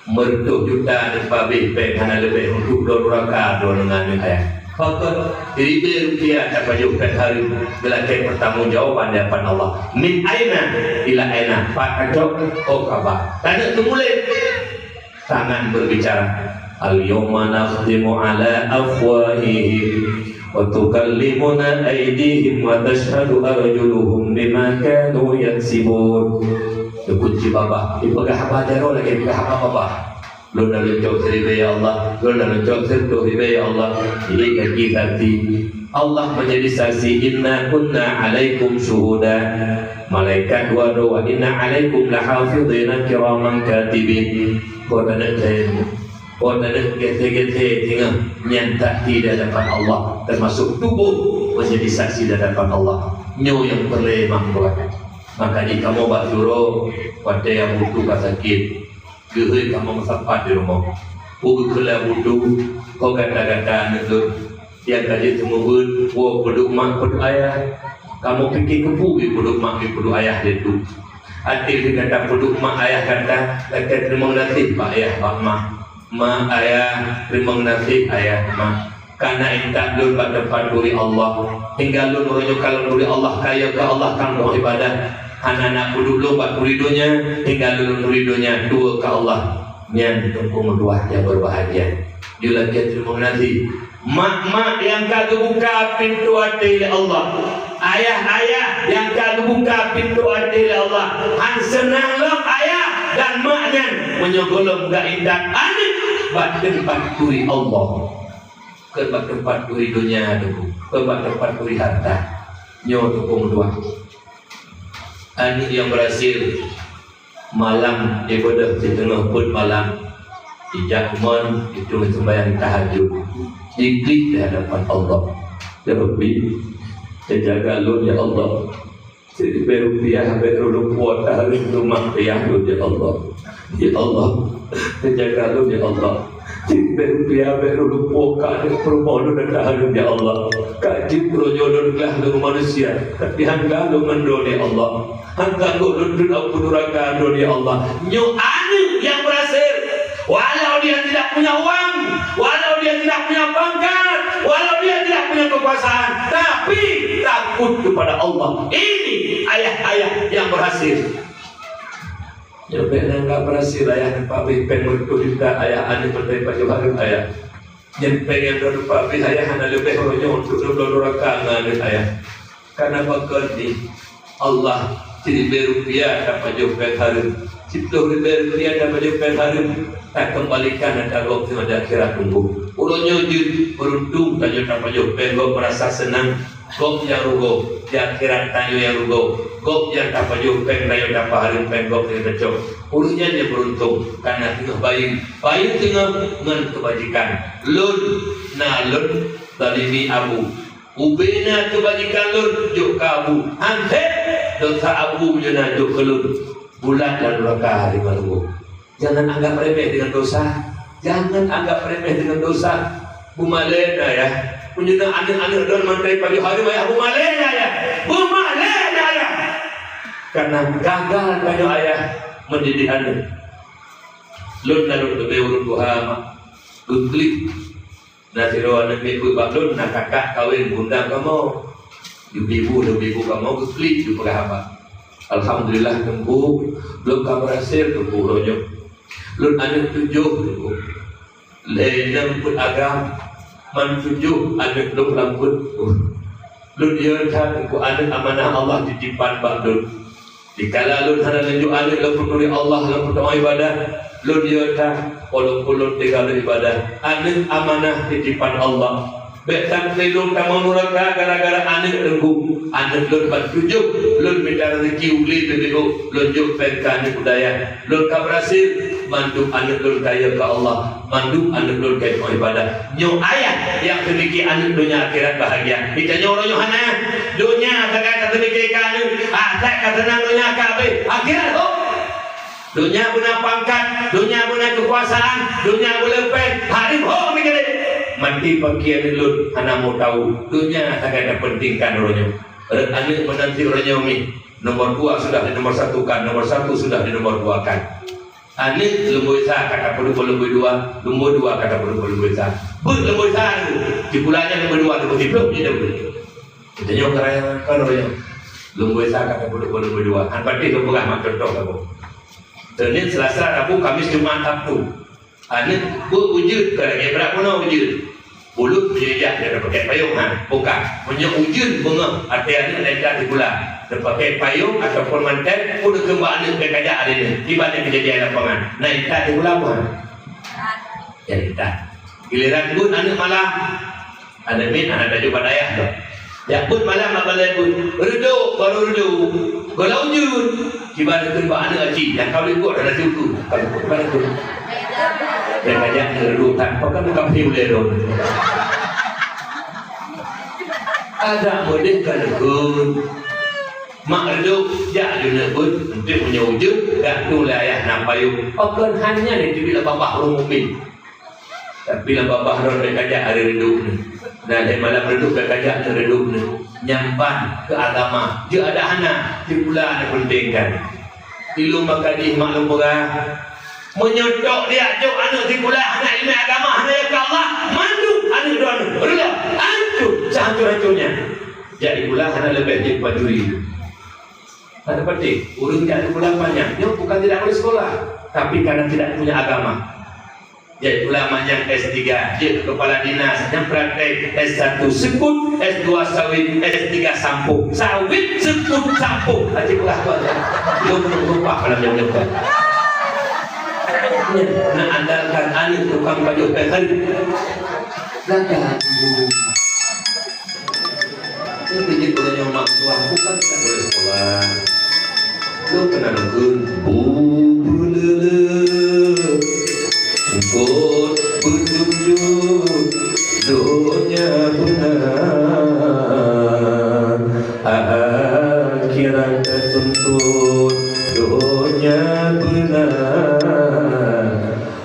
Meureutoh juta aneuk pabéh péng hana leubeh untuk droe duraka droe ngon aneuk ayah. Pakon? Ribèe rupiah tapajoh péng hareuem geulakèe pertanggungjawaban di hadapan Allah. Min aina ila aina, pat ka trok, oh, kaba. Taneuk teumuléh. Tangan berbicara. Al-yawma nakhtimu ala afwahihim wa tukallimuna aydihim wa tashhadu arjuluhum bima kanu yaksibun. Dikunci babah, dipeugah haba jaroe lagèe peugah haba babah. Lôn na leucok siribèe ya Allah, lôn na leucok siribèe ya Allah. Jadi kaki saksi. Allah menjadi saksi, "Inna kunna alaikum syuhuda." Malaikat dua-dua, "Inna alaikum lahafidhina kiraman katibin." Buat aneuk saya, buat aneuk gèt-gèt singoh nyan saksi di hadapan Allah, termasuk tuboh menjadi saksi di hadapan Allah. Nyoe nyang peureulèe mang buat. Maka jikamoe bak syuroe, watèe nyang butuh ka sakét, geuhôi kamoe meusapat di rumoh. Peue geukheun lé Abu Tu, ho gata-gata aneuk lôn, nyang ka jeuet seumeubeuet, woe peuduek mak peuduek ayah. Kamoe pike keupeue geuh peuduek mak geuh peuduek ayah lé Tu. Até geuh gata peuduek mak ayah gata, gata teurimong gaséh bak ayah bak mak. Mak, ayah, teurimong gaséh ayah, mak. Kana intat lôn bak teumpat turi Allah, hingga lôn uroe nyoe kalon turi Allah, kaya keu Allah, kalon ibadah. Hana na peuduek lôn bak turi donya, hingga lôn turi donya, tuwoe keu Allah. Nyan teungku meutuah nyang berbahagia. Jeuet lagèe teurimong nasi. Mak-mak nyang ka geubuka pintoe até lé Allah, ayah-ayah nyang ka geubuka pintoe até lé Allah, han seunang lom ayah dan mak nyan meunyoe gohlom geuintat aneuk bak teumpat turi Allah. Kon bak teumpat turi donya tu, kon bak teumpat turi harta. Nyoe teungku meutuah. Aneuk nyang berhasil malam ibadah di teungoh peuet malam, ijak umon itu seumbahyang tahajud, zikir di hadapan Allah. Ya Rabbi, jaga lôn ya Allah. Siribèe rupiah bèk lôn lupo tahareuem teuma piah lôn, ya Allah. Ya Allah, jaga lôn, ya Allah. Siribèe rupiah bèk lôn lupo ka aneuk peurumoh lôn tahareuem, ya Allah. Ka jeuet uroe nyoe lôn glah lôn manusia, tapi han glah lôn ngon droe, ya Allah. Han tanggok lôn treuk u nuraka droe, ya Allah. Nyoe aneuk nyang berhasil. Walau dia tidak punya uang, walau dia tidak punya pangkat, walau dia tidak punya kekuasaan, tapi takut kepada Allah. Ini ayah-ayah yang berhasil. Nyoe péng nyang ka berhasil, ayah, nampak bri péng meureutoh juta, ayah, aneuk meutai pajoh hareuem, ayah. Nyan péng nyang droeneuh pabri, ayah, hana leubeh uroe nyoe untuk lôn bloe nuraka ngon aneuk, ayah. Karena pakon jih Allah, siribèe rupiah tapajoh péng hareuem, siploh ribèe rupiah tapajoh péng hareuem, takeumbalikan ata gob teungoh di akhirat teungku. Uroe nyoe jeuet, beuruntung tanyoe tapajoh péng gob meurasa seunang, gob nyang rugoe, di akhirat tanyoe nyang rugoe, gob nyang tapajoh péng tanyoe tapahareuem péng gob nyang tacok. Ureueng nyan nyang beuruntung, karena teungoh bayeue, bayeue teungoh ngon keubajikan. Lôn, na lôn zalimi abu. Ubé na keubajikan lôn jok keu abu, han sép dosa abu nyoe na jok keu lôn, bulat lam nuraka di malam. Jangan anggap remeh dengan dosa. Jangan anggap remeh dengan dosa. Beumalèe na, ya. Meunyoe na aneuk-aneuk droeneuh meutai pajoh hareuem, ya, beumalèe na, ya. Beumalèe na, ya. Karena gagal tanyoe ayah mendidik aneuk. Lôn na lôn leubeh ureueng tuha, mak. Geuklik. Na sidroe aneuk miet beuet bak lôn, na kakak kawén geuundang kamoe. Geubri bu, geubri bu kamoe, geuklik, geupeugah haba. Alhamdulillah, teungku, lôn ka berhasil, teungku, uroe nyoe. Lôn aneuk tujoh, teungku. Lhèe inong peuet agam, man tujoh aneuk lôn lam peuet. Lôn yö that, teungku, aneuk amanah Allah titipan bak lôn. Dikala lôn hana neujok aneuk lôn peuturi Allah, lôn peutamong ibadah, lôn yö that, walaupun lôn tinggai lôn ibadah. Aneuk amanah titipan Allah. Bèk sampoe lôn tamong nuraka gara-gara aneuk, teungku. Aneuk lôn ban tujoh, lôn mita rezeki u glé B B O, lôn jok péng keu aneuk u dayah. Lôn ka berhasil, mandum aneuk lôn kaya keu Allah. Mandum aneuk lôn ka jeuet ibadah. Nyoe ayah nyang teumiké aneuk donya akhirat bahagia. Geutanyoe uroe nyoe hana. Donya sagai ka teumiké keu aneuk, asai ka seunang donya ka habéh. Akhirat ho. Donya beuna pangkat, donya beuna keukuasaan, donya beuna péng, hareuem ho teumiké. Maté paki aneuk lôn hana meu tau. Donya sagai ka peuntengkan uroe nyoe. Rot aneuk meunan cit uroe nyoe mi. Nomor dua sudah di nomor satu kan, nomor satu sudah di nomor dua kan. Aneuk lumboi sa ka tapeuduek bak lumboi dua, lumboi dua ka tapeuduek bak lumboi sa. Beuet lumboi sa tu, sikula nyan lumboi dua tu, beusiplôh je dah beuet. Geutanyoe keurayeuk kan uroe nyoe. Lumboi sa ka tapeuduek bak lumboi dua. Han patéh lôn peugah mak contoh saboh. Senin, Selasa, Rabu, Kamis, Jumat, Sabtu. Aneuk beuet ujeuen, ka lagèe brat bunoe ujeuen. Ulôn meunyoe jak, dia tapakèk payông, ha, buka. Meunyoe ujeuen beungoh, até aneuk na intat sikula, tapakèk payông ataupun mantel, peuneuk keu bak aneuk bèk kajak aneuk, kiban nyang keujadian lapangan. Na intat sikula peue? Na intat. Giliran beuet aneuk malam, aneuk miet hana tajak bak dayah lom. Jak beuet malam bak balèe beuet, reudôk, barô reudôk. Gohlom ujeuen, kiban neukheun bak aneuk aci, nyang ka likot hana siukeue, ka likot, ka likot. Nyang ka jak neuk reudôk that, pakon ka phi ulèe lôn. Adak meudeh ka neukheun. Mak reudôk, jak ju neuk beuet, eunteuk meunyoe ujeuen, jak tueng lé ayah na payông. Pakon hana neuteubiet lam babah ureueng mukmin. Tapi lam babah droe bèk kajak hari reudôk nyoe. Dan lhèe malam reudôk bèk kajak nyoe reudôk nyoe. Nyan ban keu agama. Jeuet adak hana, sikula na peunteng kan. Ilôn maka jih mak lôn peugah, Meunyoe tok diyak jok aneuk sikula hana ileumèe agama, hana yö keu Allah, mandum aneuk droeneuh reuloh, hancô seuhancô-hancô nyan. Jak sikula hana leubeh jeuet pancuri. Hana patéh, ureueng jak sikula manyang nyoe bukan tidak boleh sekolah, tapi karena tidak punya agama. Jak sikula manyang S tiga, jeuet kepala dinas, nyang praktek S satu seukut, S dua sawét, S tiga sampôh. Sawét seukut sampôh. Aji peugah tuan. Lôn meunurot upah malam nyoe. Nyan, na andalkan aneuk tukang pajoh péng kali. Gagal. Nyan keuh jeuet uroe nyoe mak tuah, bukan tidak boleh sekolah. Lôn keunan lôn kheun, bu beuleuleuk, eungkôt beutunjut, donya beuna, akhirat tatuntut, donya beuna,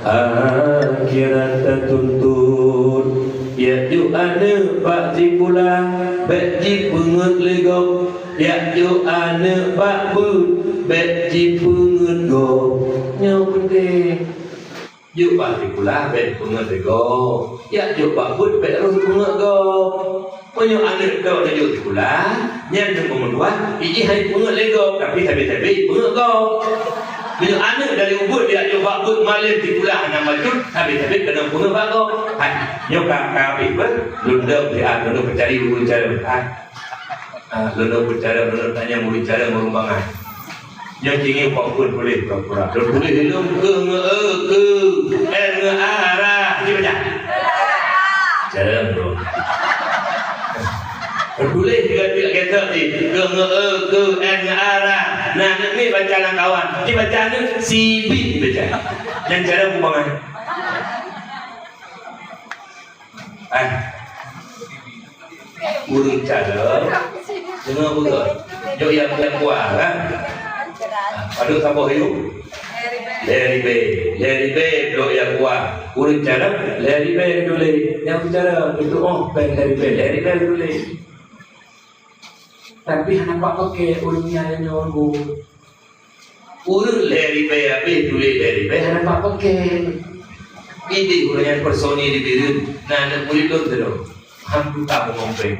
akhirat tatuntut. Yak jok aneuk bak sikula, bèk jipeungeut lé gob. Yak jok aneuk bak beuet, bèk jipeungeut gob. Nyoe peunteng. Jok bak sikula, bèk peungeut lé gob. Yak jok bak beuet, bèk rôh peungeut gob. Meunyoe aneuk tok neujok sikula, nyan teuma meutuah, ijih hai peungeut lé gob, tapi sabe-sabe peungeut gob. Meunyoe aneuk dari ubit jak jok bak beuet malém sikula hana bacut, sabe-sabe keunong peungeut bak gob. Hai, nyoe ka, ka habéh beuet, lôn dong siat, lôn peucari ureueng cara. Hai. Ah, lôn peucari, lôn tanyong ureueng cara ureueng bangai. Nyoe tinggi pok pun tuléh pura-pura. Lôn tuléh ilôn keu nge e keu, er nge a ra. Ni baca. Cara tu. Lôn tuléh tiga tiga kata ni. Keu nge e keu, er nge a ra. Nah, ni baca lam kawan. Ni baca ni sibi baca. Dan cara bubangan. Eh. Ureueng cara, deungoe beugöt. Jok nyang, nyang kuah, kan? Padub saboh yum? Lhèe ribèe. Lhèe ribèe jok nyang kuah. Ureueng cara, lhèe ribèe tuléh. Nyang cara, itu oh, pèng lhèe ribèe. Lhèe ribèe tuléh. Tapi hana bak pakè ureueng nyan nyoe. Ureueng lhèe ribèe habéh tuléh lhèe ribèe hana bak pakè. Idéh ureueng nyan personil di Bireuen, na aneuk murit lôn sidroe. Alhamdulillah, bungong péng.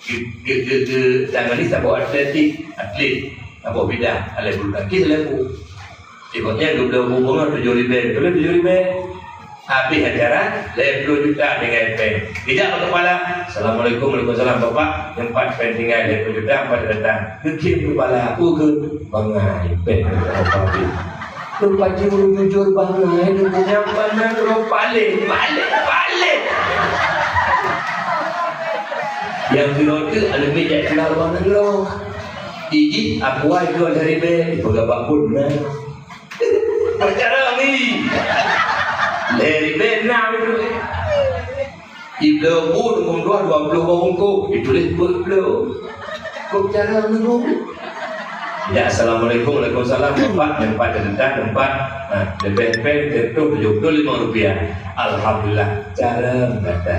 Geu-, geu-, geu-, geu-, tangan ni saboh atletik, atlet, saboh bidang, alèh bulu tangkis, alèh bu. Ibaratnya dua belas ribu bunga tujuh ribu, dua belas tujuh ribu. Habis acara, lhèe ploh juta tinggai péng. Geujak bak kepala, "Assalamualaikum." "Waalaikumsalam, Bapak." Nyoe pat péng tinggai lhèe ploh juta, empat datang. Geukheun kepala, "Aku ke bangai péng." Teupacé ureueng jujur bangai, deungon nyan pandang droe paléh, paléh, paléh. Nyang keudua teuk, aneuk miet jak tinggai bak nanggroe. Ijih, aku ai dua lhèe ribèe, ipeugah bak buet na. Pacaran ni. Lhèe ribèe na beutôi. Ibloe bu nombor dua, dua ploh boh bungkôh, ituléh peuet ploh. Kok cara nunggu? Ya, assalamualaikum, waalaikumsalam, Bapak, tempat tentang tempat. Nah, lebih pen tentu tujuh puluh lima rupiah. Alhamdulillah, cara gata.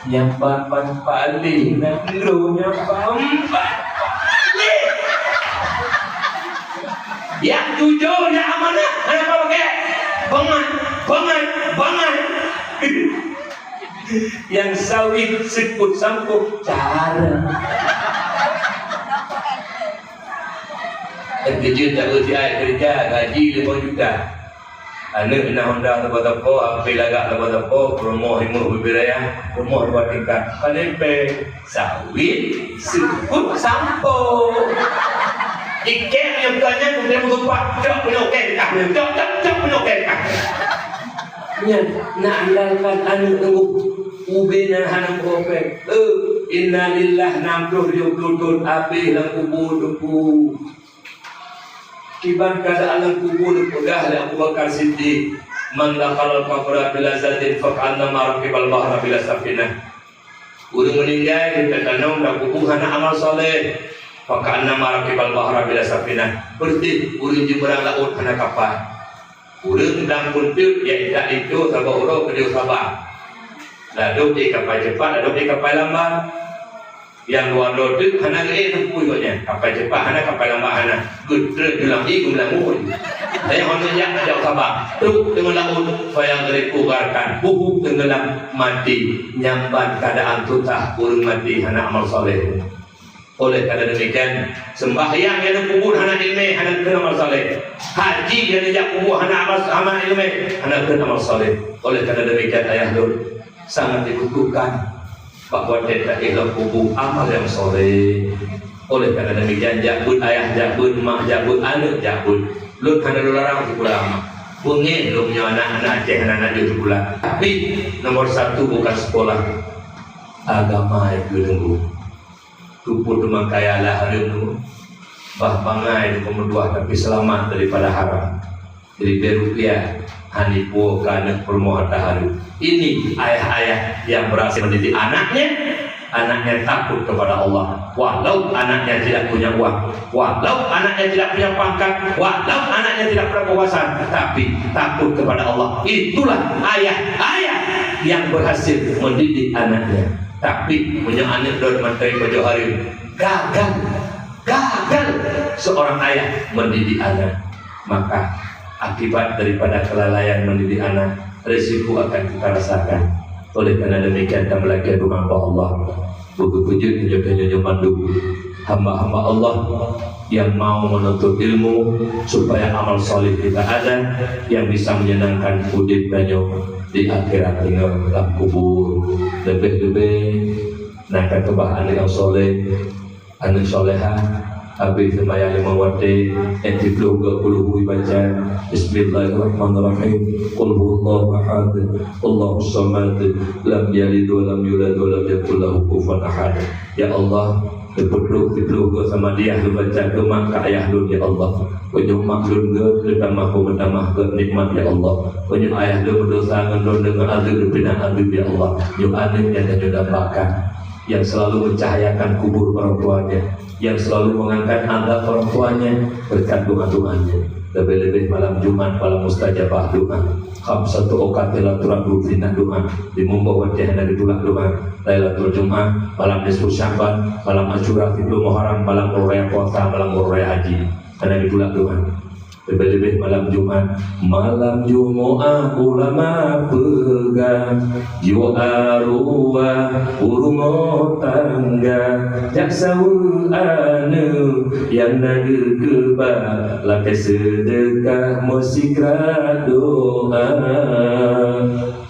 Nyampak pan paling, nah, lu nyampak empat paling. Nyang jujur, nyang amanah, hana pakai. Bangai, bangai, bangai. Nyang sawit seukut sampôh cara. Keujeuet tak beusiai keureuja, gaji lima juta. Aneuk na honda saboh-saboh, H P lagak saboh-saboh, peurumoh limong bubé raya, rumoh dua tingkat. Paléng péng. Sawit, seukut sampôh. Ikèk nyang bukan nyan, bukan meutumpah. Cok peunoh kèe kah, cok, cok, cok peunoh kèe kah. Nyan, na andalkan aneuk teungku. Ubé na hana meuopèk. Eh, innalillah, nam ploh tujoh ploh thôn, abéh lam kubu teungku. Kiban keuadaan lam kubu neupeugah lé Abu Bakar Siddiq, "Man dakhalal qabra bila zanin, faka'annama rakibal bahra bila safinah." Ureueng meuninggai, geuteutanong lam kubu hana amal saleh, "Faka'annama rakibal bahra bila safinah." Peureuséh ureueng jimeurang laôt hana kapal. Ureueng dang peunteuek, ya intat linto saboh uroe keudeh saba. Ladôm di kapal cepat, ladôm di kapal lambat. Nyang luwa droe teuk hana geuék teupui gobnyan. Kapai cepat hana, kapai lambat hana. Geutrön ju lam ié geumeulangui. Saya hana jak, jak saba. Trok teungoh laôt, fayaghriqu gharqan. Buhu teunggeulam maté. Nyan ban keuadaan susah ureuëng maté hana amal saleh. Oleh karena demikian, sembahyang nyang neupeubuet hana iéleumé, hana kheun amal saleh. Haji nyang neujak peubuet hana amal, hana iéleumé, hana kheun amal saleh. Oleh karena demikian, ayah lôn, sangat dibutuhkan bak watée taéh lam kubu amal nyang saleh. Oleh karena demikian, jak beuet ayah, jak beuet mak, jak beuet aneuëk, jak beuet. Lôn hana lôn larang sikula amal. Beungéh lôn nyoe anak-anak Aceh hana, hana jeuet sikula. Tapi nomor satu bukan sekolah, agama nyang keu teunggu. Tupu teuma kaya lah hareuem tu. Bah bangai tu peumeutuah tapi seulamat daripada haram. Ribée rupiah hana ipuwoe keu aneuëk peurumoh hareuem. Ini ayah-ayah yang berhasil mendidik anaknya. Anaknya takut kepada Allah. Walau anaknya tidak punya uang, walau anaknya tidak punya pangkat, walau anaknya tidak punya kekuasaan, tapi takut kepada Allah. Itulah ayah-ayah yang berhasil mendidik anaknya. Tapi meunyoe aneuëk droe mantong pajoh hareuem, gagal, gagal seorang ayah mendidik anak, maka akibat daripada kelalaian mendidik anak, risiko akan kita rasakan. Oleh karena demikian, tameulakée doa bak Allah. Beugeupeujeuet meunyoe tanyoe nyoe mandum hamba-hamba Allah yang mau menuntut ilmu supaya amal saleh kita ada yang bisa menyenangkan udeb tanyoe di akhirat nyoe lam kubur. Leubeh-leubeh na ka keubah aneuëk nyang saleh, aneuëk salehah, habéh seumayang limong watée, nyang siploh geuh puluh ibaca, Bismillahirrahmanirrahim, Qul huwallahu ahad, Allahus samad, lam yalid wa lam yulad wa lam yakul lahu kufuwan ahad. Ya Allah, teupeutrok siploh geuh Samadiyah lôn baca keu mak keu ayah lôn, ya Allah. Meunyoe mak lôn geuh, teutamah peutamah geuh nikmat, ya Allah. Meunyoe ayah lôn meudosa ngon lôn deungon azeub, lôn pinah azeub, ya Allah. Nyoe aneuëk nyang tanyoe dambakan, yang selalu mencahayakan kubur orang tuanya, yang selalu mengangkat azab orang tuanya berkat doa-doanya. Leubeh-leubeh malam Jumat, malam mustajabah doa. Khamsatu awqatin la turaddu fihinna doa. Limong boh watée hana geutulak doa. Lailatul Jumat, malam nisfu Sya'ban, malam Asyura, siploh Muharram, malam uroe raya puasa, malam uroe raya haji. Hana geutulak doa. Leubeh-leubeh malam Jumat. Malam Jumat ulama peugah, jiwoe aruwah u rumoh tangga, jak saweue aneuëk nyang na geukeubah, lakée seudeukah meusikrat doa.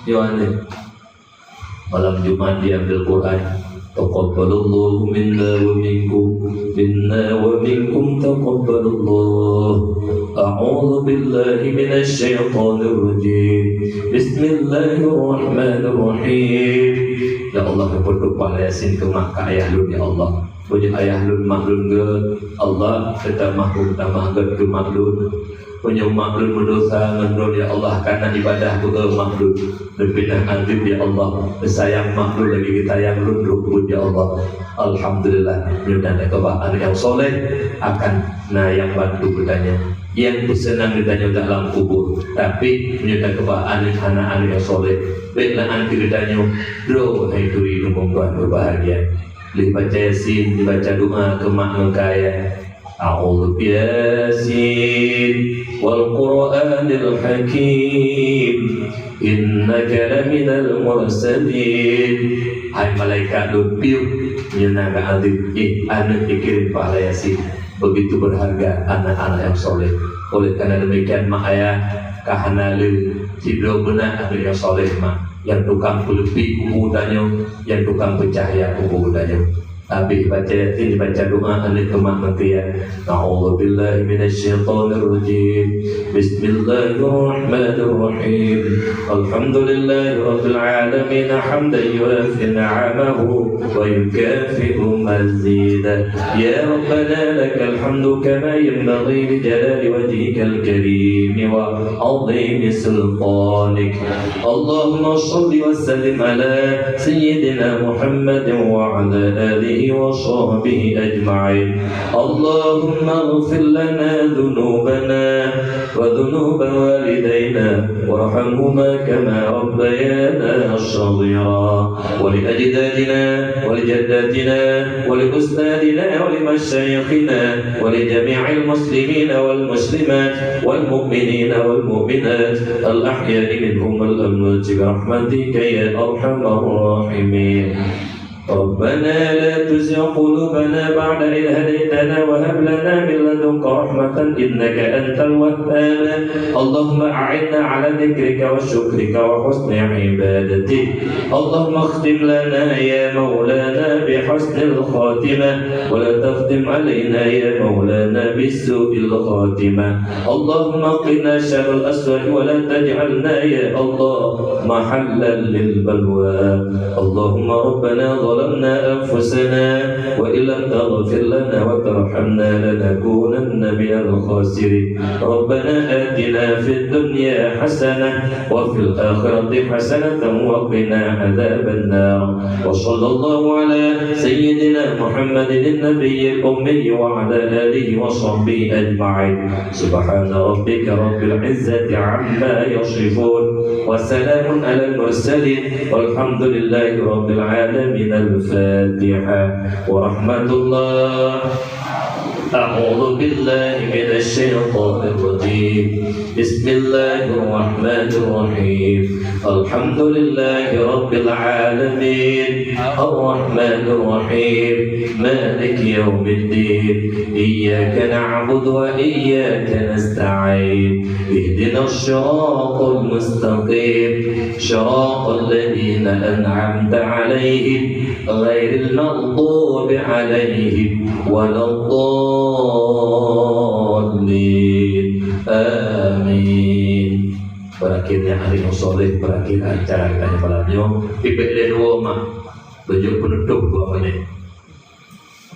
Nyoe aneuëk. Malam Jumat diambil Quran. Taqabbalallahu minna wa minkum, minna wa minkum taqabbalallah. A'udzu billahi minasy syaithanir rajim. Bismillahirrahmanirrahim. Ya Allah, peutrok pahala Yasin keu mak keu ayah lôn, ya Allah. Meunyoe ayah lôn, mak lôn geuh, Allah, teutamah peutamah geuh keu mak lôn. Meunyoe mak lôn meudosa ngon lôn, ya Allah, kana ibadah beu-e mak lôn. Lôn pinah azeub, ya Allah. Lôn sayang mak lôn lagée geusayang lôn, lôn peubuet, ya Allah. Alhamdulillah, meunyoe na keubah aneuëk nyang saleh, akan na nyang bantu geutanyoe, nyang peuseunang geutanyoe dalam kubur. Tapi meunyoe na keubah aneuëk hana aneuëk nyang saleh, bék leu'an keu geutanyoe, droe hai turi lôn meutuah berbahagia. Lheueh baca Yasin, dibaca doa keu mak ngon keu ayah. A'udzu bi Yasin wal Qur'anil Hakim, innaka laminal mursalin. Hai malaikat lôn piôh, nyoe na geuazeub, eh, aneuëk ikirém pahala Yasin. Begitu berharga anak-anak yang soleh. Oleh karena demikian, mak ayah, ka hana lé sidroe beuna aneuëk nyang soleh, mak, nyang tukang peuleupi kubu tanyoe, nyang tukang peucahya kubu tanyoe. Habéh baca Yasin, baca doa, aneuëk keumak meutia. A'udzubillahi minasyaitonirrajim. Bismillahirrahmanirrahim. Alhamdulillahirabbil alamin, hamdan yuwafi ni'amahu wa yukafi'u mazidah. Ya Rabbana lakal hamdu kama yanbaghi li jalali wajhikal karim wa 'azimi sultanik. Allahumma shalli wa sallim ala sayyidina Muhammadin wa ala alihi وصحبه أجمعين. اللهم اغفر لنا ذنوبنا وذنوب والدينا وارحمهما كما ربيانا صغيرا. ولأجدادنا ولجداتنا ولأستاذنا ولمشايخنا ولجميع المسلمين والمسلمات والمؤمنين والمؤمنات الأحياء منهم والأموات برحمتك يا أرحم الراحمين. ربنا لا تزغ قلوبنا بعد إذ هديتنا وهب لنا من لدنك رحمة إنك أنت الوهاب. اللهم أعنا على ذكرك وشكرك وحسن عبادتك. اللهم اختم لنا يا مولانا بحسن الخاتمة، ولا تختم علينا يا مولانا بسوء الخاتمة. اللهم قنا شر الأسوأ ولا تجعلنا يا الله محلا للبلوى. اللهم ربنا ظلمنا أنفسنا وإن لم تغفر لنا وترحمنا لنكونن من الخاسرين. ربنا آتنا في الدنيا حسنة وفي الآخرة حسنة وقنا عذاب النار. وصلى الله على سيدنا محمد النبي الأمي وعلى آله وصحبه أجمعين. سبحان ربك رب العزة عما يصفون. وسلام على المرسلين. والحمد لله رب العالمين. الفاتحة. ورحمة الله. أعوذ بالله من الشيطان الرجيم. بسم الله الرحمن الرحيم. الحمد لله رب العالمين. الرحمن الرحيم. مالك يوم الدين. إياك نعبد وإياك نستعين. اهدنا الصراط المستقيم. صراط الذين أنعمت عليهم غير المغضوب عليهم ولا الضالين. آمين. Berakhirnya hari Musoleh, berakhir acara kita malam nyoe. Pipek lé dua mak, tujuh penutup dua menit.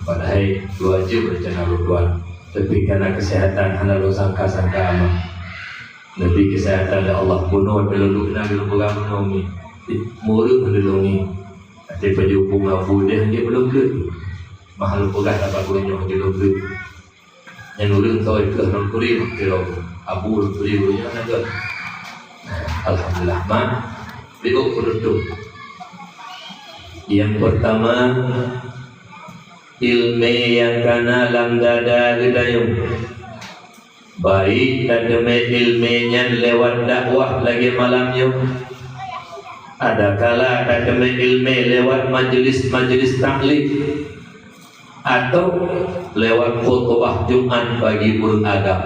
Padahai dua jam rencana lôn tuan. Tapi karena kesehatan hana lôn sangka-sangka amat. Tapi kesehatan dari Allah bunoe, lôn duek na lôn peugah bunoe ni. Mureueng lôn ni. Tapi baju bunga putih dia belum bleu. Mahal peugah dapat bunoe dia belum bleu. Nyang ureueng kawai keuh lôn kuri, kira abu lôn kuri ureueng nyan agak. Alhamdulillah, mak. Berikut penutup. Yang pertama, ilmé nyang kana lam dada geutanyoe. Baik tateumé ilmé nyan lewat dakwah lagée malam nyoe. Adakala tateumé ilmé lewat majelis-majelis taklim. Atau lewat khutbah Jumat bagi ureueng agam.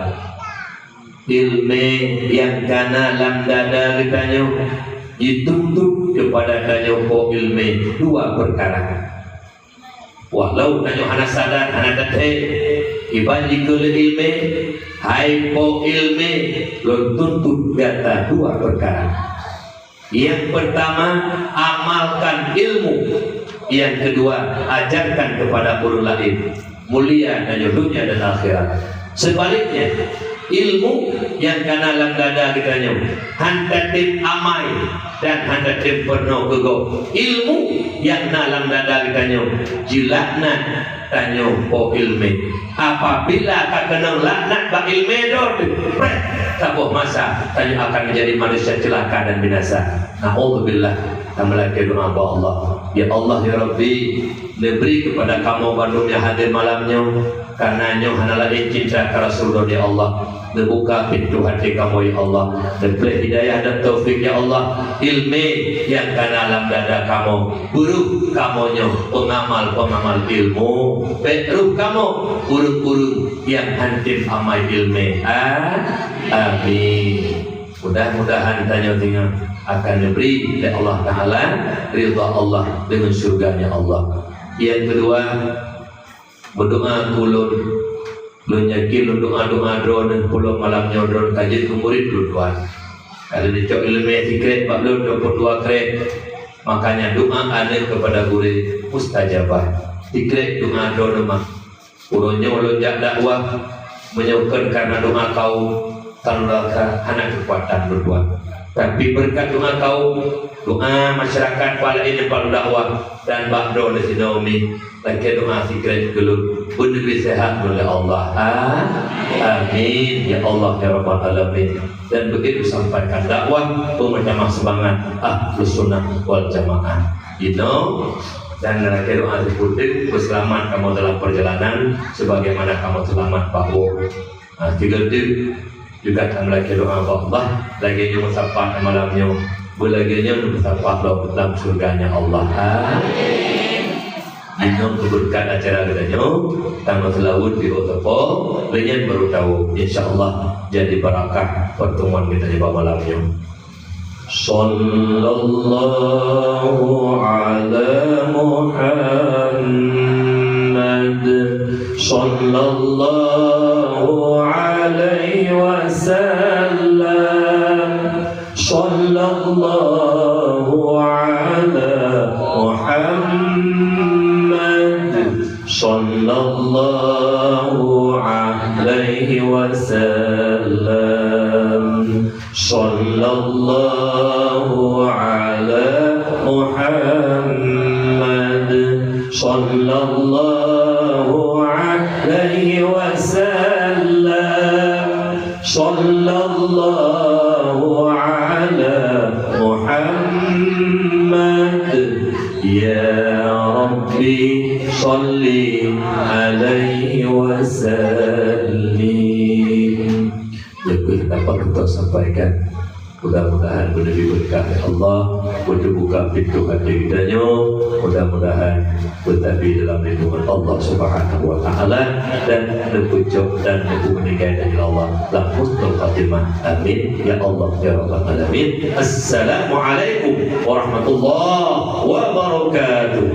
Ilmé nyang kana lam dada geutanyoe jituntut keupada tanyoe po ilmé dua peukara. Walau tanyoe hana sadar, hana tathée, iban jikheun lé ilmé, hai po ilmé, lôn tuntut gata dua peukara. Yang pertama, amalkan ilmu. Yang kedua, ajarkan kepada ureueng laén. Mulia tanyoe dunia dan akhirat. Sebaliknya, ilmu nyang kana lam dada geutanyoe han tatem amai dan han tatem peurunoe keu gob. Ilmu nyang na lam dada geutanyoe jilaknat tanyoe po ilmé. Apabila ka keunong laknat bak ilmé droe teuh, preh, saboh masa tanyoe akan menjadi manusia celaka dan binasa. Naudzubillah. Tameulakée doa bak Allah. Ya Allah, ya Rabbi, neubri keupada kamoe bandum nyang hadir malam nyoe, kareuna nyoe hana laén cinta keu Rasulullah, ya Allah. Neubuka pintoe até kamoe, ya Allah. Neupleh hidayah dan taufik, ya Allah. Ilmé nyang kana lam dada kamoe, beuruh kamoe nyoe peungamal-peungamal ilmu. Bék ruh kamoe ureueng-ureueng nyang han tem amai ilmé. A-, amin. Mudah-mudahan tanyoe singoh akan neubri lé Allah Taala ridha Allah deungon syurga-Nya Allah. Yang kedua, Meudoa keu ulôn. Lôn yakin lôn doa-doa droeneuh pulo malam nyoe droeneuh ka jeuet keu murit lôn tuan. Ka lheueh neucok ileumèe sikrek bak lôn dua peuet dua krek. Makanya doa aneuk keupada gurèe mustajabah. Sikrek doa droeneuh mah. Uroe nyoe lôn jak dakwah, meunyoe kon kareuna doa kaum, ka lôn rasa hana keukuatan lôn tuan. Tapi beureukat doa kaum, doa masyarakat pala ini perlu dakwah dan bak droe di sinoe mi. Lakée doa sikrék keu lôn, beuneubi seuhat lôn lé Allah. A-, amin ya Allah ya rabbal alamin. Dan begitu sampaikan dakwah peumeutamah seumangat Ahlus Sunnah wal Jamaah. Jinoe dan lakée doa siputéh peuseulamat kamoe dalam perjalanan sebagaimana kamoe seulamat bak woe. Ha, tiga deuk juga tameulakée doa bak Allah. Lagée nyoe meusapat malam nyoe, beulagée nyoe meusapat lom lam syurga-Nya Allah. Amin. Inong keubeureukat acara geutanyoe, tameuseulaweuet di Otopo, lé nyan barô tawoe. Insya Allah jadi barakah pertemuan geutanyoe bak malam nyoe. Sallallahu ala Muhammad. Sallallahu alaihi wasallam. Sallallahu ala Muhammad. Sallallahu alaihi wasallam. Sallallahu ala Muhammad. Sallallahu alaihi wasallam. Sallallahu ala Muhammad. Ya Rabbi, salli alaihi wasallim. Nyoe keuh dapat kita sampaikan. Mudah-mudahan beuneubi beureukat lé Allah, beuteubuka pintoe até geutanyoe. Mudah-mudahan beutabi dalam lindungan Allah Subhanahu wa Taala dan neupeucok dan neupeumeuninggai tanyoe Allah lam husnul khatimah. Amin ya Allah ya rabbal alamin. Assalamualaikum warahmatullahi wabarakatuh.